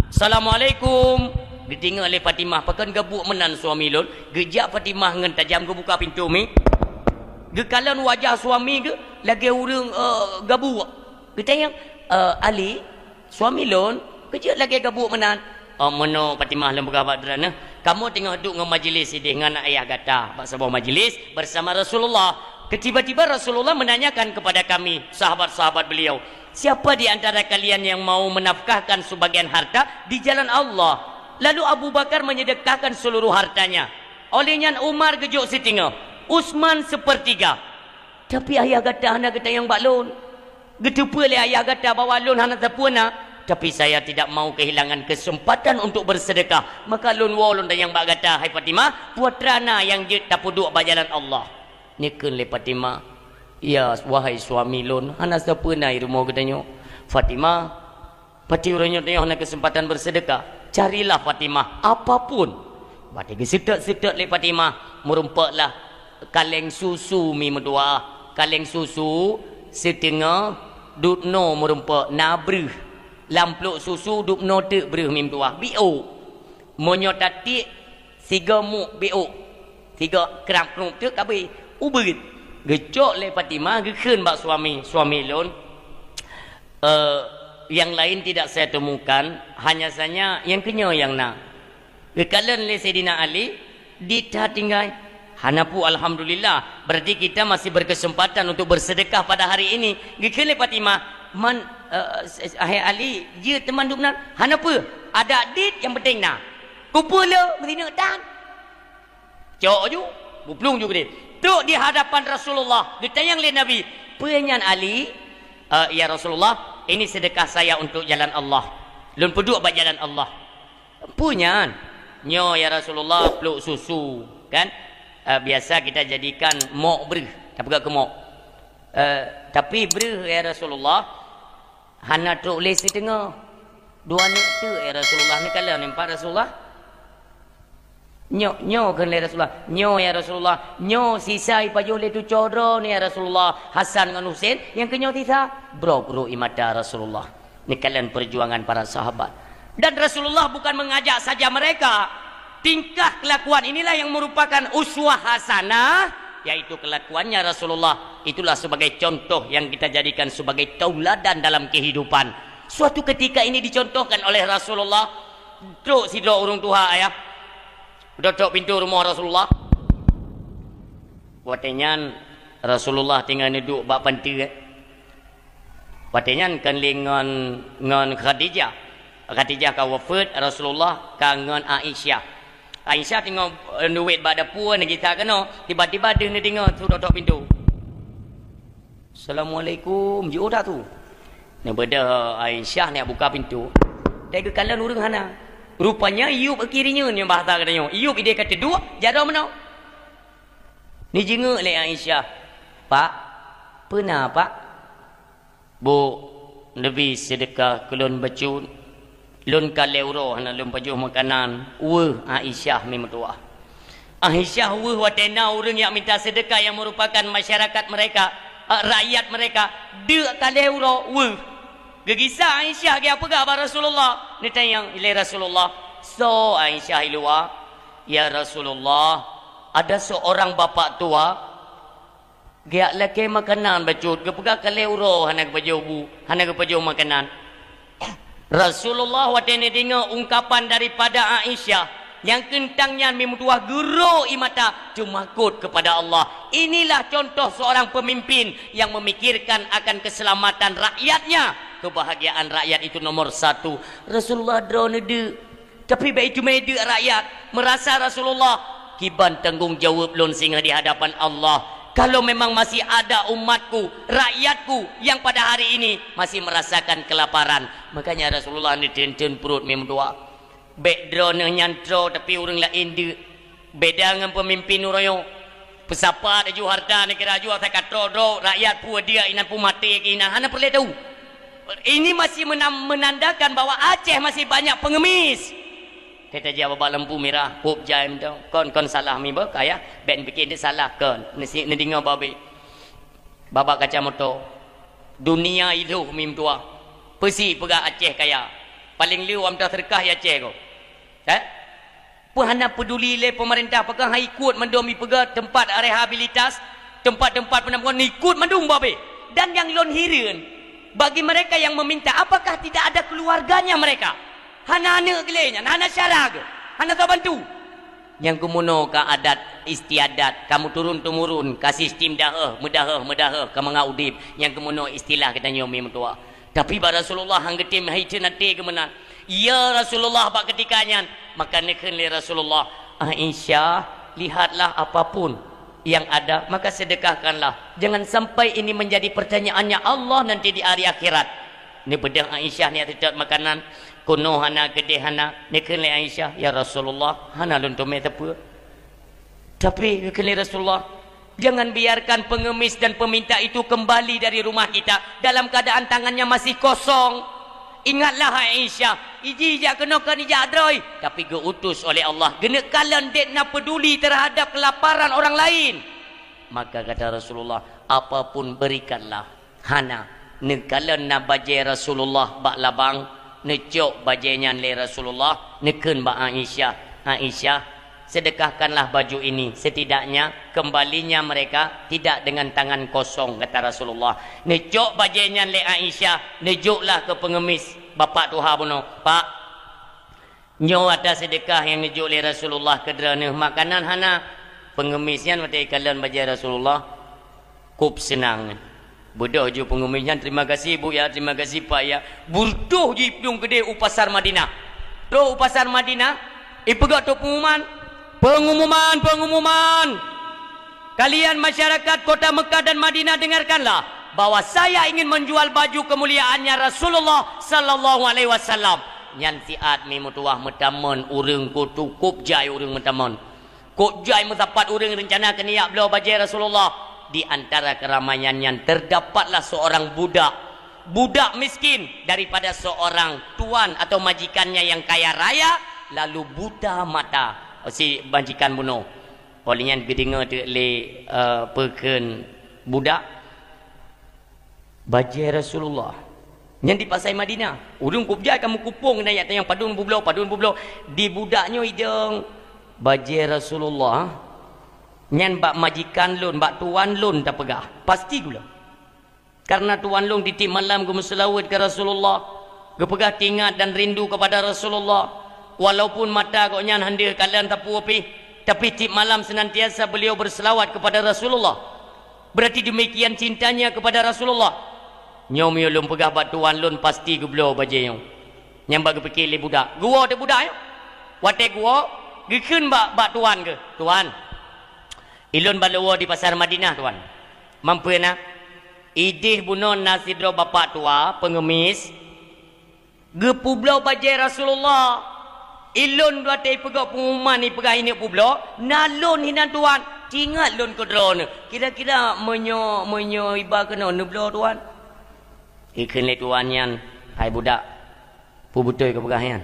Assalamualaikum." Geudeungoe lé Fatimah, "Pakon gabuek meunan suami lôn?" Geujak Fatimah ngon tajam geubuka pintoe mi. Geukalon wajah suami geuh lagée ureuëng, eh, gabuek. Geutanyong, "Eh, Ali, suami lôn, keu jeuet lagée gabuek meunan?" "Oh, meunoe Fatimah," lôn peugah bak droeneuh, "kamoe teungoh duek ngon majeulis idéh ngon ayah gata bak saboh majeulis bersama Rasulullah. Tiba-tiba Rasulullah menanyakan kepada kami, sahabat-sahabat beliau, 'Siapa di antara kalian yang mau menafkahkan sebagian harta di jalan Allah?' Lalu Abu Bakar menyedekahkan seluruh hartanya. Oleh nyan Umar geujok siteungoh, Utsman sepertiga. Tapi ayah gata hana geutanyong bak lôn. Geuteupeue lé ayah gata bahwa lôn hana sapeue na, tapi saya tidak mau kehilangan kesempatan untuk bersedekah. Maka lôn woe lôn tanyong bak gata, hai Fatimah, peue atra na nyang jeuet tapeuduek bak jalan Allah." Neukheun lé Fatimah, "Ya, wahai suami lôn, hana sapeue na i rumoh geutanyoe." "Fatimah, pati uroe nyoe tanyoe hana keuseumpatan beuseudeuka, carilah Fatimah apapun." Watée geuseutôt-seutôt lé Fatimah, meurumpoklah kaleng susu mi meutuwah. Kaleng susu siteungoh dubnoe meurumpok na breuh. Lam plôk susu dubnoe teuk breuh mi meutuwah. Biôk. Meunyoe tatiek sigoe muek biôk, sigoe krab-krup teuk ka abéh. Ubeuet. Geucok lé Fatimah geukheun bak suami, "Suami lôn, eh, yang lain tidak saya temukan, hanya saja nyang keunyoe nyang na." Geukalon lé Saidina Ali, "Di that tinggai?" "Hana peue, alhamdulillah. Berarti kita masih berkesempatan untuk bersedekah pada hari ini." Geukheun lé Fatimah, "Man, eh, s-, s-, hai Ali, jeuet teuma dubnan?" "Hana peue. Adak dit nyang penting na." "Kupeue le meusineuk tan?" Cok ju, buplueng ju keudeh. Trok di hadapan Rasulullah, geutanyong lé Nabi, "Peue nyan Ali?" "Eh, ya Rasulullah, ini sedekah saya untuk jalan Allah. Lôn peuduek bak jalan Allah." "Peue nyan?" "Nyoe ya Rasulullah, plôk susu, kan? Eh, biasa kita jadikan mok breuh, tapeugah keu mok. Eh, tapi breuh ya Rasulullah, hana trok lé siteungoh. Dua neuk teuk ya Rasulullah." Neukalon nyan pat Rasulullah. "Nyoe, nyoe," kheun lé Rasulullah. "Nyoe ya Rasulullah, nyoe sisa ipajoh lé tucoe droeneuh ya Rasulullah, Hasan ngon Husein, nyang keunyoe sisa." Brok-brok ie mata Rasulullah. Neukalon perjuangan para sahabat. Dan Rasulullah bukan mengajak saja mereka. Tingkah kelakuan inilah yang merupakan uswah hasanah, yaitu kelakuannya Rasulullah. Itulah sebagai contoh yang kita jadikan sebagai tauladan dalam kehidupan. Suatu ketika ini dicontohkan oleh Rasulullah. Trok sidroe ureuëng tuha, ayah. Dok-dok pintoe rumoh Rasulullah. Watée nyan Rasulullah tinggai neuduek bak panteue. Watée nyan kon lé ngon, ngon Khadijah. Khadijah ka wafeuet, Rasulullah ka ngon Aisyah. Aisyah teungoh, eh, nuwét bak dapue, neugisa keunoe, tiba-tiba deuh neudeungoe su dok-dok pintoe. "Assalamualaikum, jiôh that su?" Neubeudôh Aisyah neuk buka pintoe. Dai geukalon ureuëng hana. Rupanya yub kiri nyoe, nyoe bahasa geutanyoe. Yub idéh ka teuduek, jaroe meunoe. Neujingeuk lé Aisyah, "Pak, peue na, Pak?" "Bu, Neubi seudeukah keu lôn bacut. Lôn ka lhèe uroe hana lôn pajoh makanan. Weueh Aisyah mi meutuah. Aisyah weueh watèe na ureueng nyang minta seudeukah nyang meurupakan masyarakat mereka, eh, rakyat mereka, deuk ka lhèe uroe weueh. Geugisa Aisyah geupeugah bak Rasulullah, neutanyong lé Rasulullah, "Soe Aisyah i luwa?" "Ya Rasulullah, ada seorang bapak tua, geujak lakèe makanan bacut, geupeugah ka lhèe uroe hana geupajoh bu, hana geupajoh makanan." Rasulullah watèe neudeungö ungkapan daripada Aisyah, nyang keuntang nyan mi meutuah geuro ie mata, teumakot kepada Allah. Inilah contoh seorang pemimpin yang memikirkan akan keselamatan rakyatnya. Kebahagiaan rakyat itu nomor satu. Rasulullah droeneuh deuk. Tapi bèk teumé deuk rakyat, meurasa Rasulullah, "Kiban tanggong jaweueb lôn singoh di hadapan Allah, kalau memang masih ada umatku, rakyatku yang pada hari ini masih merasakan kelaparan." Makanya Rasulullah neuteun-teun pruet mi meutuah. Bèk droeneuh nyan troe, tapi ureueng laén deuk. Beda ngon peumimpin uroe nyoe. Peusapat aju hareuta neugara, aju asai ka troe droe, rakyat peue dia inan, peue maté keu inan, hana peureulèe tau. Ini masih menam-, menandakan bahwa Aceh masih banyak pengemis. Teutajak babah lampu mirah, kôb jai mantong. Kon, kon salah mi beuh kayah, bèk neupike salah kon. Neusi-, neudeungö babah. Babah kaca moto. Dunia ilhôh mi meutuah. Peue si peugah Aceh kaya. Paléng le wam ta seudeukah i Aceh ko. Eh? Peue hana peuduli lé peumeurintah, pakon han ikot mandum ipeugah teumpat rehabilitas, teumpat-teumpat peunampungan, ikot mandum babah. Dan nyang lôn hireuen, bagi mereka yang meminta, apakah tidak ada keluarganya mereka? Hana aneuk geuh lé nyan, hana syara geuh, hana soe bantu. Nyang keumono ka adat istiadat, ka meuturun-temurun, ka sistem daheuh, meudaheuh, meudaheuh, ka mangat udeb. Nyang keumono istilah geutanyoe mi meutuah. Tapi bak Rasulullah han geutem, han geutem até geuh meunan. "Ya Rasulullah," bak keutika nyan, maka neukheun lé Rasulullah, "Aisyah, lihatlah apapun yang ada, maka sedekahkanlah. Jangan sampai ini menjadi pertanyaannya Allah nanti di hari akhirat." Neubeudôh Aisyah nyan seutôt makanan, keunoe hana, keudeh hana. Neukheun lé Aisyah, "Ya Rasulullah, hana lôn teumé sapeue." Tapi, kheun lé Rasulullah, "Jangan biarkan pengemis dan peminta itu kembali dari rumah kita dalam keadaan tangannya masih kosong. Ingatlah, hai Aisyah, iji jak keunoe kon ijak droe, tapi geu-utus oleh Allah, geuneuk kalon dek na peduli terhadap kelaparan orang lain." Maka kata Rasulullah, "Apapun berikanlah." Hana. Neukalon na bajèe Rasulullah bak labang, neucok bajèe nyan lé Rasulullah, neukheun bak Aisyah, "Aisyah, sedekahkanlah baju ini, setidaknya kembalinya mereka tidak dengan tangan kosong," kata Rasulullah. Neucok bajèe nyan lé Aisyah, neujôklah keu peungemis bapak tuha bunoe, "Pak, nyoe atra seudeukah nyang neujok lé Rasulullah keu droeneuh, makanan hana." Peungemis nyan watèe ikalon bajèe Rasulullah, kôb seunang. Beudôh ju peungemis nyan, "Terima kasih, Bu, ya, terima kasih, Pak, ya." Beudôh jiplueng keudeh u pasar Madinah. Troh u pasar Madinah, ipeugah troh peungumuman, "Pengumuman, pengumuman! Kalian masyarakat kota Mekah dan Madinah, dengarkanlah bahwa saya ingin menjual baju kemuliaannya Rasulullah sallallahu alaihi wasallam." Nyan siat mi meutuah meutamon ureueng, kôb jai ureueng meutamon. Kôb jai meusapat ureueng reuncana keuneuk jak bloe bajèe Rasulullah. Di antara keuramaian nyan terdapatlah seorang budak, budak miskin daripada seorang tuan atau majikannya yang kaya raya, lalu buta mata. Si majikan bunoe. Óh lheueh nyan geudeungö teuk lé, eh, peue kheun budak, "Bajèe Rasulullah." Nyan di pasai Madinah. Ureueng kôb jai ka meukupông, na jak tanyong padum peubloe, padum peubloe. Di budak nyoe idong, "Bajèe Rasulullah nyan bak majikan lôn, bak tuan lôn tapeugah. Pasti gula. Karena tuan lôn tiep-tiep malam geumeuseulaweuet keu Rasulullah, geupeugah teuingat dan rindu kepada Rasulullah. Walaupun mata gobnyan han deuh kalon sapeue pih, tapi tiep malam senantiasa beliau berselawat kepada Rasulullah. Berarti demikian cintanya kepada Rasulullah. Nyoe meunyoe lôn peugah bak tuan lôn, pasti geubloe bajèe nyoe." Nyang bak geupike lé budak. Geuwoe teuk budak nyoe. Watèe geuwoe, geukheun bak, bak tuan geuh, "Tuan, ilôn bak lôn woe di pasar Madinah, Tuan." "Man peue na?" "Ideh bunoe na sidroe bapak tua, peungemis, geupeubloe bajèe Rasulullah. Ilôn watèe ipeugah peungumuman, ipeugah ineuk peubloe, na lôn hinan, Tuan. Teuingat lôn keu droeneuh. Kira-kira meunyoe, meunyoe iba keunoe neubloe, Tuan?" Ikheun lé tuan nyan, "Hai budak, peue beutôi keupeugah nyan?"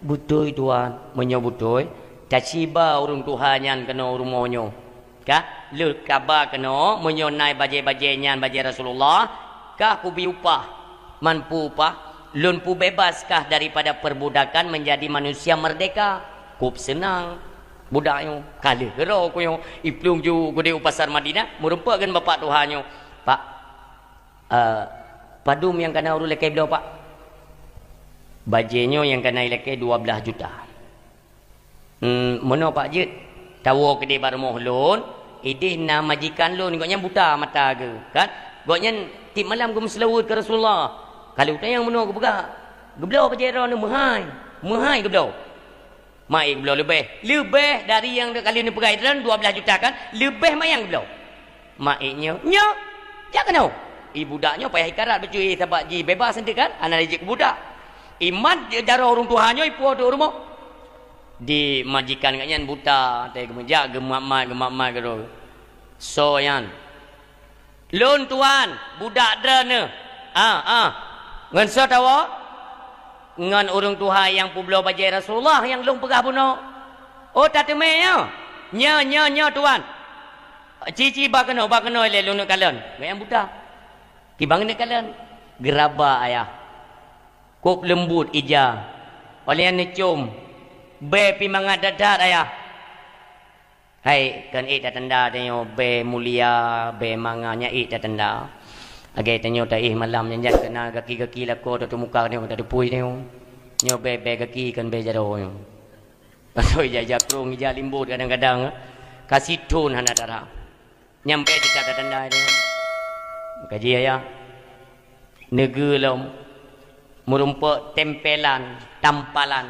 "Beutôi, Tuan." "Meunyoe beutôi, taciba ureuëng tuha nyan keunoe u rumoh nyoe. Kah, lheueh kaba keunoe, meunyoe na bajée-bajée nyan bajée Rasulullah, kah kubi upah. Man peue upah? Lôn pubeubaskah daripada perbudakan menjadi manusia merdeka." Kôb seunang budak nyoe. Ka lheueh keudroe keu nyoe, iplueng ju keudeh u pasar Madinah, meurumpok ngon bapak tuha nyoe. "Pak, eh, padum nyang kana ureuëng lakée bloe, Pak?" "Bajée nyoe nyang kana ilakée dua blaih juta." "Hmm, meunoe, Pak, jeuet. Tawoe keudeh bak rumoh lôn, ideh na majikan lôn, gobnyan buta mata geuh, kan? Gobnyan tieb malam geumeuseulaweuet keu Rasulullah. Ka lheueh tanyong meunoe geupeugah, geubloe bajée droeneuh meuhai, meuhai geubloe." "Meuhai geubloe leubeh, leubeh dari nyang ka lheueh neupeugah droeneuh dua blaih juta, kan? Leubeh meuhai geubloe." "Meuhai nyoe, nyoe, jak keunoe." I budak nyoe payah ikarat bacut, eh, sabab jibeubaih sendiri, kan? Hana jeuet keu budak. Imat jaroe ureuëng tuha nyoe ipuwoe u rumoh. Di majikan gobnyan buta, watée geumeujak geumat-mat, geumat-mat keudroe. "Soe nyan?" "Lôn, Tuan, budak droeneuh." "Ah, ah. Ngon soe tawoe?" "Ngon ureuëng tuha nyang peubloe bajée Rasulullah nyang lôn peugah bunoe." "Oh, tateumé nyoe?" "Nyoe, nyoe, nyoe, Tuan." "Ci, ci, ba keunoe, ba keunoe lé lôn neuk kalon." Gobnyan buta. Kiban neuk kalon. Geuraba ayah. Kôb leumbot ija. Óh lheueh nyan neucôm. Bée pih mangat that-that ayah. Hai, kon ék tatanda tanyoe bée mulia, bée mangat nyan ék tatanda. Lagée tanyoe taéh malam nyan, nyan keunan gaki-gaki lakoe tateumuka tanyoe, tateupui tanyoe. Nyoe bée, bée gaki kon bée jaroe nyoe. Pasoe ija-ija krông, ija limbot kadang-kadang, ka sithon hana tara. Nyan bée teuka tatanda tanyoe. Kaji ayah. Neugeue lom, meurumpok tempelan, tampalan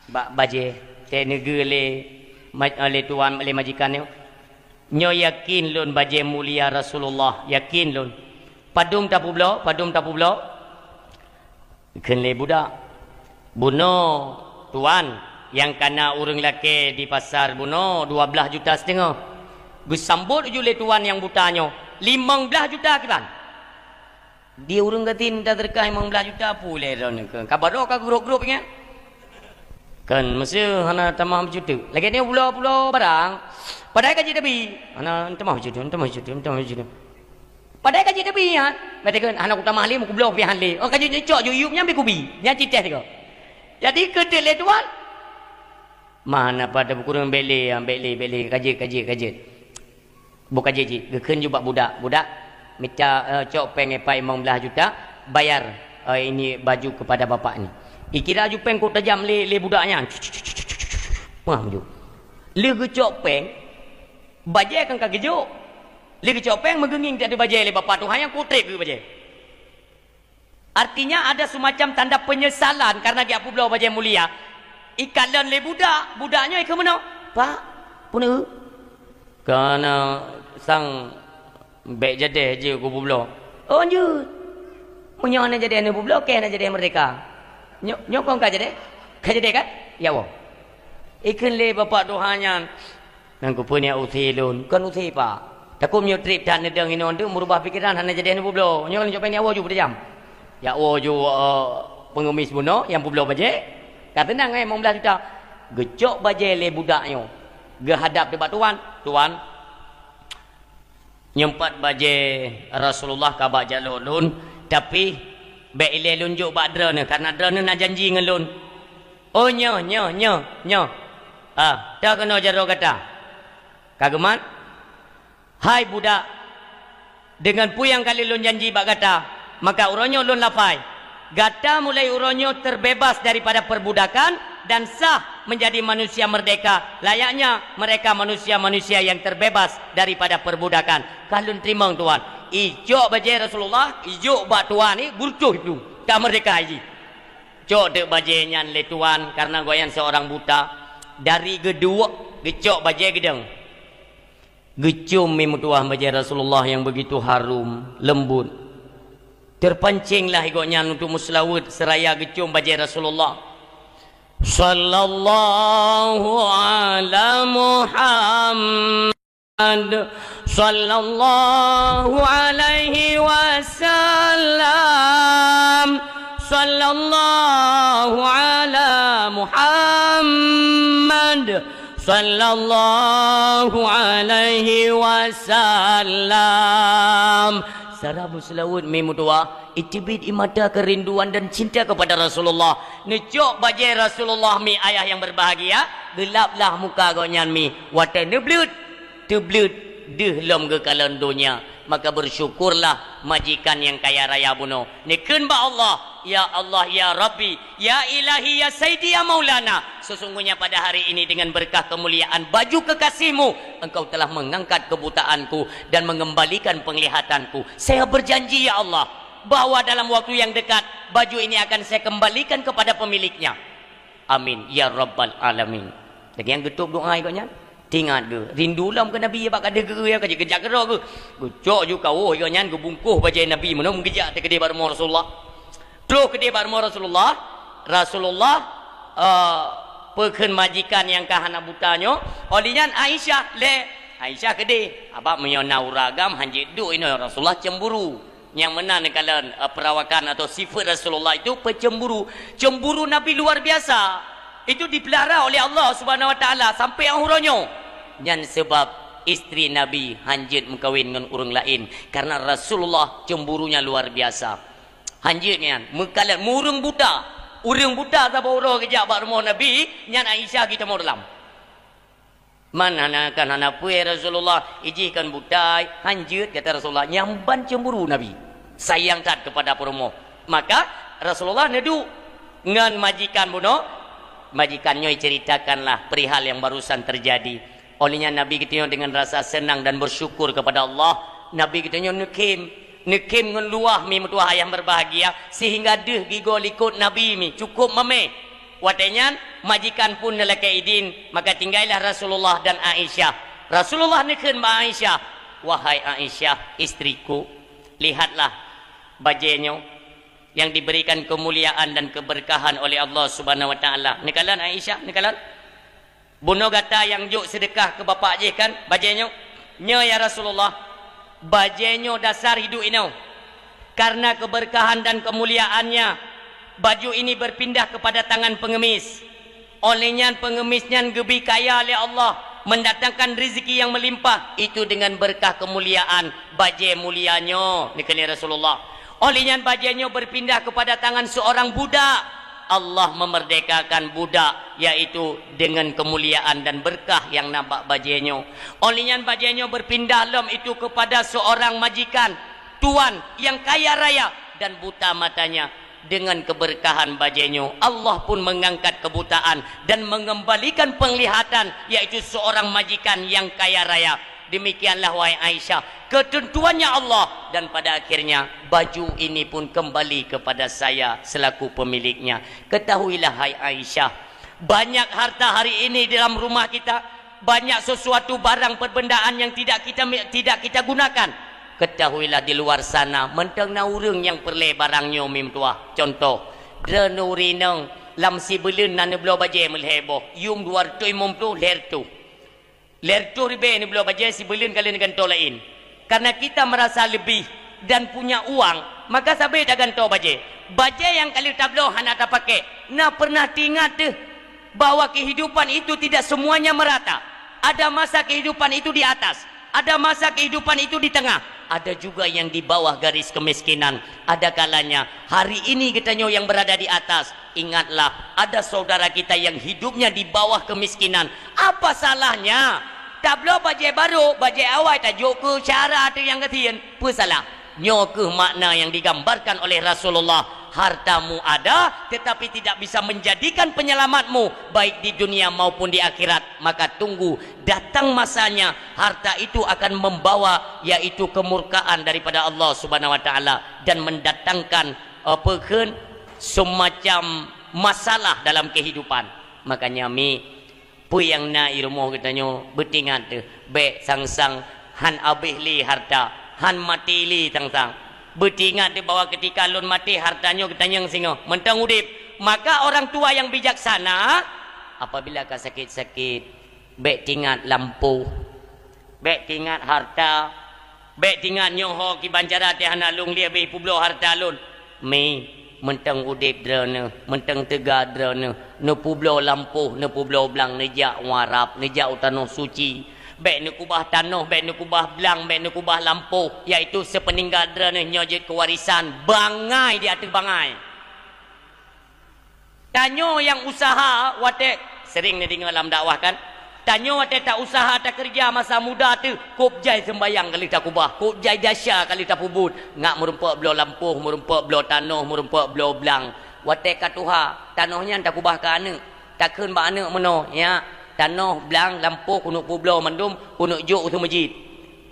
bak bajée, teuh neugeue lé ma-, lé tuan, lé majikan nyoe. "Nyoe yakin lôn bajée mulia Rasulullah, yakin lôn." "Padum tapeubloe, padum tapeubloe?" Kheun lé budak, "Bunoe, Tuan, nyang kana ureuëng lakée di pasar bunoe dua blaih juta siteungoh." Geusambot ju lé tuan nyang buta nyoe, "Limong blaih juta kiban." Di ureuëng gasien taseudekah limong blaih juta, peue lé droeneuh keu ka baroe ka geugrôp-grôp nyan. Kan, meusé hana tamah meucuteuk. Lagée nyoe pulo-pulo barang, padahai ka jeuet tabi. Hana tamah meucuteuk, tamah meucuteuk, tamah meucuteuk. Padahai ka jeuet tabi nyan. Meuteukon hana kutamah lé, meukubloe piah lé. Oh, ka jeuet cok ju yup nyan bi kubi. Nyan cit teh teuka. Jadi keu teuk lé tuan. Mana pada bukureueng bele, ah, bele, bele, ka jeuet, ka jeuet, ka jeuet. Buka jiji, geukheun ju bak budak, "Budak, mita, eh, cok péng ipat limong blaih juta, bayar, eh, ini baju kepada bapak ni." Ikira ju péng kok tajam lé, lé budak nyan. Pah ju. Lheueh geucok péng, bajée kan ka geujok. Lheueh geucok péng, meugeungieng tieb bajée lé bapak tuha nyan, kok treb geuh bajée. Artinya ada semacam tanda penyesalan karena geujak peubloe bajée mulia. Ikalon lé budak, budak nyoe ikheun meunoe, "Pak, peue?" "Kana sang bék jadeh jeuet kupeubloe." "Oh, jeuet. Meunyoe hana jadeh neupeubloe, kèe hana jadeh merdeka. Nyoe, nyoe kon ka jadeh? Ka jadeh kan? Ya Allah." Ikheun lé bapak tuha nyan, "Nang kupeue nyak use lôn?" "Kon use, Pak. Takot meunyoe treb that neudong inoe teuk meurubah pikeran hana jadeh neupeubloe. Nyoe lôn cok péng nyak woe ju peutajam." Jak woe ju, eh, pengemis bunoe nyang peubloe bajée. Ka teunang, eh, limong blaih juta. Geucok bajée lé budak nyoe. Geuhadap teuk bak tuan. "Tuan, nyoe pat bajée Rasulullah ka bak jak lôn, tapi bék ilée lôn jok bak droeneuh, karena droeneuh na janji ngon lôn." "Oh, nyoe, nyoe, nyoe, nyoe. Ah, ta keunoe jaroe gata." Ka geumat, "Hai budak, deungon peue nyang ka lheueh lôn janji bak gata, maka uroe nyoe lôn lafai, gata mulai uroe nyoe terbebas daripada perbudakan dan sah menjadi manusia merdeka, layaknya mereka manusia-manusia yang terbebas daripada perbudakan." "Ka lôn teurimong, Tuan." Icok bajée Rasulullah, ijok bak tuan ni, geurutoh iplueng. Ka merdeka jih. Cok teuk bajée nyan lé tuan, karena gobnyan seorang buta. Dari geuduek, geucok bajée geudong. Geucom meutuah bajée Rasulullah nyang begitu harum, lembut. Terpancinglah gobnyan untuk meuseulaweuet seraya geucom bajée Rasulullah. Sallallahu ala Muhammad. Sallallahu alaihi wasallam. Sallallahu ala Muhammad. Sallallahu alaihi wasallam. Sara meuseulaweuet mi meutuwah, iteubiet ie mata keurinduan dan cinta kepada Rasulullah. Neucok bajée Rasulullah mi ayah yang berbahagia, geulaplah muka gobnyan mi. Watée neubleuet, teubleuet deuh lom geukalon donya. Maka bersyukurlah majikan nyang kaya raya bunoe. Neukheun bak Allah, "Ya Allah, ya Rabbi, ya Ilahi, ya Sayyidi, ya Maulana, sesungguhnya pada hari ini dengan berkah kemuliaan baju kekasih-Mu, Engkau telah mengangkat kebutaanku dan mengembalikan penglihatanku. Saya berjanji, ya Allah, bahwa dalam waktu yang dekat baju ini akan saya kembalikan kepada pemiliknya." Amin ya rabbal alamin. Lagée nyang geutôb doa gobnyan. Teuingat geuh, rindu lom keu Nabi bak ka deuh geu, ya, ka jeuet geujak keudroe geuh. Geucok ju kawöh gobnyan, geubungkôh bajée Nabi meunan, geujak teuh keudeh bak rumoh Rasulullah. Troh keudeh bak rumoh Rasulullah, Rasulullah, eh, peukheun majikan nyang ka hana buta nyoe, óh lheueh nyan Aisyah lé. Aisyah keudeh, "Abak meunyoe na ureuëng agam han jeuet duek inoe, Rasulullah cemburu." Nyang meunan neukalon, eh, peurawakan atau sifat Rasulullah itu peucemburu. Cemburu Nabi luar biasa. Itu dipelihara oleh Allah Subhanahu Wa Taala sampai uroe nyoe. Nyan sabab istri Nabi han jeuet meukawen ngon ureuëng laén karena Rasulullah cemburunya luar biasa. Han jeuet nyan, meukalon ureuëng buta. Ureuëng buta saboh uroe geujak bak rumoh Nabi, nyan Aisyah geutamong dalam. "Man hana kan hana peue, ya Rasulullah, ijih kan buta, han jeuet," kata Rasulullah. Nyang ban cemburu Nabi. Sayang that kepada peurumoh. Maka Rasulullah neuduek ngon majikan bunoe. Majikan nyoe ceritakanlah perihal yang barusan terjadi. Óh lheueh nyan Nabi geutanyoe dengan rasa senang dan bersyukur kepada Allah. Nabi geutanyoe neukhém, neukhém ngon luwah mi meutuwah ayah berbahagia, sehingga deuh gigoe likot Nabi mi cukup mamèh. Watée nyan, majikan pun neulakée idin, maka tinggailah Rasulullah dan Aisyah. Rasulullah neukheun bak Aisyah, "Wahai Aisyah, istriku, lihatlah bajée nyoe yang diberikan kemuliaan dan keberkahan oleh Allah Subhanahu Wa Taala." Neukalon Aisyah, neukalon. "Bunoe gata nyang jok seudeukah keu bapak jih kan bajée nyoe?" "Nyoe, ya Rasulullah, bajée nyoe dasar hidup inoe. Karena keberkahan dan kemuliaannya, baju ini berpindah kepada tangan pengemis. Óh lheueh nyan pengemis nyan geubri kaya lé Allah, mendatangkan rezeki yang melimpah, itu dengan berkah kemuliaan bajée mulia nyoe," neukheun lé Rasulullah. "Óh lheueh nyan bajée nyoe berpindah kepada tangan seorang budak. Allah memerdekakan budak, yaitu dengan kemuliaan dan berkah nyang na bak bajée nyoe. Óh lheueh nyan bajée nyoe berpindah lom itu kepada seorang majikan, tuan yang kaya raya dan buta matanya. Dengan keberkahan bajée nyoe, Allah pun mengangkat kebutaan dan mengembalikan penglihatan, yaitu seorang majikan yang kaya raya. Demikianlah, wahai Aisyah, ketentuannya Allah, dan pada akhirnya baju ini pun kembali kepada saya selaku pemiliknya. Ketahuilah, hai Aisyah, banyak harta hari ini dalam rumah kita, banyak sesuatu barang perbendaan yang tidak kita mi-, tidak kita gunakan. Ketahuilah, di luar sana mantong na ureuëng nyang peureulée barang nyoe mi meutuwah. Contoh, droeneuh ureuëng inong lam sibeuleuen na neubloe bajée meulhée boh, yuem dua reutôh limong ploh, lhée reutôh. Lhée reutôh ribée neubloe bajée sibeuleuen ka lheueh neugantoe laén. Karena kita merasa lebih dan punya uang, maka sabe tagantoe bajée. Bajée nyang ka lheueh tabloe hana tapakék. Na pernah teuingat teuh bahwa kehidupan itu tidak semuanya merata. Ada masa kehidupan itu di atas, ada masa kehidupan itu di tengah, ada juga yang di bawah garis kemiskinan. Ada kalanya hari ini geutanyoe yang berada di atas, ingatlah, ada saudara kita yang hidupnya di bawah kemiskinan. Apa salahnya? Tabloe bajée barô, bajée awai tajok keu syedara ateueh nyang gasien. Peue salah? Nyoe kheueh makna yang digambarkan oleh Rasulullah. Hartamu ada, tetapi tidak bisa menjadikan penyelamatmu, baik di dunia maupun di akhirat. Maka tunggu datang masanya, harta itu akan membawa, yaitu kemurkaan daripada Allah Subhanahu Wa Taala dan mendatangkan, apa kheun, semacam masalah dalam kehidupan. Makanya mi, peue nyang na i rumoh geutanyoe, beuteuingat teuh, bék sang-sang han abéh lé harta, han maté lé sang-sang. Beuteuingat teuh bahwa ketika lôn maté, harta nyoe geutanyong singoh, mantong udeb. Maka orang tua yang bijaksana, apabila ka sakét-sakét, bék teuingat lampôh. Bék tingat harta. Bék tingat nyoe ho kiban cara teuh hana lôn lieh beh peubloe harta lôn. Mi, mantong udeb droeneuh, mantong teuga droeneuh, neupeubloe lampôh, neupeubloe blang, neujak u Arab, neujak u tanoh suci. Bék neukubah tanoh, bék neukubah blang, bék neukubah lampôh, yaitu seupeuninggai droeneuh nyoe jeuet keu warisan bangai di ateueh bangai. Tanyoe nyang useuha watée, sering neudeungoe lam dakwah kan, tanyoe watée ta-useuha takeureuja masa muda teuh, kôb jai seumbayang ka lheueh takubah, kôb jai desya ka lheueh tapeubuet, ngat meurumpok bloe lampôh, meurumpok bloe tanoh, meurumpok bloe blang. Watée ka tuha, tanoh nyan takubah keu aneuëk, takheun bak aneuëk meunoe, "Nyak, tanoh, blang, lampôh keuneuk peubloe mandum, keuneuk jok u seumeujid."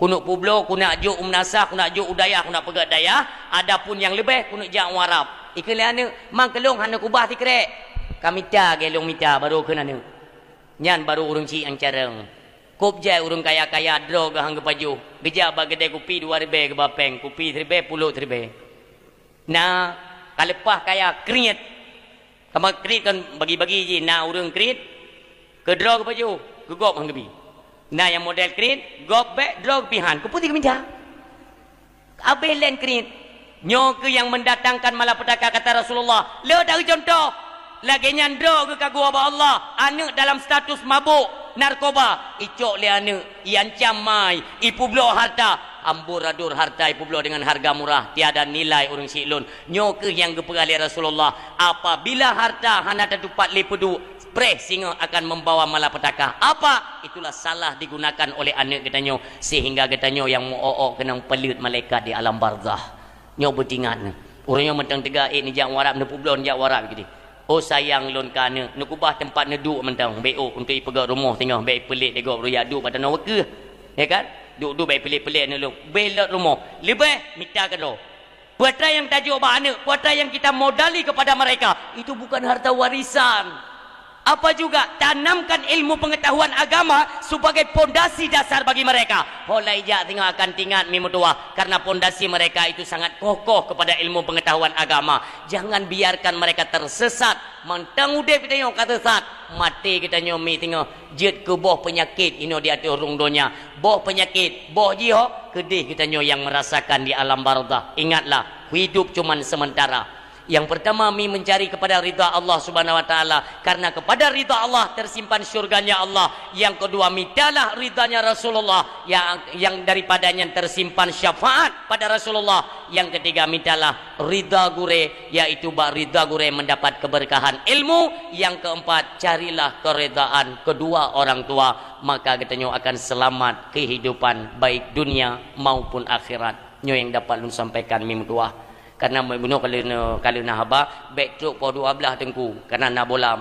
Keuneuk peubloe, keuneuk jok u meunasah, keuneuk jok u dayah, keuneuk peugét dayah. Adapun nyang leubeh, keuneuk jak u Arab. Ikheun lé aneuëk, "Ma, keu lôn hana kubah sikrek." "Ka mita, gét lôn mita," barô kheun aneuëk. Nyan barô ureuëng chik nyang carông. Kôb jai ureuëng kaya-kaya droe geuh han geupajoh. Geujak bak keudè kupi dua ribèe geuba péng, kupi siribèe, pulôk siribèe. Na, ka leupah kaya kriet. Teuma kriet kan bagi-bagi jih, na ureuëng kriet, keu droe geupajoh, keu gob han geubi. Na nyang model kriet, gob bék, droe geupi han, keupeue teuk mita. Abéh lén kriet. Nyoe keuh nyang mendatangkan malapetaka, kata Rasulullah. Le taeu cuntoh. Lagée nyan droe geukagoe bak Allah, aneuëk dalam status mabôk, narkoba, icok lé aneuëk, iancam mai, ipeubloe harta, amburadur harta ipeubloe deungon hareuga murah, tiada nilai ureuëng syiek lôn. Nyoe keuh nyang geupeugah lé Rasulullah, apabila harta hana tatupat lé peuduek, preh singoh akan membawa malapetaka. Apa? Itulah salah digunakan oleh aneuëk geutanyoe, sehingga geutanyoe nyang meu-ôk-ôk keunong peuleuet malaikat di alam barzah. Nyoe beutingat neuh. Ureuëng nyoe mantong teuga, "Eh, neujak u Arab, neupeubloe neujak u Arab," gitu. "Oh, sayang lôn keu aneuëk, neukubah teumpat neuduek mantong, bék ôk untuk ipeugét rumoh singoh, bék ipeulet lé gob ruyah duek bak tanoh wakeue." Ya kan? Duek-duek bék ipeulet-peulet aneuëk lôn. Bék lôt rumoh. Leubeh mita keudroe. Peue atra nyang tajok bak aneuëk, peue atra nyang kita modali kepada mereka, itu bukan harta warisan. Apa juga, tanamkan ilmu pengetahuan agama sebagai pondasi dasar bagi mereka. Ho lai jak singoh akan tingat mi meutuwah, karena pondasi mereka itu sangat kokoh kepada ilmu pengetahuan agama. Jangan biarkan mereka tersesat. Mantong udeb geutanyoe ka sesat, maté geutanyoe mi singoh jeuet keu boh peunyakét inoe di ateueh rhueng donya. Boh peunyakét, boh jih ho, keudeh geutanyoe nyang merasakan di alam barzah. Ingatlah, hidup cuman sementara. Yang pertama, mi mencari kepada ridha Allah Subhanahu wa Taala. Karena kepada ridha Allah tersimpan syurganya Allah. Yang kedua, mintalah ridhanya Rasulullah. Yang, yang daripadanya tersimpan syafaat pada Rasulullah. Yang ketiga, mintalah ridha gurée, yaitu bak ridha gurée mendapat keberkahan ilmu. Yang keempat, carilah keridhaan kedua orang tua, maka geutanyoe akan selamat kehidupan baik dunia maupun akhirat. Nyoe nyang dapat lôn sampaikan mi meutuwah. Karena meubunoe ka lheueh na, ka lheueh na haba, bék trok poh dua belas teungku, karena na bola.